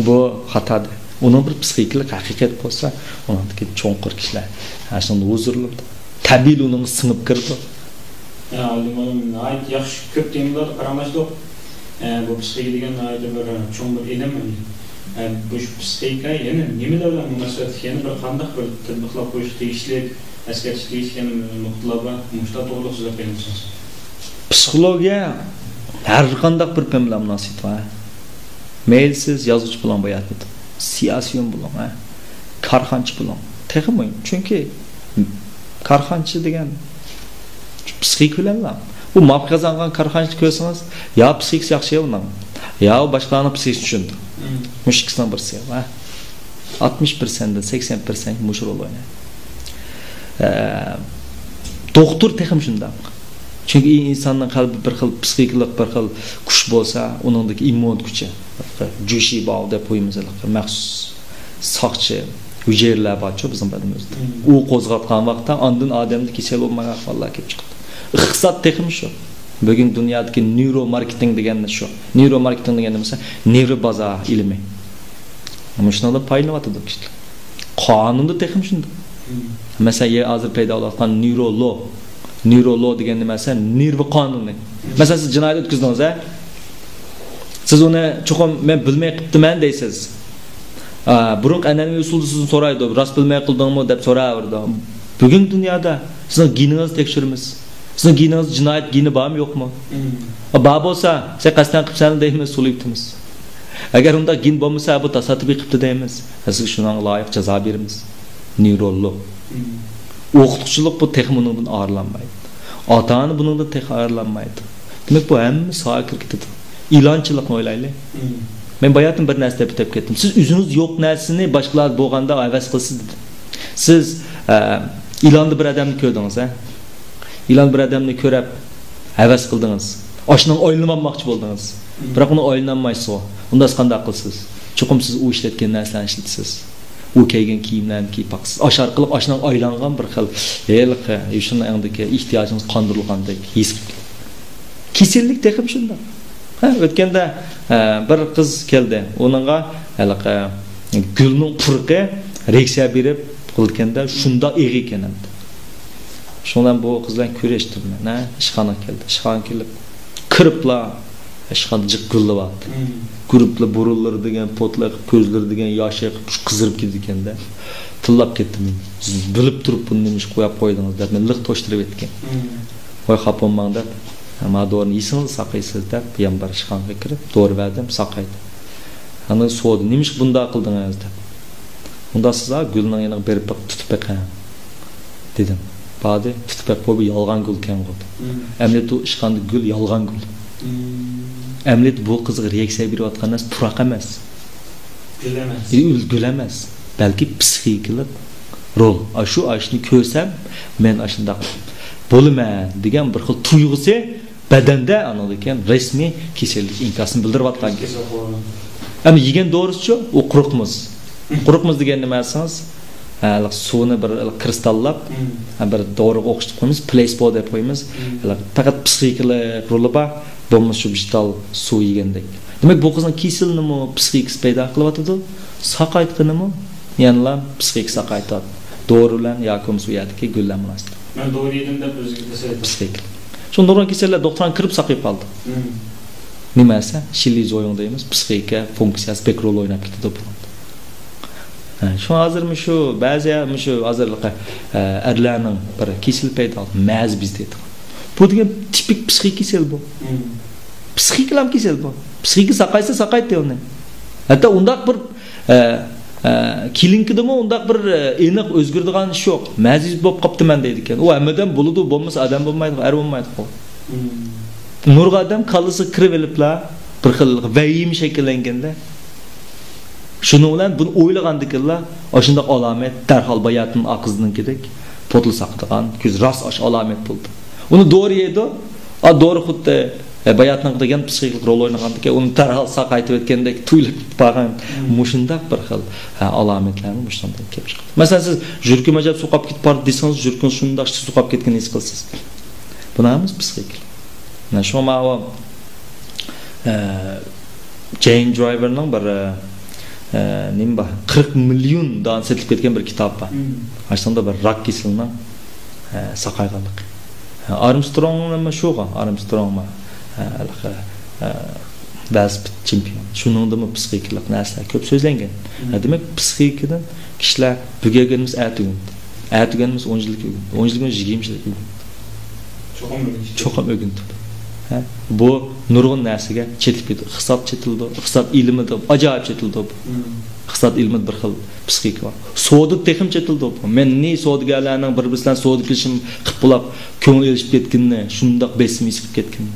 بۇ خاتا. ئۇنىڭ بىر پسىخىكىلىق ھەقىقەت بولسا، ئۇنىڭدىكى چوڭقۇر كىشىلەر ھەر شۇنداق ھۇزۇرلىنىدۇ. تەبىئىي ئۇنىڭغا سىڭىپ كىرىدۇ. يا، ئالىم، ئالىم، ناھايىتى ياخشى، كۆپ تېمىلاردا پاراڭلاشتۇق. ئە، بۇ پسىخىكا دېگەن ناھايىتى بىر چوڭ بىر ئىلىم ئەمدى. ئە، بۇ پسىخىكا يەنە نېمىلەر بىلەن مۇناسىۋەتلىك؟ يەنە بىر قانداق بىر تەتبىقلاپ قويۇشقا تېگىشلىك، ئەسكەرتىشكە تېگىشلىك يەنە نۇقتىلار بار؟ مۇشۇلار توغرىلىق سۆزلەپ بەرمىسىڭىز. پسىخولوگىيە ھەر قانداق بىر پەن بىلەن مۇناسىۋىتى بار. مەيلى سىز يازغۇچى بولۇڭ، باياتىن ئېيتتىم. سىياسىيون بولۇڭ، ھە. كارخانىچى بولۇڭ. تېخى مۇھىم. چۈنكى كارخانىچى دېگەن پسىخىكا بىلەنلا. بۇ ماپ قازانغان كارخانىچىنى كۆرسىڭىز، يا پسىخىكىسى ياخشى ئۇنىڭ، يا ئۇ باشقىلارنىڭ پسىخىكىسىنى چۈشىنىدۇ. مۇشۇ ئىككىسىنىڭ بىرسى، ھە. ئاتمىش پىرسەنتتىن سەكسەن پىرسەنت مۇشۇ رول ئوينايدۇ. ئە، دوختۇر تېخىمۇ شۇنداق. چۈنكى ئىنساننىڭ قەلبى بىر خىل پسىخىكىلىق، بىر خىل كۈچ بولسا، ئۇنىڭدىكى ئىممۇنىتېت كۈچى، جۈشى باۋ دەپ قويىمىز، مەخسۇس ساقچى ھۈجەيرىلەر بارچۇ بىزنىڭ بەدىنىمىزدە. ئۇ قوزغاتقان ۋاقىتتا ئاندىن ئادەمدە كېسەل بولمايدىغان ئەھۋاللار كېلىپ چىقىدۇ. ئىقتىساد تېخىمۇ شۇ. بۈگۈن دۇنيادىكى نېيرو ماركېتىنگ دېگەن شۇ. نېيرو ماركېتىنگ دېگەن نېمە دېسە، نېرۋا بازار ئىلمى. مۇشۇنىڭدىن پايدىلىنىۋاتىدۇ كىشىلەر. قانۇندا تېخىمۇ شۇنداق. مەسىلەن، يە ھازىر پەيدا بولۇۋاتقان نېيرولو. نېيرولو دېگەن نېمە دېسە، نېرۋا قانۇنى. مەسىلەن، سىز جىنايەت ئۆتكۈزدىڭىز، ھە؟ سىز ئۇنى چوقۇم مەن بىلمەي قىپتىمەن دەيسىز. ئا، بۇرۇنقى ئەنئەنىۋى ئۇسۇلدا سىزدىن سورايدۇ، راست بىلمەي قىلدىڭمۇ دەپ سوراۋېرىدۇ. بۈگۈنكى دۇنيادا سىزنىڭ گېنىڭىزنى تەكشۈرىمىز. سىزنىڭ گېنىڭىزدا جىنايەت گېنى بارمۇ يوقمۇ؟ ئا، بار بولسا، سەن قەستەن قىپسەن دەيمىز، سولىۋېتىمىز. ئەگەر ئۇنداق گېن بولمىسا، بۇ تاسادىپىي قىپتۇ دەيمىز. سىزگە شۇنىڭغا لايىق جازا بېرىمىز. نېيرولوگ. ئوقۇتقۇچىلىق بۇ تېخى بۇنىڭدىن ئايرىلالمايدۇ. ئاتا-ئانا بۇنىڭدىن تېخى ئايرىلالمايدۇ. دېمەك، بۇ ھەممە ساھەگە كىرىپ كېتىدۇ. ئىلانچىلىقنى ئويلايلى. مەن باياتىن بىر نەرسە دەپ ئۆتۈپ كەتتىم. سىز ئۆزىڭىز يوق نەرسىنى باشقىلار بولغاندا ھەۋەس قىلىسىز دېدىم. سىز، ئە، ئىلاندا بىر ئادەمنى كۆردىڭىز، ھە؟ ئىلان بىر ئادەمنى كۆرۈپ ھەۋەس قىلدىڭىز. ئاشۇنىڭغا ئايلىنىۋالماقچى بولدىڭىز. بىراق ئۇنى ئايلىنالمايسىز. ئۇنداق قانداق قىلىسىز؟ چوقۇم سىز ئۇ ئىشلەتكەن نەرسىلەرنى ئىشلىتىسىز. ئۇ كىيگەن كىيىملەرنى كىيىپ باقىسىز. ئاشۇ ئارقىلىق ئاشۇنىڭغا ئايلانغان بىر خىل ھېلىقى يوشۇرۇن ئەڭدىكى ئېھتىياجىڭىز قاندۇرۇلغاندەك ھېس قىلىپ كېتىدۇ. كېسەللىك تېخىمۇ شۇنداق. ھە، ئۆتكەندە، ئە، بىر قىز كەلدى. ئۇنىڭغا ھېلىقى گۈلنىڭ پۇرىقى رېئاكسىيە بېرىپ قىلىدىكەندە، شۇنداق ئېغىر ئىكەن ئەمدى. شۇنىڭ بىلەن بۇ قىز بىلەن كۆرۈشتۈم مەن، ھە، ئىشخانىغا كەلدى. ئىشخانىغا كېلىپ، كىرىپلا ئىشخانىدا جىق گۈللىۋاتتى. كىرىپلا بۇرۇنلىرى دېگەن پوتلا ئېقىپ، كۆزلىرى دېگەن ياش ئېقىپ، قىزىرىپ كېتىدىكەندە. تىللاپ كەتتىم. بىلىپ تۇرۇپ بۇنى نېمىشقا قويۇپ قويدىڭىز دەپ، مېنى لىق توشتۇرۇپ ئۆتكەن. ۋاي، خاپا بولماڭ دەپ، ما دورىنى يېسىڭىز ساقىيىسىز دەپ، يەنە بىر ئىشخانىغا كىرىپ، دورا بەردىم، ساقايدى. ئاندىن سورىدى، نېمىشقا بۇنداق قىلدىڭىز دەپ. ئۇنداق سىز گۈلنىڭ يېنىغا بېرىپ بېقىپ تۇتۇپ بېقىڭ دېدىم. باردى، تۇتۇپ بېقىپ، بۇ بىر يالغان گۈلكەن بۇ. ئەمەلىيەتتە ئۇ ئىشخانىدا گۈل يالغان گۈل. ئەمەلىيەتتە بۇ قىزغا رېئاكسىيە بېرىۋاتقان نەرسە پۇراق ئەمەس. گۈل ئەمەس. ئى، گۈل ئەمەس. بەلكى پسىخىكىلىق رول. ئاشۇ ئاشنى كۆرسەم، مەن ئاشۇنداق بولىمەن دېگەن بىر خىل تۇيغۇسى بەدەندە، ئانىڭدىن كېيىن رەسمىي كېسەللىك ئىنكاسىنى بىلدۈرۈۋاتقان گەپ. ئەمما يېگەن دورىسىچۇ؟ ئۇ قۇرۇق مۇز. قۇرۇق مۇز دېگەن نېمە دېسىڭىز، ھە، سۇنى بىر كىرىستاللاپ، ھە، بىر دورىغا ئوخشىتىپ قويىمىز، پلېسبو دەپ قويىمىز. پەقەت پسىخىكىلىق رولى بار، بولمىسا شۇ بىتال سۇ يېگەندەك. دېمەك، بۇ قىزنىڭ كېسىلىنىمۇ پسىخىكىسى پەيدا قىلىۋاتىدۇ، ساقايتقىنىمۇ يەنىلا پسىخىكا ساقايتىۋاتىدۇ. دورا بىلەن ياكى بولمىسا ئۇ يەردىكى گۈل بىلەن مۇناسىۋەتلىك. مەن دورا يېدىم دەپ ئۆزىگە تەسەللى تاپىدۇ. پسىخىكا. شۇ نۇرغۇن كېسەللەر دوختۇرخانىغا كىرىپ ساقىيىپ قالىدۇ. نېمە دېسە، شىلىزويۇڭ دەيمىز، پسىخىكا فۇنكسىيەسى بەك رول ئويناپ كېتىدۇ بۇنىڭدا. ھە، شۇڭا ھازىر مۇشۇ بەزى مۇشۇ ھازىر، ئە، ئەرلەرنىڭ بىر كېسىلى پەيدا بولدى، مەزى بېزى دەيدىغان. بۇ دېگەن تىپىك پسىخىك كېسەل بۇ. پسىخىكىلام كېسەل بۇ. پسىخىكا ساقايسا ساقايتتى ئۇنى. ھەتتا ئۇنداق بىر، ئە، ئە، كلىنىكىدىمۇ ئۇنداق بىر، ئە، ئېنىق ئۆزگىرىدىغان ئىش يوق. مەزى بېزى بولۇپ قاپتىمەن دەيدىكەن. ئۇ ھەممىدىن بولىدۇ، بولمىسا ئادەم بولمايدىغۇ، ئەر بولمايدىغۇ. نۇرغۇن ئادەم كاللىسىغا كىرىۋېلىپلا بىر خىل ۋەھىمە شەكىللەنگەندە، شۇنىڭ بىلەن بۇنى ئويلىغاندىكىنلا، ئاشۇنداق ئالامەت دەرھال باياتىن ئاقىزنىڭكىدەك پوتلا ساقىدىغان كۆز راست ئاشۇ ئالامەت بولدى. ئۇنى دورا يەيدۇ، ئا، دورا خۇددى، ئە، باياتىنقى دېگەن پسىخىكىلىق رول ئوينىغاندىكىن، ئۇنى دەرھال ساقايتىۋەتكەندەك تۇيۇلۇپ كېتىپ بارغان مۇشۇنداق بىر خىل، ھە، ئالامەتلەرمۇ مۇشۇندىن كېلىپ چىقىدۇ. مەسىلەن، سىز يۈرىكىم ئەجەب سوقۇپ كېتىپ بارىدۇ دېسىڭىز، يۈرىكىڭىز شۇنداق سوقۇپ كەتكىنىنى ھېس قىلىسىز. بۇنى ھەممىسى پسىخىكىلىق. مانا شۇڭا ماۋۇ، ئە، جەين درايۋېرنىڭ بىر، ئە، نېمە بار؟ قىرىق مىليون دانە سېتىلىپ كەتكەن بىر كىتاب بار. ئاشۇنىڭدا بىر راك كېسىلىنىڭ، ئە، ساقايغانلىقى. ئە، ئارمسترونگمۇ شۇغۇ، ئارمسترونگمۇ، ئە، ھېلىقى، ئە، ۋېلوسىپىت چېمپىيونى. شۇنىڭدىمۇ پسىخىكىلىق نەرسىلەر كۆپ سۆزلەنگەن. ئە، دېمەك، پسىخىكىدىن كىشىلەر بۈگۈن ئۆگەنمىسە ئەتە ئۆگىنىدۇ. ئەتە ئۆگەنمىسە ئون يىلدىن كېيىن ئۆگىنىدۇ. ئون يىلدىن كېيىن يىگىرمە يىلدىن كېيىن ئۆگىنىدۇ. چوقۇم ئۆگىنىدۇ. چوقۇم ئۆگىنىدۇ. ھە؟ بۇ نۇرغۇن نەرسىگە چېتىپ كېتىدۇ. ئىقتىساد چېتىلىدۇ. ئىقتىساد ئىلمىدا ئاجايىپ چېتىلىدۇ بۇ. ئىقتىساد ئىلمىدا بىر خىل پسىخىكا بار. سودا تېخىمۇ چېتىلىدۇ بۇ. مەن نى سودىگەرلەرنىڭ بىر-بىرسى بىلەن سودا كېلىشىم قىلىپ بولاپ كۆڭۈل ئېلىشىپ كەتكىنىنى، شۇنداق بېسىم ھېس قىلىپ كەتكىنىنى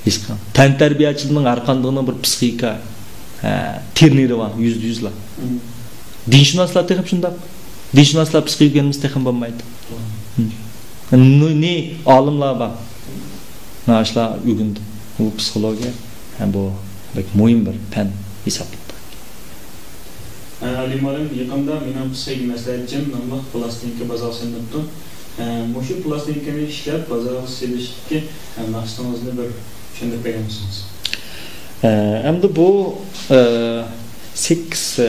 ھېس قىلىڭ. تەنتەربىيەچىلىكنىڭ ھەر قاندىقىنىڭ بىر پسىخىكا، ھە، تېرنىرى بار، يۈزدە يۈزلا. دىنشۇناسلار تېخىمۇ شۇنداق. دىنشۇناسلار پسىخىكا ئۆگەنمىسە تېخىمۇ بولمايدۇ. نى، نى ئالىملار بار. مانا شۇلار ئۆگىنىدۇ. بۇ پسىخولوگىيە، ھە، بۇ بەك مۇھىم بىر پەن ھېسابلىنىدۇ. ئە، ئەلى مۇئەللىم، يېقىندا مېنىڭ پسىخىك مەسلىھەتچىم ناملىق پىلاستىنكا بازارغا سېلىنىپتۇ. ئە، مۇشۇ پىلاستىنكىنى ئىشلەپ بازارغا سېلىشتىكى، ئە، مەقسىتىڭىزنى بىر چۈشەندۈرۈپ بەرگەن بولسىڭىز. ئە، ئەمدى بۇ، ئە، سەككىز، ئە،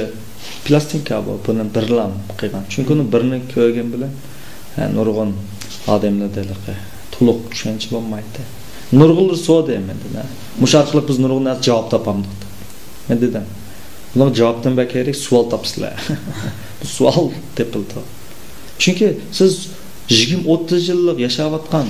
پىلاستىنكا بۇ، بۇنى بىرلام قىلغان. چۈنكى ئۇنى بىرنى كۆرگەن بىلەن، ئە، نۇرغۇن ئادەملەردە ھېلىقى تولۇق چۈشەنچە بولمايتتى. نۇرغۇنلىرى سورىدى مەندىن، ئە، مۇشۇ ئارقىلىق بىز نۇرغۇن نەرسە جاۋاب تاپامدۇق دەپ. مەن دېدىم، بۇنىڭ جاۋابتىن بەك كېرەك سوئال تاپسىلەر. بۇ سوئال تېپىلدى. چۈنكى سىز يىگىرمە، ئوتتۇز يىللىق ياشاۋاتقان،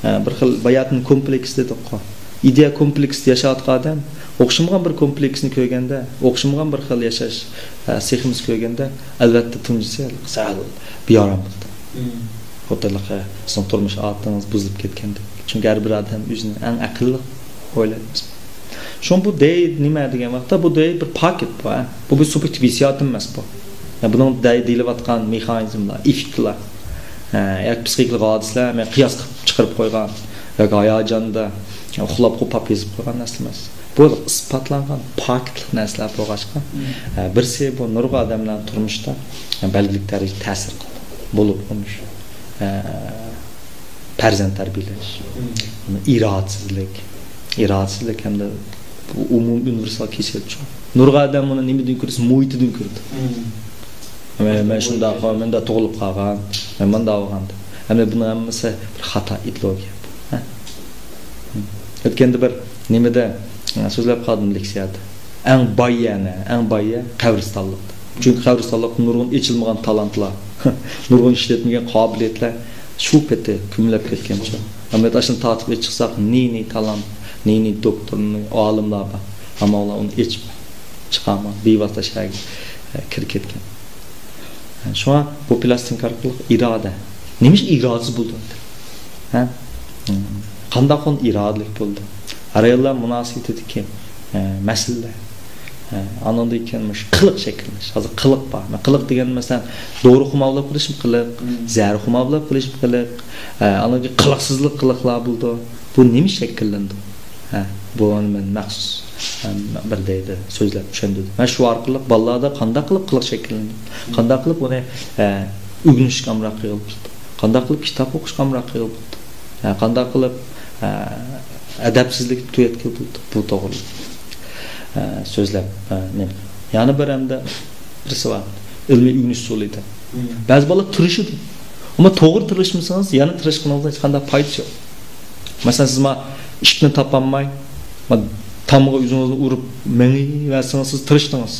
ئە، بىر خىل باياتىن كومپلېكس دېدۇققۇ. ئىدىيە كومپلېكستا ياشاۋاتقان ئادەم ئوخشىمىغان بىر كومپلېكسنى كۆرگەندە، ئوخشىمىغان بىر خىل ياشاش، ئە، سېخىمىزنى كۆرگەندە، ئەلۋەتتە، تۇنجىسى سەل بىئارام بولىدۇ. خوتۇنلۇق، ئە، سىزنىڭ تۇرمۇش ئادىتىڭىز بۇزۇلۇپ كەتكەندەك. چۈنكى ھەر بىر ئادەم ئۆزىنى ئەڭ ئەقىللىق ئويلايمىز. شۇڭا بۇ دەي نېمە دېگەن ۋاقىتتا، بۇ دەي بىر پاكىت بۇ، ھە. بۇ بىر سۇبيېكتىپ ھېسسىياتىم ئەمەس بۇ. يا بۇنىڭ دەي دېيىلىۋاتقان مېخانىزملار، ئېففېكتلار، ھە، ياكى پسىخىكىلىق ھادىسىلەر، مەن قىياس قىلىپ چىقىرىپ قويغان ياكى ھاياجاندا ئۇخلاپ قوپاپ يېزىپ قويغان نەرسە ئەمەس. بۇ ئىسپاتلانغان پاكىتلىق نەرسىلەر بولغاچقا، ھە، بىرسى بۇ نۇرغۇن ئادەملەرنىڭ تۇرمۇشىدا، ھە، بەلگىلىك دەرىجىدە تەسىر قىلدى. بولۇپ ئۇنىش، ھە، پەرزەنت تەربىيەلەش، ئىرادىسىزلىك، ئىرادىسىزلىك ھەمدە بۇ ئومۇمىي ئۇنىۋېرسال كېسەلچۇ. نۇرغۇن ئادەم بۇنى نېمىدىن كۆرىدۇ؟ مۇھىتىدىن كۆرىدۇ. مەن، مەن شۇنداق، مەن مۇنداق تۇغۇلۇپ قالغان، مەن مۇنداق بولغان دەپ. ھەمدە بۇنىڭ ھەممىسى بىر خاتا ئىدېئولوگىيە. ھە؟ ئۆتكەندە بىر نېمىدە، ئە، سۆزلەپ قالدىم لېكسىيەدە. ئەڭ باي يەر نە؟ ئەڭ باي يەر قەبرىستانلىق. چۈنكى قەبرىستانلىقتا نۇرغۇن ئېچىلمىغان تالانتلار، نۇرغۇن ئىشلەتمىگەن قابىلىيەتلەر شۇ پېتى كۆمۈلۈپ كەتكەن چاغ. ئەمما ئاشۇنى تارتىپ ئېچىپ چىقساق، نى، نى تالانت، نى، نى دوكتور، نى ئالىملار بار. ئەمما ئۇلار ئۇنى ئېچىپ چىقالماي، بىۋاسىتە شەھەرگە، ئە، كىرىپ كەتكەن. شۇڭا بۇ پىلاستىنكا ئارقىلىق ئىرادە. نېمىش ئىرادىسى بولىدۇ؟ ھە؟ قانداق ئىرادىلىك بولىدۇ؟ ئاياللار مۇناسىۋىتىدىكى، ئە، مەسىلىلەر. ئە، ئانىڭدىن كېيىن مۇشۇ قىلىق شەكىللىنىش. ھازىر قىلىق بار. مەن قىلىق دېگەندە، مەسىلەن، دورا قوماقلاپ قىلىشمۇ قىلىق، زەھەر قوماقلاپ قىلىشمۇ قىلىق. ئە، ئانىڭدىن كېيىن قىلىقسىزلىق قىلىقلار بولىدۇ. بۇ نېمە شەكىللىنىدۇ؟ ھە، بۇنى مەن مەخسۇس، ھە، بىر دەيدۇ، سۆزلەپ چۈشەندۈردۈم. مەن شۇ ئارقىلىق بالىلاردا قانداق قىلىپ قىلىق شەكىللىنىدۇ؟ قانداق قىلىپ ئۇنى، ھە، ئۆگىنىشكە ئامراق قىلغىلى بولىدۇ؟ قانداق قىلىپ كىتاب ئوقۇشقا ئامراق قىلغىلى بولىدۇ؟ ھە، قانداق قىلىپ، ھە، ئەدەپسىزلىكنى تۈگەتكىلى بولىدۇ؟ بۇ توغرىلىق، ھە، سۆزلەپ، ھە، نېمە. يەنە بىر ھەمدە بىرسى بار. ئىلمىي ئۆگىنىش ئۇسۇلى دەپ. بەزى بالىلار تىرىشىدۇ. ئەمما توغرا تىرىشمىسىڭىز، يەنە تىرىشقىنىڭىزدا ھېچقانداق پايدىسى يوق. مەسىلەن، سىز ما ئىشىكنى تاپالماي، ما تامغا ئۆزىڭىزنى ئۇرۇپ مېڭىۋەرسىڭىز، سىز تىرىشتىڭىز.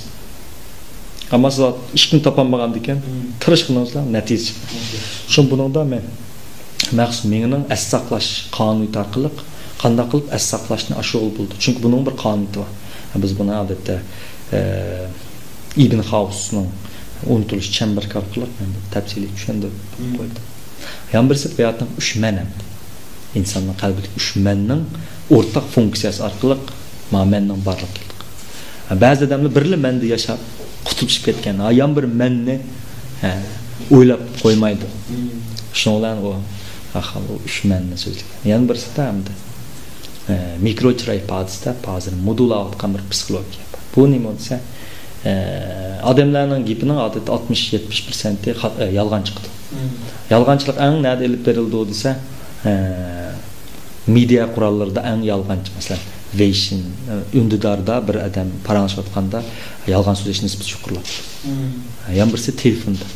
ئەمما سىز ئىشىكنى تاپالمىغاندىكىن، تىرىشقىنىڭىز بىلەن نەتىجە چىقمايدۇ. شۇڭا بۇنىڭدا مەن مەخسۇس مېڭىنىڭ ئەس ساقلاش قانۇنىيىتى ئارقىلىق قانداق قىلىپ ئەس ساقلاشنى ئاشۇرغىلى بولىدۇ؟ چۈنكى بۇنىڭ بىر قانۇنىيىتى بار. بىز بۇنى، ئادەتتە، ئە، ئىبن خاۋسنىڭ ئۇنتۇلۇش چەمبىرىكى ئارقىلىق مەن بىر تەپسىلىي چۈشەندۈرۈپ قويدۇم. يەنە بىرسى ھاياتنىڭ ئۈچ مەن ھەم. ئىنساننىڭ قەلبىدىكى ئۈچ مەننىڭ ئورتاق فۇنكسىيەسى ئارقىلىق ما مەننىڭ بارلىقى. بەزى ئادەملەر بىرلا مەندە ياشاپ، قۇتۇلۇشۇپ كەتكەن. ھايان بىر مەننى، ھە، ئويلاپ قويمايدۇ. شۇنىڭ بىلەن ئۇ، ئاخىر ئۇ ئۈچ مەننى سۆزلىگەن. يەنە بىرسىدە ئەمدى، ھە، مىكرو چىراي ئىپادىسىدە ھازىر مودۇلاۋاتقان بىر پسىخولوگىيە بار. بۇ نېمە دېسە، ئە، ئادەملەرنىڭ گېپىنىڭ ئادەتتە ئاتمىش، يەتمىش پىرسەنتى خات-، ئە، يالغان چىقىدۇ. يالغانچىلىق ئەڭ نەدە ئېلىپ بېرىلىدۇ دېسە، ئە، مېدىيا قوراللىرىدا ئەڭ يالغانچى، مەسىلەن، ۋېيشىن، ئە، ئۈندىداردا بىر ئادەم پاراڭلىشىۋاتقاندا يالغان سۆزلەش نىسبىتى يۇقىرىلاپ كېتىدۇ. يەنە بىرسى تېلېفوندا.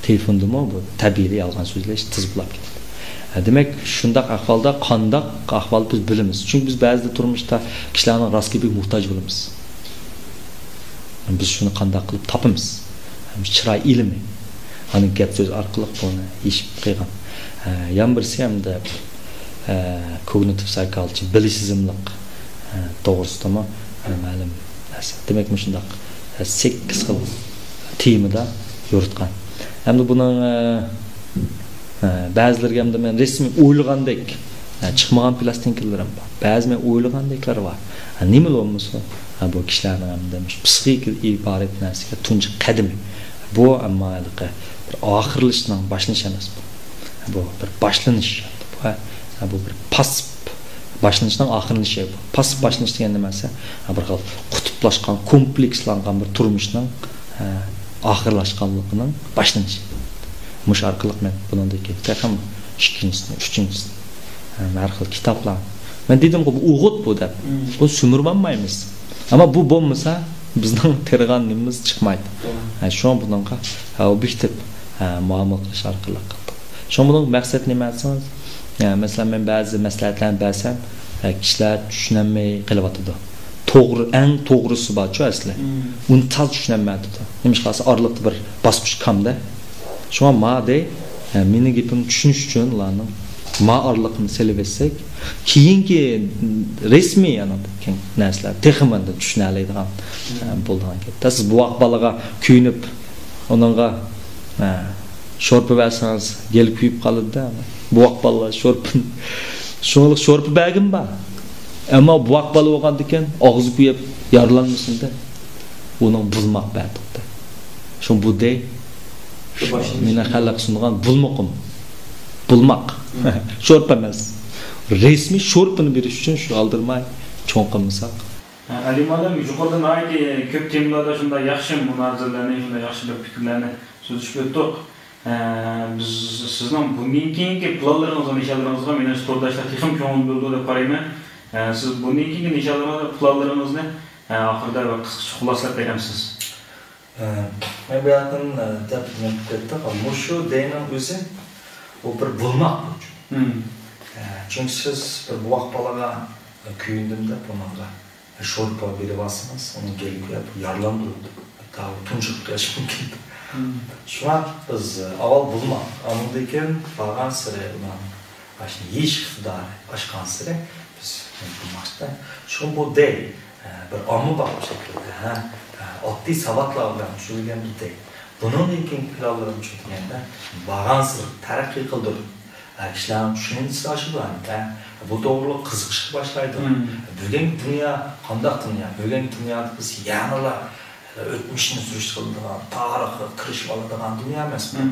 تېلېفوندىمۇ بۇ تەبىئىي يالغان سۆزلەش تېز بولۇپ كېتىدۇ. ئە، دېمەك، شۇنداق ئەھۋالدا قانداق ئەھۋال بىز بىلىمىز؟ چۈنكى بىز بەزىدە تۇرمۇشتا كىشىلەرنىڭ راست گېپىگە موھتاج بولىمىز. بىز شۇنى قانداق قىلىپ تاپىمىز؟ چىراي ئىلمى. ئاندىن گەپ سۆز ئارقىلىق بۇنى يېشىپ قىلغان. ھە، يەنە بىرسى ئەمدى، ھە، كوگنىتىپ سايكولوجى، بىلىشسىزملىق، ھە، توغرىسىدىمۇ، ھە، مەلۇم نەرسە. دېمەك، مۇشۇنداق، ھە، سەككىز خىل تېمىدا يورۇتقان. ئەمدى بۇنىڭ، ھە، ھە، بەزىلىرىگە ئەمدى مەن رەسمىي ئويلىغاندەك، ھە، چىقمىغان پىلاستىنكىلىرىم بار. بەزى مەن ئويلىغاندەكلىرى بار. ھە، نېمىلا بولمىسۇن، ھە، بۇ كىشىلەرنىڭ ئەمدى مۇشۇ پسىخىكىدىن ئىبارەت نەرسىگە تۇنجى قەدىمى. بۇ ئەمما ھېلىقى بىر ئاخىرلىشىشنىڭ باشلىنىشى ئەمەس بۇ. بۇ بىر باشلىنىش. بۇ، ھە، بۇ بىر پاسسىپ باشلىنىشنىڭ ئاخىرلىنىشى بۇ. پاسسىپ باشلىنىش دېگەن نېمە دېسە، ھە، بىر خىل قۇتۇپلاشقان، كومپلېكسلانغان بىر تۇرمۇشنىڭ، ھە، ئاخىرلاشقانلىقىنىڭ باشلىنىشى. مۇشۇ ئارقىلىق مەن بۇنىڭدىن كېيىن تېخىمۇ ئىككىنچىسىنى، ئۈچىنچىسىنى، ھە، ھەر خىل كىتابلار. مەن دېدىمغۇ، بۇ ئوغۇت بۇ دەپ. بۇنى سۈمۈرۈۋالمايمىز. ئەمما بۇ بولمىسا، بىزنىڭ تېرىغان نېمىمىز چىقمايدۇ. ھە، شۇڭا بۇنىڭغا، ھە، ئوبيېكتىپ، ھە، مۇئامىلە قىلىش ئارقىلىق قىلدۇق. شۇڭا بۇنىڭ مەقسەت نېمە دېسىڭىز، ھە، مەسىلەن، مەن بەزى مەسلىھەتلەرنى بەرسەم، ھە، كىشىلەر چۈشىنەلمەي قېلىۋاتىدۇ. توغرا، ئەڭ توغرىسى بارچۇ ئەسلى. ئۇنى تاز چۈشىنەلمەيدۇ. نېمىشقا دېسە ئارىلىقتا بىر باسقۇچ كامدە. شۇڭا ما دەي، ھە، مېنىڭ گېپىمنى چۈشىنىش ئۈچۈن ئۇلارنىڭ ما ئارىلىقىنى سېلىۋەتسەك، كېيىنكى رەسمىي، يەنى كېيىن نەرسىلەر تېخىمۇ ئەندى چۈشىنەلەيدىغان، ھە، بولىدىغان گەپ. سىز بوۋاق بالىغا كۆيۈنۈپ، ئۇنىڭغا، ھە، شورپا بەرسىڭىز، گېلى كۆيۈپ قالىدۇ-دە. بوۋاق بالىلار شورپىنى، شۇڭلۇق شورپا بەرگىنى بار. ئەمما بوۋاق بالا بولغاندىكىن ئاغزى كۆيۈپ يارىلانمىسۇن دەپ، ئۇنىڭ بۇلماق بەردۇق-دە. شۇ بۇ دەي، مېنىڭ خەلققە سۇنغان بۇلمۇقۇم. بۇلماق. شورپا ئەمەس. رەسمىي شورپىنى بېرىش ئۈچۈن شۇ ئالدىرىماي چوڭ قىلمىساق. ئەلى مۇئەللىم، يۇقىرىدا ناھايىتى كۆپ تېمىلاردا شۇنداق ياخشى مۇنازىرىلەرنى، شۇنداق ياخشى بىر پىكىرلەرنى سۆزلىشىپ ئۆتتۇق. ئە، بىز سىزنىڭ بۇندىن كېيىنكى پىلانلىرىڭىزغا، نىشانلىرىڭىزغا، مېنىڭچە تورداشلار تېخىمۇ كۆڭۈل بۆلىدۇ دەپ قارايمەن. ئە، سىز بۇندىن كېيىنكى نىشانلىرىڭىز، پىلانلىرىڭىزنى، ئە، ئاخىرىدا بىر قىسقىچە خۇلاسىلەپ بېرەمسىز؟ ئە، مەن بۇ يەردىن، ئە، دەپ نېمە قىلىپ كەتتۇق. مۇشۇ دەينىڭ ئۆزى، ئۇ بىر بۇلماق بۇچۇ. ئە، چۈنكى سىز بىر بوۋاق بالىغا، ئە، كۆيۈندۈم دەپ ئۇنىڭغا شورپا بېرىۋالسىڭىز، ئۇنىڭ گېلى كۆيۈپ يارىلاندۇرۇلىدۇ. ھەتتا ئۇ تۇنجۇقۇپ قېلىشى مۇمكىن. شۇڭا بىز ئاۋۋال بۇلماق، ئاندىن كېيىن بارغانسېرى ئۇلارنىڭ ئاشۇ يېيىش ئىقتىدارى ئاشقانسېرى بىز بۇلماقتا. شۇ بۇ دەي، بىر ئاممىباب شەكىلدە، ھە، ئاددىي ساۋاتلار بىلەن چۈشۈرۈلگەن بىر دەي. بۇنىڭدىن كېيىنكى پىلانلىرىمچۇ دېگەندە، بارغانسېرى تەرەققىي قىلدۇرۇپ، ھە، كىشىلەرنىڭ چۈشەنچىسى ئاشىدۇ، ھە، بۇ توغرۇلۇق قىزىقىشقا باشلايدۇ. بۈگۈنكى دۇنيا قانداق دۇنيا؟ بۈگۈنكى دۇنيادا بىز يەنىلا ئۆتمۈشنى سۈرۈشتە قىلىدىغان، تارىخقا كىرىشىپ ئالىدىغان دۇنيا ئەمەس بۇ.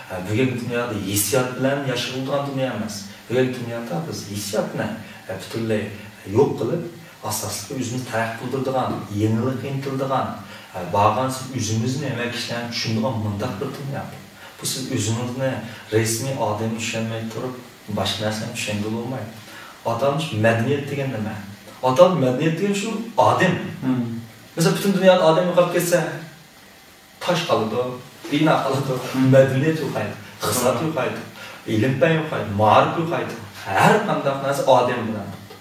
ھە، بۈگۈنكى دۇنيادا ھېسسىيات بىلەن ياشىغىلىدىغان دۇنيا ئەمەس. بۈگۈنكى دۇنيادا بىز ھېسسىياتنى، ھە، پۈتۈنلەي يوق قىلىپ، ئاساسلىقى ئۆزىمىزنى تەرەققىي قىلدۇرىدىغان، يېڭىلىققا ئىنتىلىدىغان، ھە، بارغانسېرى ئۆزىمىزنى ھەممە كىشىلەرنى چۈشىنىدىغان مۇنداق بىر دۇنيا بۇ. بۇ سىز ئۆزىڭىزنى رەسمىي ئادەمگە چۈشەنمەي تۇرۇپ، باشقا نەرسىنى چۈشەنگىلى بولمايدۇ. ئاتالمىش مەدەنىيەت دېگەن نېمە؟ ئاتالمىش مەدەنىيەت دېگەن شۇ ئادەم. مم. مەسىلەن، پۈتۈن دۇنيادا ئادەم يوقاپ كەتسە، تاش قالىدۇ، بىنا قالىدۇ، مم. مەدەنىيەت يوقايدۇ، ئىقتىساد يوقايدۇ، ئىلىم-پەن يوقايدۇ، مائارىپ يوقايدۇ. ھەر قانداق نەرسە ئادەم بىلەن بولىدۇ.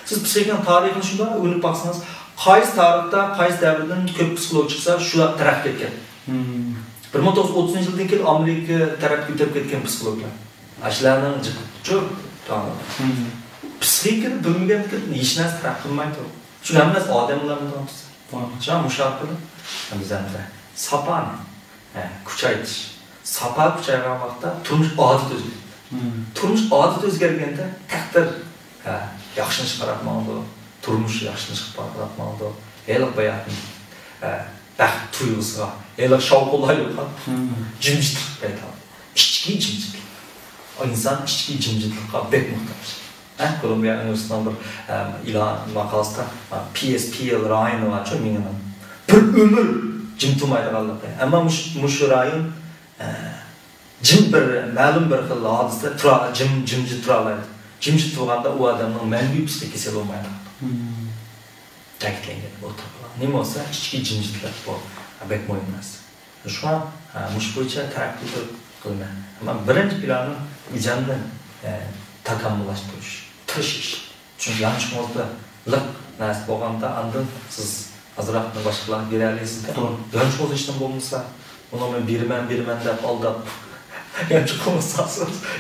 سىز پسىخىكىنىڭ تارىخىنى شۇنداق ئۆگىنىپ باقسىڭىز، قايسى تارىختا، قايسى دەۋردىن كۆپ پسىخولوگ چىقسا، شۇلار تەرەققىي ئەتكەن. مم. بىر مىڭ توققۇز يۈز ئوتتۇزىنچى يىلدىن كېيىن ئامېرىكا تەرەپكە ئۆتۈپ كەتكەن پسىخولوگلار. ئاشۇلارنىڭ جىقىچۇ، مم. پسىخىكىنى بىلمىگەندىكىن ھېچ نەرسە تەرەققىي قىلمايدۇ. چۈنكى ھەممە نەرسە ئادەملەردىن تۇرسا. شۇڭا مۇشۇ ئارقىلىق بىز ئەمدى ساپانى، ھە، كۈچەيتىش. ساپا كۈچەيگەن ۋاقىتتا تۇرمۇش ئادىتى ئۆزگىرىدۇ. مم. تۇرمۇش ئادىتى ئۆزگەرگەندە تەقدىر، ھە، ياخشىلىنىشقا قاراپ ماڭىدۇ. تۇرمۇش ياخشىلىنىشقا قاراپ ماڭىدۇ. ھېلىقى باياتىن، ھە، بەخت تۇيغۇسىغا، ھېلىقى شاۋقۇنلار يوقاپ، مم. جىمجىتلىق پەيدا بولىدۇ. ئىچكى جىمجىتلىق. ئىنسان ئىچكى جىمجىتلىققا بەك موھتاج. ھە، كولومبىيە ئۇنىۋېرسىتېتىنىڭ بىر، ئە، ئېلان ماقالىسىدا، ئە، پى ئېس پى ئېل رايونى بارچۇ مېڭىنىڭ. بىر ئۆمۈر جىم تۇرمايدىغانلىقى. ئەمما مۇش-، مۇشۇ رايون، ئە، جىم بىر، مەلۇم بىر خىل ھادىسىدە تۇرا-، جىم، جىمجىت تۇرالايدۇ. جىمجىت تۇرغاندا ئۇ ئادەمنىڭ مەڭگۈ پسىخىك كېسەل بولمايدىغانلىقى. مم. تەكىتلەنگەن ئوتتۇرىغا. نېمە بولسا، ئىچكى جىمجىتلىق بۇ بەك مۇھىم نەرسە. شۇڭا، ھە، مۇشۇ بويىچە تەرەققىي قىلىمەن. ئەمما بىرىنچى پىلانىم ئۆزۈمنى، ھە، تاكامۇللاشتۇرۇش، تىرىشىش. چۈنكى يانچۇقىڭىزدا لىق نەرسە بولغاندا، ئاندىن سىز ئازراقنى باشقىلارغا بېرەلەيسىز-دە. توغرا. يانچۇقىڭىزدا ھېچنېمە بولمىسا، ئۇنى مەن بېرىمەن، بېرىمەن دەپ ئالداپ، يانچۇقىڭىزدا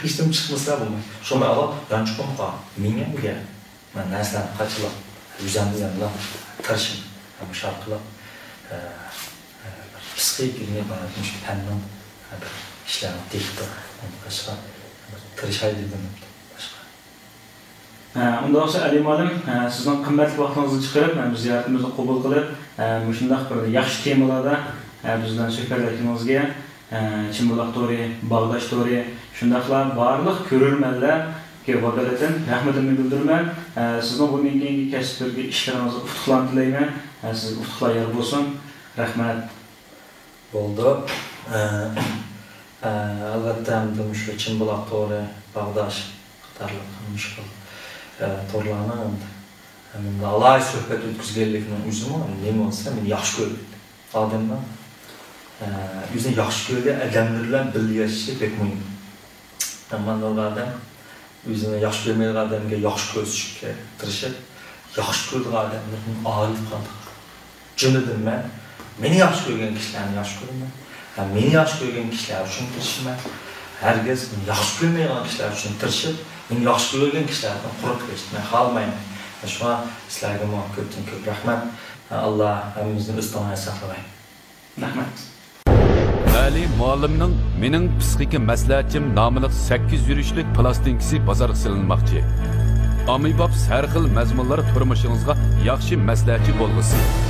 ھېچنېمە چىقمىسا بولمايدۇ. شۇڭا ئاۋۋال يانچۇقۇمغا مېڭەمگە مەن نەرسىلەرنى قاچىلاپ، ئۆزۈمنى يەنىلا تىرىشىمەن. مۇشۇ ئارقىلىق، ئە، ئە، بىر پسىخىكىدىن ئىبارەت مۇشۇ پەننىڭ، ئە، بىر ئىشلارنى تېپىپ، ئۇنى قىلىشقا بىر تىرىشاي دېدىم. باشقا. ئە، ئۇنداق بولسا، ئەلى مۇئەللىم، ئە، سىزنىڭ قىممەتلىك ۋاقتىڭىزنى چىقىرىپ، ئە، بىز زىيارىتىمىزنى قوبۇل قىلىپ، ئە، مۇشۇنداق بىر ياخشى تېمىلاردا، ئە، بىز بىلەن سۆھبەتلەشكىنىڭىزگە، ئە، چىمبۇلاق تورى، باغداش تورى، شۇنداقلا بارلىق كۆرۈرمەنلەرگە ۋاكالىتەن رەھمىتىمنى بىلدۈرىمەن. ئە، سىزنىڭ بۇندىن كېيىنكى كەسىپلىرىدىكى ئىشلىرىڭىزغا ئۇتۇقلارنى تىلەيمەن. ئە، سىزگە ئۇتۇقلار يار بولسۇن. رەھمەت. بولدى. ئە، ئە، ئەلۋەتتە، ئەمدى مۇشۇ چىمبۇلاق تورى، باغداش قاتارلىق مۇشۇ خىل، ئە، تورلارنىڭ ئەمدى، ئە، مەن بىلەن ئالاھىدە سۆھبەت ئۆتكۈزگەنلىكىنىڭ ئۆزىمۇ نېمە بولسا مېنى ياخشى كۆرگەن. ئادەمنىڭ، ئە، ئۆزىنى ياخشى كۆرگەن ئادەملىرى بىلەن بىللە ياشىشى بەك مۇھىم. ئەمما نۇرغۇن ئادەم ئۆزىنى ياخشى كۆرمەيدىغان ئادەمگە ياخشى كۆرسىتىشكە تىرىشىپ، ياخشى كۆرىدىغان ئادەملەردىن ئايرىلىپ قالدۇق. جۈملىدىن مەن مېنى ياخشى كۆرگەن كىشىلەرنى ياخشى كۆرىمەن. ھەم مېنى ياخشى كۆرگەن كىشىلەر ئۈچۈن تىرىشىمەن. ھەرگىز مېنى ياخشى كۆرمەيدىغان كىشىلەر ئۈچۈن تىرىشىپ، مېنى ياخشى كۆرگەن كىشىلەردىن قۇرۇق كېتىشنى خالىمايمەن. شۇڭا سىلەرگىمۇ كۆپتىن كۆپ رەھمەت. ئاللا ھەممىمىزنى ئۆز تاڭىدا ساقلىغاي. رەھمەت. ئەلى مۇئەللىمنىڭ مېنىڭ پىسخىكا مەسلىھەتچىم ناملىق سەككىز يۈرۈشلۈك پىلاستىنكىسى بازارغا سېلىنماقچى. ئامىبابس ھەر خىل مەزمۇنلار تۇرمۇشىڭىزغا ياخشى مەسلىھەتچى بولغۇسى.